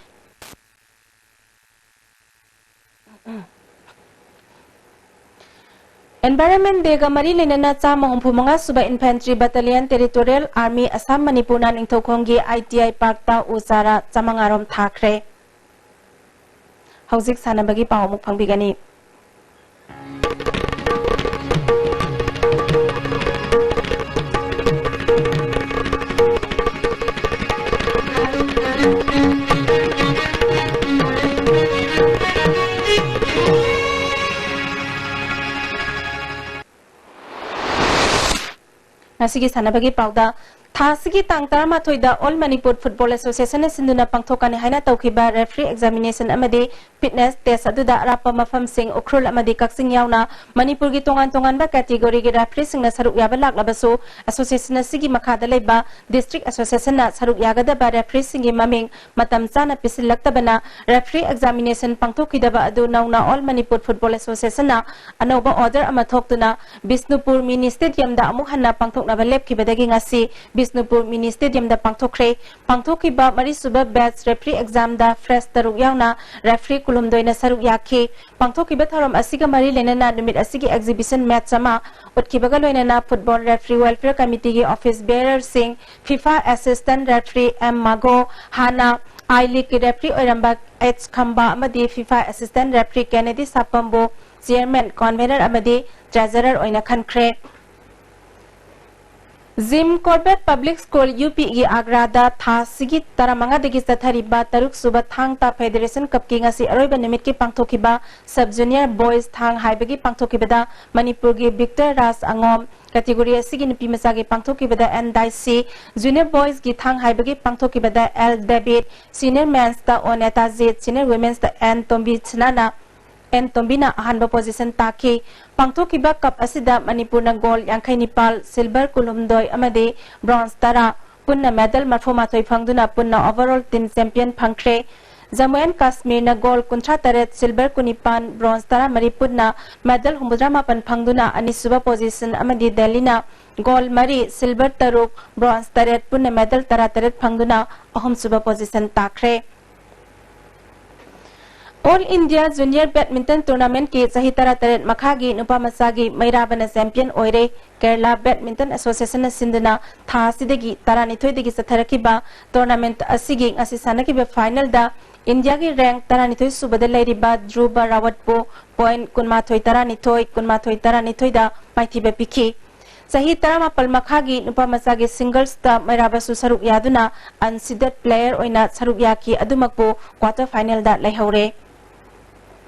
Environment Day ꯒ ꯃꯔꯤ ꯂꯩꯅꯅ ꯆꯥꯝꯃ ꯍꯨꯝꯐꯨ ꯃꯉꯥ ꯁꯨꯕ Infantry Battalion Territorial Army Assam ꯃꯅꯤꯄꯨꯔꯅ ꯅꯤꯡꯊꯧꯈꯣꯡꯒꯤ I T I Park ꯇ ꯎ ꯆꯥꯔꯥ ꯆꯥꯃꯉꯥ ꯔꯣꯝ ꯊꯥꯈ꯭ꯔꯦ꯫ ꯍꯧꯖꯤꯛ ꯁꯥꯟꯅꯕꯒꯤ ꯄꯥꯎ ꯑꯃꯨꯛ ꯐꯪꯕꯤꯒꯅꯤ꯫ ꯉꯁꯤꯒꯤ ꯁꯥꯟꯅꯕꯒꯤ ꯄꯥꯎꯗ, ꯊꯥ ꯑꯁꯤꯒꯤ ꯇꯥꯡ ꯇꯔꯥꯃꯥꯊꯣꯏꯗ All Manipur Football Association ꯅ ꯁꯤꯟꯗꯨꯅ ꯄꯥꯡꯊꯣꯛꯀꯅꯤ ꯍꯥꯏꯅ ꯇꯧꯈꯤꯕ referee examination ꯑꯃꯗꯤ fitness test ꯑꯗꯨꯗ ꯑꯔꯥꯞꯄ ꯃꯐꯝꯁꯤꯡ ꯎꯈ꯭ꯔꯨꯜ ꯑꯃꯗꯤ ꯀꯛꯆꯤꯡ ꯌꯥꯎꯅ ꯃꯅꯤꯄꯨꯔꯒꯤ ꯇꯣꯉꯥꯟ ꯇꯣꯉꯥꯟꯕ category ꯒꯤ referee ꯁꯤꯡꯅ ꯁꯔꯨꯛ ꯌꯥꯕ ꯂꯥꯛꯂꯕꯁꯨ, association ꯑꯁꯤꯒꯤ ꯃꯈꯥꯗ ꯂꯩꯕ district association ꯅ ꯁꯔꯨꯛ ꯌꯥꯒꯗꯕ referee ꯁꯤꯡꯒꯤ ꯃꯃꯤꯡ ꯃꯇꯝ ꯆꯥꯅ ꯄꯤꯁꯤꯜꯂꯛꯇꯕꯅ referee examination ꯄꯥꯡꯊꯣꯛꯈꯤꯗꯕ ꯑꯗꯨ ꯅꯧꯅ All Manipur Football Association ꯅ ꯑꯅꯧꯕ order ꯑꯃ ꯊꯣꯛꯇꯨꯅ ꯕꯤꯁꯅꯨꯄꯨꯔ mini stadium ꯗ ꯑꯃꯨꯛ ꯍꯟꯅ ꯄꯥꯡꯊꯣꯛꯅꯕ ꯂꯦꯞꯈꯤꯕꯗꯒꯤ ꯉꯁꯤ ꯕꯤꯁꯅꯨꯄꯨꯔ mini stadium ꯗ ꯄꯥꯡꯊꯣꯛꯈ꯭ꯔꯦ꯫ ꯄꯥꯡꯊꯣꯛꯈꯤꯕ ꯃꯔꯤꯁꯨꯕ batch referee exam ꯗ fresh ꯇꯔꯨꯛ ꯌꯥꯎꯅ referee ꯀꯨꯟꯍꯨꯝꯗꯣꯏꯅ ꯁꯔꯨꯛ ꯌꯥꯈꯤ꯫ ꯄꯥꯡꯊꯣꯛꯈꯤꯕ ꯊꯧꯔꯝ ꯑꯁꯤꯒ ꯃꯔꯤ ꯂꯩꯅꯅ ꯅꯨꯃꯤꯠ ꯑꯁꯤꯒꯤ exhibition match ꯑꯃ ꯎꯠꯈꯤꯕꯒ ꯂꯣꯏꯅꯅ Football Referee Welfare Committee ꯒꯤ office bearer ꯁꯤꯡ, FIFA assistant referee M ꯃꯥꯒꯣ, ꯍꯥꯟꯅ I League ꯀꯤ referee ꯑꯣꯏꯔꯝꯕ H ꯈꯝꯕꯥ ꯑꯃꯗꯤ FIFA assistant referee Kennedy ꯁꯥꯄꯝꯕꯨ chairman, convener ꯑꯃꯗꯤ treasurer ꯑꯣꯏꯅ ꯈꯟꯈ꯭ꯔꯦ꯫ Jim Corbett Public School, U P ꯒꯤ ꯑꯒ꯭ꯔꯥꯗ ꯊꯥ ꯑꯁꯤꯒꯤ ꯇꯔꯥꯃꯉꯥꯗꯒꯤ ꯆꯠꯊꯔꯤꯕ ꯇꯔꯨꯛꯁꯨꯕ ꯊꯥꯡ ꯇꯥ Federation Cup ꯀꯤ ꯉꯁꯤ ꯑꯔꯣꯏꯕ ꯅꯨꯃꯤꯠꯀꯤ ꯄꯥꯡꯊꯣꯛꯈꯤꯕ Sub Junior Boys ꯊꯥꯡ ꯍꯥꯏꯕꯒꯤ ꯄꯥꯡꯊꯣꯛꯈꯤꯕꯗ ꯃꯅꯤꯄꯨꯔꯒꯤ Victor ꯔꯥꯖ ꯑꯉꯣꯝ, category ꯑꯁꯤꯒꯤ ꯅꯨꯄꯤ ꯃꯆꯥꯒꯤ ꯄꯥꯡꯊꯣꯛꯈꯤꯕꯗ N ꯗꯥꯏꯁꯤ, Junior Boys ꯒꯤ ꯊꯥꯡ ꯍꯥꯏꯕꯒꯤ ꯄꯥꯡꯊꯣꯛꯈꯤꯕꯗ L ꯗꯦꯕꯤꯠ, Senior Men's ꯇ O ꯅꯦꯇꯥꯖꯤꯠ, Senior Women's ꯇ N ꯇꯣꯝꯕꯤ ꯁꯅꯥꯅ, N ꯇꯣꯝꯕꯤꯅ ꯑꯍꯥꯟꯕ position ꯇꯥꯈꯤ꯫ ꯄꯥꯡꯊꯣꯛꯈꯤꯕ cup ꯑꯁꯤꯗ ꯃꯅꯤꯄꯨꯔꯅ gold ꯌꯥꯡꯈꯩ ꯅꯤꯄꯥꯜ, silver ꯀꯨꯟꯍꯨꯝꯗꯣꯏ ꯑꯃꯗꯤ bronze ꯇꯔꯥ, ꯄꯨꯟꯅ medal ꯃꯔꯐꯨ ꯃꯥꯊꯣꯏ ꯐꯪꯗꯨꯅ ꯄꯨꯟꯅ overall team champion ꯐꯪꯈ꯭ꯔꯦ꯫ ꯖꯝꯃꯨ and ꯀꯥꯁꯃꯤꯔꯅ gold ꯀꯨꯟꯊ꯭ꯔꯥ ꯇꯔꯦꯠ, silver ꯀꯨꯟꯅꯤꯄꯥꯟ, bronze ꯇꯔꯥꯃꯔꯤ, ꯄꯨꯟꯅ medal ꯍꯨꯝꯐꯨꯇꯔꯥ ꯃꯥꯄꯟ ꯐꯪꯗꯨꯅ ꯑꯅꯤꯁꯨꯕ position ꯑꯃꯗꯤ ꯗꯦꯜꯂꯤꯅ gold ꯃꯔꯤ, silver ꯇꯔꯨꯛ, bronze ꯇꯔꯦꯠ, ꯄꯨꯟꯅ medal ꯇꯔꯥꯇꯔꯦꯠ ꯐꯪꯗꯨꯅ ꯑꯍꯨꯝꯁꯨꯕ position ꯇꯥꯈ꯭ꯔꯦ꯫ All India Junior Badminton Tournament ꯀꯤ ꯆꯍꯤ ꯇꯔꯥꯇꯔꯦꯠ ꯃꯈꯥꯒꯤ ꯅꯨꯄꯥ ꯃꯆꯥꯒꯤ ꯃꯩꯔꯥꯕꯅ champion ꯑꯣꯏꯔꯦ꯫ Kerala Badminton Association ꯅ ꯁꯤꯟꯗꯨꯅ ꯊꯥ ꯑꯁꯤꯗꯒꯤ ꯇꯔꯥꯅꯤꯊꯣꯏꯗꯒꯤ ꯆꯠꯊꯔꯛꯈꯤꯕ tournament ꯑꯁꯤꯒꯤ ꯉꯁꯤ ꯁꯥꯟꯅꯈꯤꯕ final ꯗ ꯏꯟꯗꯤꯌꯥꯒꯤ rank ꯇꯔꯥꯅꯤꯊꯣꯏ ꯁꯨꯕꯗ ꯂꯩꯔꯤꯕ ꯙ꯭ꯔꯨꯕ ꯔꯥꯋꯠꯄꯨ point ꯀꯨꯟꯃꯥꯊꯣꯏ ꯇꯔꯥꯅꯤꯊꯣꯏ, ꯀꯨꯟꯃꯥꯊꯣꯏ ꯇꯔꯥꯅꯤꯊꯣꯏꯗ ꯃꯥꯏꯊꯤꯕ ꯄꯤꯈꯤ꯫ ꯆꯍꯤ ꯇꯔꯥꯃꯥꯄꯜ ꯃꯈꯥꯒꯤ ꯅꯨꯄꯥ ꯃꯆꯥꯒꯤ singles ꯇ ꯃꯩꯔꯥꯕꯁꯨ ꯁꯔꯨꯛ ꯌꯥꯗꯨꯅ unseeded player ꯑꯣꯏꯅ ꯁꯔꯨꯛ ꯌꯥꯈꯤ, ꯑꯗꯨꯃꯛꯄꯨ quarter final ꯗ ꯂꯩꯍꯧꯔꯦ꯫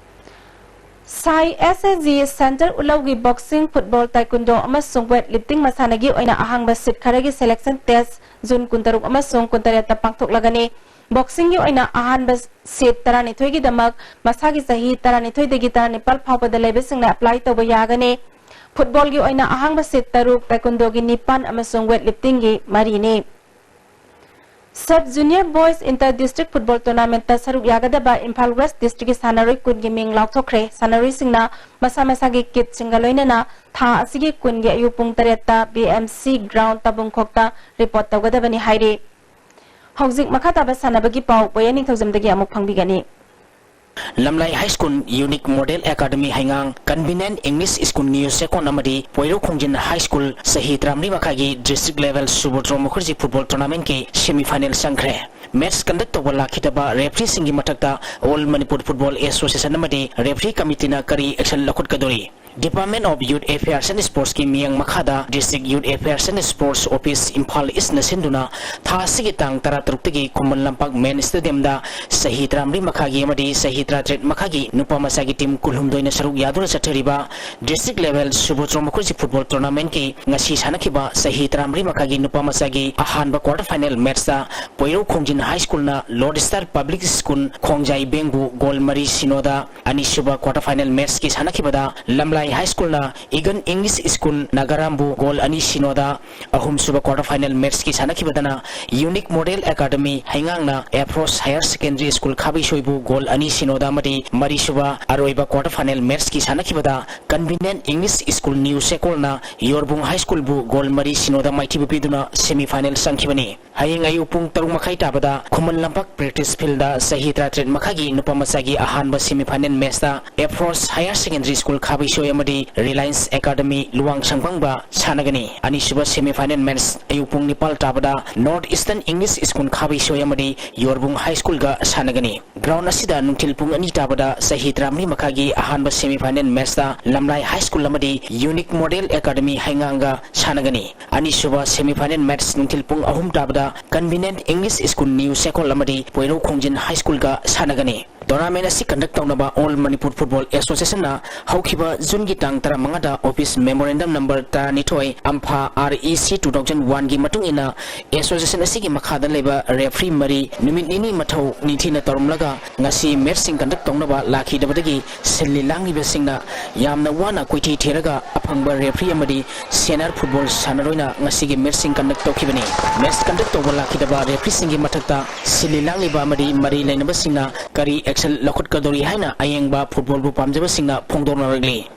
ꯁꯥꯏ S A G Centre ꯎꯠꯂꯧꯒꯤ boxing, football, taekwondo ꯑꯃꯁꯨꯡ weight lifting ꯃꯁꯥꯟꯅꯒꯤ ꯑꯣꯏꯅ ꯑꯍꯥꯡꯕ seat ꯈꯔꯒꯤ selection test June ꯀꯨꯟꯇꯔꯨꯛ ꯑꯃꯁꯨꯡ ꯀꯨꯟꯇꯔꯦꯠꯇ ꯄꯥꯡꯊꯣꯛꯂꯒꯅꯤ꯫ Boxing ꯒꯤ ꯑꯣꯏꯅ ꯑꯍꯥꯟꯕ seat ꯇꯔꯥꯅꯤꯊꯣꯏꯒꯤꯗꯃꯛ ꯃꯁꯥꯒꯤ ꯆꯍꯤ ꯇꯔꯥꯅꯤꯊꯣꯏꯗꯒꯤ ꯇꯔꯥꯅꯤꯄꯥꯜ ꯐꯥꯎꯕꯗ ꯂꯩꯕꯁꯤꯡꯅ apply ꯇꯧꯕ ꯌꯥꯒꯅꯤ꯫ Football ꯒꯤ ꯑꯣꯏꯅ ꯑꯍꯥꯡꯕ seat ꯇꯔꯨꯛ, taekwondo ꯒꯤ ꯅꯤꯄꯥꯟ ꯑꯃꯁꯨꯡ weight lifting ꯒꯤ ꯃꯔꯤꯅꯤ꯫ Sub Junior Boys Inter District Football Tournament ꯇ ꯁꯔꯨꯛ ꯌꯥꯒꯗꯕ ꯏꯝꯐꯥꯜ West District ꯀꯤ ꯁꯥꯟꯅꯔꯣꯏ ꯀꯨꯟꯒꯤ ꯃꯤꯡ ꯂꯥꯎꯊꯣꯛꯈ꯭ꯔꯦ꯫ ꯁꯥꯟꯅꯔꯣꯏꯁꯤꯡꯅ ꯃꯁꯥ ꯃꯁꯥꯒꯤ kit ꯁꯤꯡꯒ ꯂꯣꯏꯅꯅ ꯊꯥ ꯑꯁꯤꯒꯤ ꯀꯨꯟꯒꯤ ꯑꯌꯨꯛ ꯄꯨꯡ ꯇꯔꯦꯠꯇ B M C ground ꯇꯥꯕꯨꯡꯈꯣꯛꯇ report ꯇꯧꯒꯗꯕꯅꯤ ꯍꯥꯏꯔꯤ꯫ ꯍꯧꯖꯤꯛ ꯃꯈꯥ ꯇꯥꯕ ꯁꯥꯟꯅꯕꯒꯤ ꯄꯥꯎ ꯄꯣꯌꯦ ꯅꯤꯡꯊꯧꯖꯝꯗꯒꯤ ꯑꯃꯨꯛ ꯐꯪꯕꯤꯒꯅꯤ꯫ Lamlai high school, unique model academy ꯍꯩꯉꯥꯡ, Covenant English school new Chekkon ꯑꯃꯗꯤ ꯄꯣꯏꯔꯧ ꯈꯣꯡꯖꯤꯟ ꯍꯥꯏ ꯁ꯭ꯀꯨꯜ ꯆꯍꯤ ꯇꯔꯥꯃꯔꯤ ꯃꯈꯥꯏꯒꯤ district level Subrato Mukherjee football ꯇꯣꯔꯅꯥꯃꯦꯟꯠꯀꯤ ꯁꯦꯃꯤ ꯐꯥꯏꯅꯦꯜ ꯆꯪꯈ꯭ꯔꯦ꯫ ꯃꯦꯠꯆ ꯀꯟꯗꯛ ꯇꯧꯕ ꯂꯥꯛꯈꯤꯗꯕ ꯔꯦꯐ꯭ꯔꯤꯁꯤꯡꯒꯤ ꯃꯊꯛꯇ ꯑꯣꯜ ꯃꯅꯤꯄꯨꯔ ꯐꯨꯠꯕꯣꯜ ꯑꯦꯁꯣꯁꯤꯌꯦꯁꯟ ꯑꯃꯗꯤ ꯔꯦꯐ꯭ꯔꯤ ꯀꯃꯤꯇꯤꯅ ꯀꯔꯤ ꯑꯦꯛꯁꯟ ꯂꯧꯈꯠꯀꯗꯧꯔꯤ? Department of Youth Affairs and Sportsꯀꯤ ꯃꯤꯠꯌꯦꯡ ꯃꯈꯥꯗ District Youth Affairs and Sports Office Imphal ꯏꯁꯅ ꯁꯤꯟꯗꯨꯅ ꯊꯥ ꯑꯁꯤꯒꯤ ꯇꯥꯡ ꯇꯔꯥꯇꯔꯨꯛꯇꯒꯤ ꯈꯨꯃꯟ ꯂꯝꯄꯥꯛ ꯃꯦꯟ ꯁ꯭ꯇꯦꯗꯤꯌꯝꯗ ꯆꯍꯤ ꯇꯔꯥꯃꯔꯤ ꯃꯈꯥꯒꯤ ꯑꯃꯗꯤ ꯆꯍꯤ ꯇꯔꯥꯇꯔꯦꯠ ꯃꯈꯥꯒꯤ ꯅꯨꯄꯥ ꯃꯆꯥꯒꯤ ꯇꯤꯝ ꯀꯨꯟꯍꯨꯝꯗꯣꯏꯅ ꯁꯔꯨꯛ ꯌꯥꯗꯨꯅ ꯆꯠꯊꯔꯤꯕ district level Subrato Mukherjee football ꯇꯣꯔꯅꯥꯃꯦꯟꯠꯀꯤ ꯉꯁꯤ ꯁꯥꯟꯅꯈꯤꯕ ꯆꯍꯤ ꯇꯔꯥꯃꯔꯤ ꯃꯈꯥꯒꯤ ꯅꯨꯄꯥ ꯃꯆꯥꯒꯤ ꯑꯍꯥꯟꯕ ꯀ꯭ꯋꯥꯔꯇꯔ ꯐꯥꯏꯅꯦꯜ ꯃꯦꯠꯆꯇ ꯄꯣꯏꯔꯧ ꯈꯣꯡꯖꯤꯟ ꯍꯥꯏ ꯁ꯭ꯀꯨꯜꯅ lord star public school Khongjai ꯕꯦꯡꯕꯨ ꯒꯣꯜ ꯃꯔꯤ ꯁꯤꯅꯣꯗ, ꯑꯅꯤꯁꯨꯕ ꯀ꯭ꯋꯥꯔꯇꯔ ꯐꯥꯏꯅꯦꯜ ꯃꯦꯠꯆꯀꯤ ꯁꯥꯟꯅꯈꯤꯕꯗ ꯂꯝꯂꯥꯏ ꯍꯥꯏ ꯁ꯭ꯀꯨꯜꯅ ꯏꯒꯟ ꯏꯪꯂꯤꯁ ꯁ꯭ꯀꯨꯜ ꯅꯥꯒꯥꯔꯥꯝꯕꯨ ꯒꯣꯜ ꯑꯅꯤ ꯁꯤꯅꯣꯗ, ꯑꯍꯨꯝꯁꯨꯕ ꯀ꯭ꯋꯥꯔꯇꯔ ꯐꯥꯏꯅꯦꯜ ꯃꯦꯠꯆꯀꯤ ꯁꯥꯟꯅꯈꯤꯕꯗꯅ ꯌꯨꯅꯤꯛ ꯃꯣꯗꯦꯜ ꯑꯦꯀꯥꯗꯃꯤ ꯍꯩꯉꯥꯡꯅ ꯑꯦꯐ꯭ꯔꯣꯁ ꯍꯥꯌꯔ ꯁꯦꯀꯦꯟꯗꯔꯤ ꯁ꯭ꯀꯨꯜ ꯈꯥꯕꯩꯁꯣꯏꯕꯨ ꯒꯣꯜ ꯑꯅꯤ ꯁꯤꯅꯣꯗ ꯑꯃꯗꯤ ꯃꯔꯤꯁꯨꯕ ꯑꯔꯣꯏꯕ ꯀ꯭ꯋꯥꯔꯇꯔ ꯐꯥꯏꯅꯦꯜ ꯃꯦꯠꯆꯀꯤ ꯁꯥꯟꯅꯈꯤꯕꯗ ꯀꯟꯚꯤꯅꯦꯟ ꯏꯪꯂꯤꯁ ꯁ꯭ꯀꯨꯜ ꯅ꯭ꯌꯨ ꯆꯦꯛꯀꯣꯜꯅ ꯌꯣꯔꯕꯨꯡ ꯍꯥꯏ ꯁ꯭ꯀꯨꯜꯕꯨ ꯒꯣꯜ ꯃꯔꯤ ꯁꯤꯅꯣꯗ ꯃꯥꯏꯊꯤꯕ ꯄꯤꯗꯨꯅ ꯁꯦꯃꯤ ꯐꯥꯏꯅꯦꯜ ꯆꯪꯈꯤꯕꯅꯤ꯫ ꯍꯌꯦꯡ ꯑꯌꯨꯛ ꯄꯨꯡ ꯇꯔꯨꯛ ꯃꯈꯥꯏ ꯇꯥꯕꯗ ꯈꯨꯃꯟ ꯂꯝꯄꯥꯛ ꯄ꯭ꯔꯦꯛꯇꯤꯁ ꯐꯤꯜꯗ ꯆꯍꯤ ꯇꯔꯥꯇꯔꯦꯠ ꯃꯈꯥꯒꯤ ꯅꯨꯄꯥ ꯃꯆꯥꯒꯤ ꯑꯍꯥꯟꯕ ꯁꯦꯃꯤ ꯐꯥꯏꯅꯦꯜ ꯃꯦꯠꯆꯇ ꯑꯦꯐ꯭ꯔꯣꯁ ꯍꯥꯌꯔ ꯁꯦꯀꯦꯟꯗꯔꯤ ꯁ꯭ꯀꯨꯜ ꯈꯥꯕꯩꯁꯣꯏ ꯑꯃꯗꯤ ꯔꯤꯂꯥꯌꯟꯁ ꯑꯦꯀꯥꯗꯃꯤ ꯂꯨꯋꯥꯡ ꯁꯪꯐꯪꯕ ꯁꯥꯟꯅꯒꯅꯤ꯫ ꯑꯅꯤꯁꯨꯕ ꯁꯦꯃꯤ ꯐꯥꯏꯅꯦꯜ ꯃꯦꯠꯆ ꯑꯌꯨꯛ ꯄꯨꯡ ꯅꯤꯄꯥꯜ ꯇꯥꯕꯗ north eastern English school Khabeisoi ꯑꯃꯗꯤ ꯌꯣꯔꯕꯨꯡ ꯍꯥꯏ ꯁ꯭ꯀꯨꯜꯒ ꯁꯥꯟꯅꯒꯅꯤ꯫ ꯒ꯭ꯔꯥꯎꯟ ꯑꯁꯤꯗ ꯅꯨꯡꯊꯤꯜ ꯄꯨꯡ ꯑꯅꯤ ꯇꯥꯕꯗ ꯆꯍꯤ ꯇꯔꯥꯃꯔꯤ ꯃꯈꯥꯒꯤ ꯑꯍꯥꯟꯕ ꯁꯦꯃꯤ ꯐꯥꯏꯅꯦꯜ ꯃꯦꯠꯆꯇ ꯂꯝꯂꯥꯏ ꯍꯥꯏ ꯁ꯭ꯀꯨꯜ ꯑꯃꯗꯤ ꯌꯨꯅꯤꯛ ꯃꯣꯗꯦꯜ ꯑꯦꯀꯥꯗꯃꯤ ꯍꯩꯉꯥꯡꯒ ꯁꯥꯟꯅꯒꯅꯤ꯫ ꯑꯅꯤꯁꯨꯕ ꯁꯦꯃꯤ ꯐꯥꯏꯅꯦꯜ ꯃꯦꯠꯆ ꯅꯨꯡꯊꯤꯜ ꯄꯨꯡ ꯑꯍꯨꯝ ꯇꯥꯕꯗ ꯀꯟꯚꯤꯅꯦꯟ ꯏꯪꯂꯤꯁ ꯁ꯭ꯀꯨꯜ ꯅ꯭ꯌꯨ ꯆꯦꯛꯀꯣꯜ ꯑꯃꯗꯤ ꯄꯣꯏꯔꯧ ꯈꯣꯡꯖꯤꯟ ꯍꯥꯏ ꯁ꯭ꯀꯨꯜꯒ ꯁꯥꯟꯅꯒꯅꯤ꯫ ꯇꯣꯔꯅꯥꯃꯦꯟ ꯑꯁꯤ ꯀꯟꯗꯛ ꯇꯧꯅꯕ ꯑꯣꯜ ꯃꯅꯤꯄꯨꯔ ꯐꯨꯠꯕꯣꯜ ꯑꯦꯁꯣꯁꯤꯌꯦꯁꯟꯅ ꯍꯧꯈꯤꯕ ꯖꯨꯟꯒꯤ ꯇꯥꯡ ꯇꯔꯥꯃꯉꯥꯗ ꯑꯣꯐꯤꯁ ꯃꯦꯃꯣꯔꯦꯟꯗꯝ ꯅꯝꯕꯔ ꯇꯔꯥꯅꯤꯊꯣꯏ, ꯑꯝꯐꯥ, ꯑꯥꯔ ꯏ ꯁꯤ ꯇꯨ ꯊꯥꯎꯖꯟ ꯋꯥꯟꯒꯤ ꯃꯇꯨꯡ ꯏꯟꯅ ꯑꯦꯁꯣꯁꯤꯌꯦꯁꯟ ꯑꯁꯤꯒꯤ ꯃꯈꯥꯗ ꯂꯩꯕ ꯔꯦꯐ꯭ꯔꯤ ꯃꯔꯤ ꯅꯨꯃꯤꯠ ꯅꯤꯅꯤ ꯃꯊꯧ ꯅꯤꯡꯊꯤꯅ ꯇꯧꯔꯝꯂꯒ ꯉꯁꯤ ꯃꯦꯠꯆꯁꯤꯡ ꯀꯟꯗꯛ ꯇꯧꯅꯕ ꯂꯥꯛꯈꯤꯗꯕꯗꯒꯤ ꯁꯤꯜꯂꯤ ꯂꯥꯡꯂꯤꯕꯁꯤꯡꯅ ꯌꯥꯝꯅ ꯋꯥꯅ ꯀꯣꯏꯊꯤ ꯊꯤꯔꯒ ꯑꯐꯪꯕ ꯔꯦꯐ꯭ꯔꯤ ꯑꯃꯗꯤ ꯁꯦꯅꯤꯌꯔ ꯐꯨꯠꯕꯣꯜ ꯁꯥꯟꯅꯔꯣꯏꯅ ꯉꯁꯤꯒꯤ ꯃꯦꯠꯆꯁꯤꯡ ꯀꯟꯗꯛ ꯇꯧꯈꯤꯕꯅꯤ꯫ ꯃꯦꯠꯆ ꯀꯟꯗꯛ ꯇꯧꯕ ꯂꯥꯛꯈꯤꯗꯕ ꯔꯦꯐ꯭ꯔꯤꯁꯤꯡꯒꯤ ꯃꯊꯛꯇ ꯁꯤꯜꯂꯤ ꯂꯥꯡꯂꯤꯕ ꯑꯃꯗꯤ ꯃꯔꯤ ꯂꯩꯅꯕꯁꯤꯡꯅ ꯀꯔꯤ ꯑꯦꯛꯁꯟ ꯂꯧꯈꯠꯀꯗꯧꯔꯤ ꯍꯥꯏꯅ ꯑꯌꯦꯡꯕ ꯐꯨꯠꯕꯣꯜꯕꯨ ꯄꯥꯝꯖꯕꯁꯤꯡꯅ ꯐꯣꯡꯗꯣꯛꯅꯔꯛꯂꯤ꯫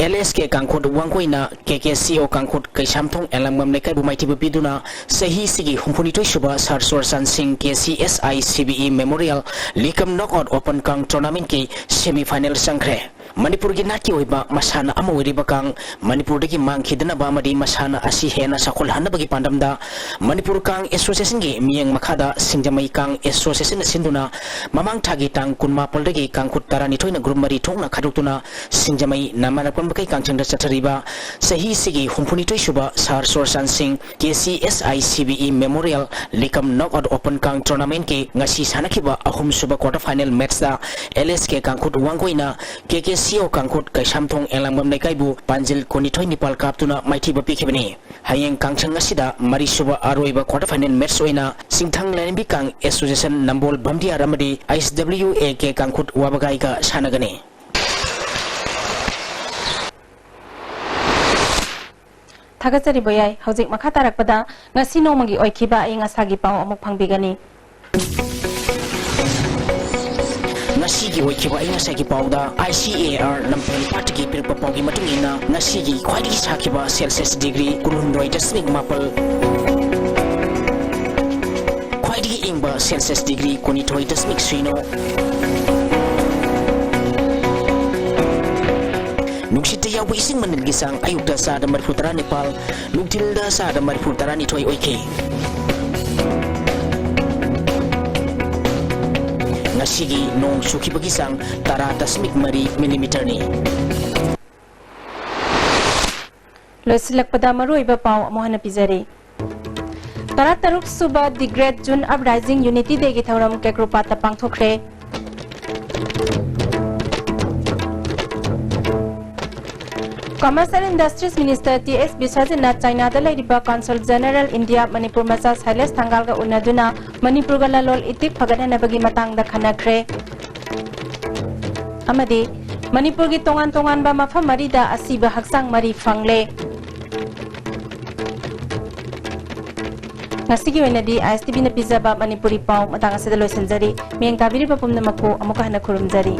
ꯑꯦꯜ ꯑꯦꯁ ꯀꯦ ꯀꯥꯡꯈꯨꯠ ꯋꯥꯡꯒꯣꯏꯅ K K C O ꯀꯥꯡꯈꯨꯠ Keishamthong ꯑꯦꯂꯥꯡꯕꯝ ꯂꯩꯀꯥꯏꯕꯨ ꯃꯥꯏꯊꯤꯕ ꯄꯤꯗꯨꯅ ꯆꯍꯤꯁꯤꯒꯤ ꯍꯨꯝꯐꯨꯅꯤꯊꯣꯏ ꯁꯨꯕ ꯁꯥꯔ ꯆꯨꯔꯆꯥꯟ ꯁꯤꯡ K C S I C B E memorial Leikam knock out open kang ꯇꯣꯔꯅꯥꯃꯦꯟꯠꯀꯤ ꯁꯦꯃꯤ ꯐꯥꯏꯅꯦꯜ ꯆꯪꯈ꯭ꯔꯦ꯫ ꯃꯅꯤꯄꯨꯔꯒꯤ ꯅꯥꯠꯀꯤ ꯑꯣꯏꯕ ꯃꯁꯥꯟꯅ ꯑꯃ ꯑꯣꯏꯔꯤꯕ ꯀꯥꯡ ꯃꯅꯤꯄꯨꯔꯗꯒꯤ ꯃꯥꯡꯈꯤꯗꯅꯕ ꯑꯃꯗꯤ ꯃꯁꯥꯟꯅ ꯑꯁꯤ ꯍꯦꯟꯅ ꯆꯥꯎꯈꯠꯍꯟꯅꯕꯒꯤ ꯄꯥꯟꯗꯝꯗ ꯃꯅꯤꯄꯨꯔ ꯀꯥꯡ ꯑꯦꯁꯣꯁꯤꯌꯦꯁꯟꯒꯤ ꯃꯤꯠꯌꯦꯡ ꯃꯈꯥꯗ ꯁꯤꯡꯖꯃꯩ ꯀꯥꯡ ꯑꯦꯁꯣꯁꯤꯌꯦꯁꯟꯅ ꯁꯤꯟꯗꯨꯅ ꯃꯃꯥꯡ ꯊꯥꯒꯤ ꯇꯥꯡ ꯀꯨꯟꯃꯥꯄꯜꯗꯒꯤ ꯀꯥꯡꯈꯨꯠ ꯇꯔꯥꯅꯤꯊꯣꯏꯅ ꯒ꯭ꯔꯨꯞ ꯃꯔꯤ ꯊꯣꯛꯅ ꯈꯥꯏꯗꯣꯛꯇꯨꯅ ꯁꯤꯡꯖꯃꯩ ꯅꯃꯥꯅ ꯄꯣꯟꯕꯀꯩ ꯀꯥꯡꯆꯪꯗ ꯆꯠꯊꯔꯤꯕ ꯆꯍꯤꯁꯤꯒꯤ ꯍꯨꯝꯐꯨꯅꯤꯊꯣꯏ ꯁꯨꯕ ꯁꯥꯔ ꯆꯨꯔꯆꯥꯟ ꯁꯤꯡ K C S I C B E memorial Leikam knock out open kang ꯇꯣꯔꯅꯥꯃꯦꯟꯠꯀꯤ ꯉꯁꯤ ꯁꯥꯟꯅꯈꯤꯕ ꯑꯍꯨꯝꯁꯨꯕ ꯀ꯭ꯋꯥꯇꯔ ꯐꯥꯏꯅꯦꯜ ꯃꯦꯠꯆꯇ ꯑꯦꯜ ꯑꯦꯁ ꯀꯦ ꯀꯥꯡꯈꯨꯠ ꯋꯥꯡꯒꯣꯏꯅ K K C O ꯀꯥꯡꯈꯨꯠ Keishamthong ꯑꯦꯂꯥꯡꯕꯝ ꯂꯩꯀꯥꯏꯕꯨ ꯄꯥꯟꯖꯤꯜ ꯀꯨꯟꯅꯤꯊꯣꯏ ꯅꯤꯄꯥꯜ ꯀꯥꯞꯇꯨꯅ ꯃꯥꯏꯊꯤꯕ ꯄꯤꯈꯤꯕꯅꯤ꯫ ꯍꯌꯦꯡ ꯀꯥꯡꯁꯪ ꯑꯁꯤꯗ ꯃꯔꯤꯁꯨꯕ ꯑꯔꯣꯏꯕ ꯀ꯭ꯋꯥꯇꯔ ꯐꯥꯏꯅꯦꯜ ꯃꯦꯠꯆ ꯑꯣꯏꯅ ꯁꯤꯡꯊꯪ ꯂꯥꯏꯔꯦꯝꯕꯤ ꯀꯥꯡ ꯑꯦꯁꯣꯁꯤꯌꯦꯁꯟ ꯅꯝꯕꯣꯜ ꯚꯝꯗꯤꯌꯥꯔ ꯑꯃꯗꯤ ꯑꯩꯆ ꯗꯕ꯭ꯂꯤꯎ ꯑꯦ ꯀꯦ ꯀꯥꯡꯈꯨꯠ ꯋꯥꯕꯒꯥꯏꯒ ꯁꯥꯟꯅꯒꯅꯤ꯫ ꯊꯥꯒꯠꯆꯔꯤ ꯕꯣꯌꯥꯏ꯫ ꯍꯧꯖꯤꯛ ꯃꯈꯥ ꯇꯥꯔꯛꯄꯗ ꯉꯁꯤ ꯅꯣꯡꯃꯒꯤ ꯑꯣꯏꯈꯤꯕ ꯑꯏꯪ ꯑꯁꯥꯒꯤ ꯄꯥꯎ ꯑꯃꯨꯛ ꯐꯪꯕꯤꯒꯅꯤ꯫ ꯉꯁꯤꯒꯤ ꯑꯣꯏꯈꯤꯕ ꯑꯏꯪ ꯑꯁꯥꯒꯤ ꯄꯥꯎꯗ ꯑꯥꯏ ꯁꯤ ꯑꯦ ꯑꯥꯔ ꯂꯝꯐꯦꯜ ꯄꯥꯠꯇꯒꯤ ꯄꯤꯔꯛꯄ ꯄꯥꯎꯒꯤ ꯃꯇꯨꯡ ꯏꯟꯅ ꯉꯁꯤꯒꯤ ꯈ꯭ꯋꯥꯏꯗꯒꯤ ꯁꯥꯈꯤꯕ ꯁꯦꯜꯁꯤꯌꯁ ꯗꯤꯒ꯭ꯔꯤ ꯀꯨꯟꯍꯨꯝꯗꯣꯏ ꯗꯁꯃꯤꯛ ꯃꯥꯄꯜ, ꯈ꯭ꯋꯥꯏꯗꯒꯤ ꯏꯪꯕ ꯁꯦꯜꯁꯤꯌꯁ ꯗꯤꯒ꯭ꯔꯤ ꯀꯨꯟꯅꯤꯊꯣꯏ ꯗꯁꯃꯤꯛ ꯁꯤꯅꯣ꯫ ꯅꯨꯡꯁꯤꯠꯇ ꯌꯥꯎꯕ ꯏꯁꯤꯡ ꯃꯅꯤꯜꯒꯤ ꯆꯥꯡ ꯑꯌꯨꯛꯇ ꯆꯥꯗ ꯃꯔꯤꯐꯨ ꯇꯔꯥ ꯅꯤꯄꯥꯜ, ꯅꯨꯡꯊꯤꯜꯗ ꯆꯥꯗ ꯃꯔꯤꯐꯨ ꯇꯔꯥꯅꯤꯊꯣꯏ ꯑꯣꯏꯈꯤ꯫ ꯉꯁꯤꯒꯤ ꯅꯣꯡ ꯆꯨꯈꯤꯕꯒꯤ ꯆꯥꯡ ꯇꯔꯥ ꯗꯁꯃꯤꯛ ꯃꯔꯤ ꯃꯤꯂꯤꯃꯤꯇꯔꯅꯤ꯫ ꯂꯣꯏꯁꯤꯜꯂꯛꯄꯗ ꯃꯔꯨꯑꯣꯏꯕ ꯄꯥꯎ ꯑꯃꯨꯛ ꯍꯟꯅ ꯄꯤꯖꯔꯤ꯫ ꯇꯔꯥꯇꯔꯨꯛ ꯁꯨꯕ The Great June Uprising Unity Dayꯒꯤ ꯊꯧꯔꯝ ꯀꯦꯀ꯭ꯔꯣꯄꯥꯠꯇ ꯄꯥꯡꯊꯣꯛꯈ꯭ꯔꯦ꯫ Commerce and Industries Minister T S ꯕꯤꯁ꯭ꯋꯖꯤꯠꯅ ꯆꯥꯏꯅꯥꯗ ꯂꯩꯔꯤꯕ Consul General India ꯃꯅꯤꯄꯨꯔ ꯃꯆꯥ ꯁꯥꯏꯂꯦꯁ ꯊꯥꯡꯒꯥꯜꯒ ꯎꯅꯗꯨꯅ ꯃꯅꯤꯄꯨꯔꯒ ꯂꯂꯣꯟ ꯏꯇꯤꯛ ꯐꯒꯠꯍꯟꯅꯕꯒꯤ ꯃꯇꯥꯡꯗ ꯈꯟꯅꯈ꯭ꯔꯦ꯫ ꯑꯃꯗꯤ ꯃꯅꯤꯄꯨꯔꯒꯤ ꯇꯣꯉꯥꯟ ꯇꯣꯉꯥꯟꯕ ꯃꯐꯝ ꯃꯔꯤꯗ ꯑꯁꯤꯕ ꯍꯛꯆꯥꯡ ꯃꯔꯤ ꯐꯪꯂꯦ꯫ ꯉꯁꯤꯒꯤ ꯑꯣꯏꯅꯗꯤ ꯑꯥꯏ ꯑꯦꯁ ꯇꯤ ꯚꯤꯅ ꯄꯤꯖꯕ ꯃꯅꯤꯄꯨꯔꯤ ꯄꯥꯎ ꯃꯇꯥꯡ ꯑꯁꯤꯗ ꯂꯣꯏꯁꯤꯟꯖꯔꯤ꯫ ꯃꯤꯠꯌꯦꯡ ꯇꯥꯕꯤꯔꯤꯕ ꯄꯨꯝꯅꯃꯛꯄꯨ ꯑꯃꯨꯛꯀ ꯍꯟꯅ ꯈꯨꯔꯨꯝꯖꯔꯤ꯫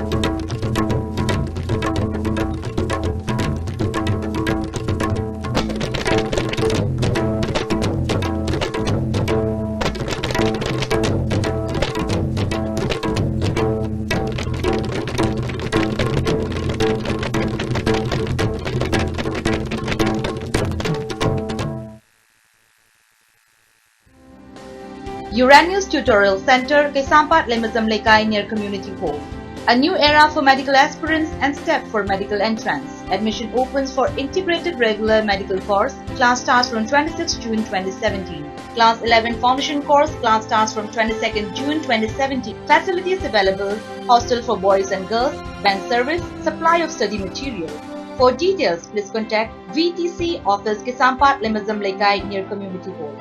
Uranius Tutorial Center, Kesampat Lemazam Lekai, near Community Hall. A new era for medical aspirants and step for medical entrance. Admission opens for integrated regular medical course. Class starts from twenty-sixth June twenty seventeen. Class eleven foundation course. Class starts from twenty-second June twenty seventeen. Facilities available: hostel for boys and girls, van service, supply of study material. For details, please contact V T C office, Kesampat Lemazam Lekai, near Community Hall.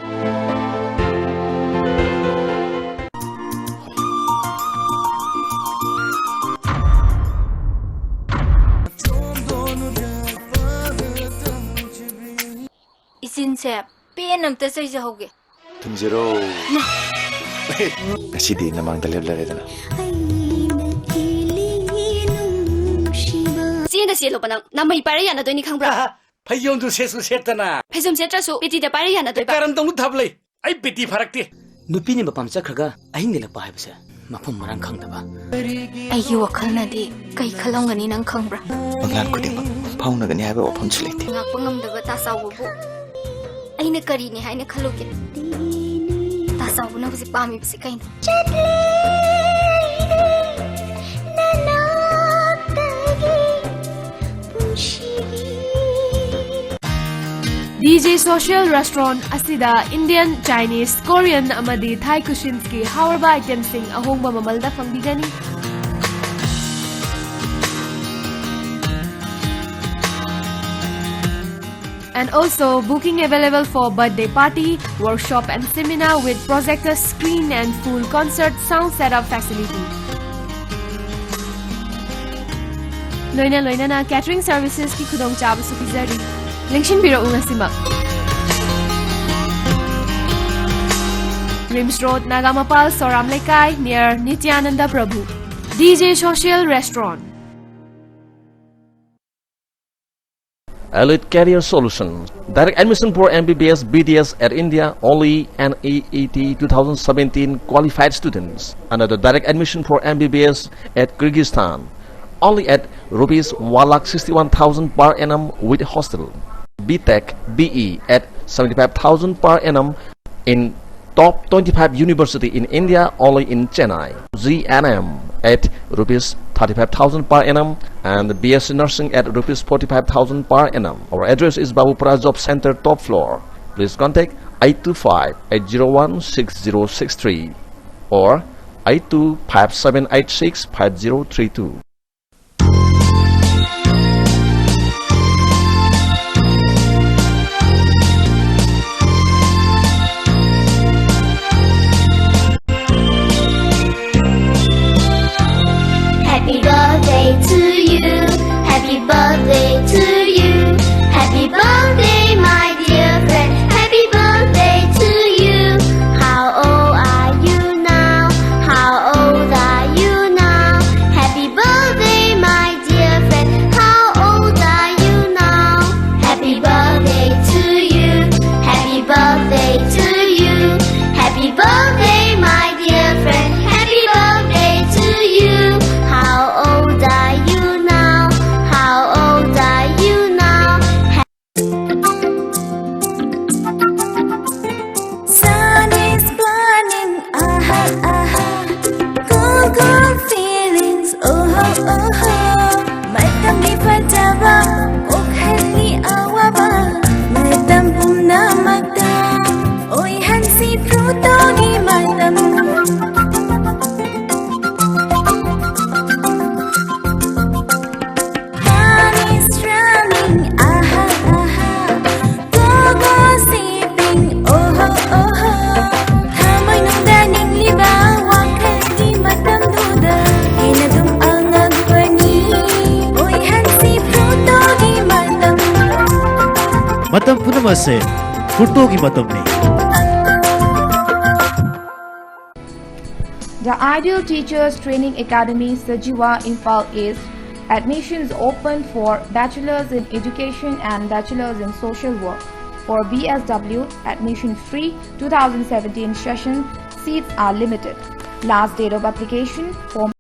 ꯏꯆꯤꯟꯁꯦ pen ꯑꯝꯇ ꯆꯩꯖꯍꯧꯒꯦ꯫ ꯊꯨꯝꯖꯔꯣ꯫ ꯉꯁꯤꯗꯤ ꯅꯃꯥꯡꯗ ꯂꯦꯞꯂꯔꯦꯗꯅ꯫ ꯆꯦꯟꯗ ꯆꯦꯜꯂꯣꯕ ꯅꯪ꯫ ꯅꯃꯩ ꯄꯥꯏꯔ ꯌꯥꯅꯗꯣꯏꯅꯤ ꯈꯪꯕ꯭ꯔꯥ? ꯐꯩꯖꯣꯝꯗꯨ ꯁꯦꯠꯁꯨ ꯁꯦꯠꯇꯅ꯫ ꯐꯩꯖꯣꯝ ꯁꯦꯠꯇ꯭ꯔꯁꯨ ꯄꯦꯇꯤꯗ ꯄꯥꯏꯔ ꯌꯥꯅꯗꯣꯏꯕ꯫ ꯀꯔꯝ ꯇꯧꯅ ꯊꯕ ꯂꯩ? ꯑꯩ ꯄꯦꯇꯤ ꯐꯥꯔꯛꯇꯦ꯫ ꯅꯨꯄꯤꯅꯤ ꯃꯄꯥꯝ ꯆꯠꯈ꯭ꯔꯒ ꯑꯍꯤꯡ ꯂꯦꯛꯂꯛꯄ ꯍꯥꯏꯕꯁꯦ ꯃꯐꯝ ꯃꯔꯥꯡ ꯈꯪꯗꯕ꯫ ꯑꯩꯒꯤ ꯋꯥꯈꯜꯅꯗꯤ ꯀꯩ ꯈꯜꯂꯝꯒꯅꯤ ꯅꯪ ꯈꯪꯕ꯭ꯔꯥ? ꯃꯪꯂꯥꯟ ꯈꯨꯗꯤꯡꯃꯛ ꯐꯥꯎꯅꯒꯅꯤ ꯍꯥꯏꯕ ꯋꯥꯐꯝꯁꯨ ꯂꯩꯇꯦ꯫ ꯉꯥꯛꯄ ꯉꯝꯗꯕ ꯇꯥ ꯆꯥꯎꯕꯕꯨ ꯑꯩꯅ ꯀꯔꯤꯅꯤ ꯍꯥꯏꯅ ꯈꯜꯂꯨꯒꯦ? ꯇꯥ ꯆꯥꯎꯕꯅ ꯍꯧꯖꯤꯛ ꯄꯥꯝꯃꯤꯕꯁꯤ ꯀꯩꯅꯣ? D J Social Restaurant ꯑꯁꯤꯗ Indian, Chinese, Korean ꯑꯃꯗꯤ Thai cuisines ꯀꯤ ꯍꯥꯎꯔꯕ item ꯁꯤꯡ ꯑꯍꯣꯡꯕ ꯃꯃꯜꯗ ꯐꯪꯕꯤꯒꯅꯤ꯫ And also booking available for birthday party, workshop and seminar with projector screen and full concert sound setup facility. ꯂꯣꯏꯅ ꯂꯣꯏꯅꯅ catering services ꯀꯤ ꯈꯨꯗꯣꯡꯆꯥꯕꯁꯨ ꯄꯤꯖꯔꯤ꯫ ꯂꯦꯡꯁꯤꯟꯕꯤꯔꯛꯎ ꯉꯁꯤꯃꯛ꯫ Rims Road, Nagamapal, Soram Lekai, near Nityananda Prabhu. D J Social Restaurant. Elite Career Solution. Direct admission for M B B S, B D S at India, only N E E T two thousand seventeen qualified students. Another direct admission for M B B S at Kyrgyzstan, only at rupees one lakh sixty-one thousand per annum with hostel. B Tech, B E at seventy-five thousand per annum in Top twenty-five university in India, only in Chennai. G N M at rupees thirty-five thousand per annum and B S C Nursing at rupees forty-five thousand per annum. Our address is Babupara Job Center, top floor. Please contact eight two five, eight zero one, six zero six three or eight two five seven eight six five zero three two. Happy birthday to you. Happy birthday to you. Happy birthday, my dear friend. Happy birthday to you. How old are you now? How old are you now? Happy birthday, my dear friend. How old are you now? Happy birthday to you. Happy birthday to you. Happy birthday, my dear friend. Happy birthday to you. How old are you now? How old are you now? Sun is burning, aha, aha. Cool, cool feelings, oh ho, oh ho. Matam ni fajaba, kokhan ni awaba. Matam pumna matam, oi hansi pruto ni matam. Time is running, aha, aha. Go, go, sipping, oh ho, oh ho. Thamoy nungda ningliba, wakhal ni matam duda. Hena dum angak bani, oi hansi pruto ni matam. ꯃꯇꯝ ꯄꯨꯝꯅꯃꯛ ꯑꯁꯦ ꯐꯣꯇꯣꯒꯤ ꯃꯇꯝꯅꯤ꯫ The Ideal Teachers Training Academy, Sajiwa, Imphal East. Admissions open for Bachelors in Education and Bachelors in Social Work. For B S W, admission free. Two thousand seventeen session, seats are limited. Last date of application for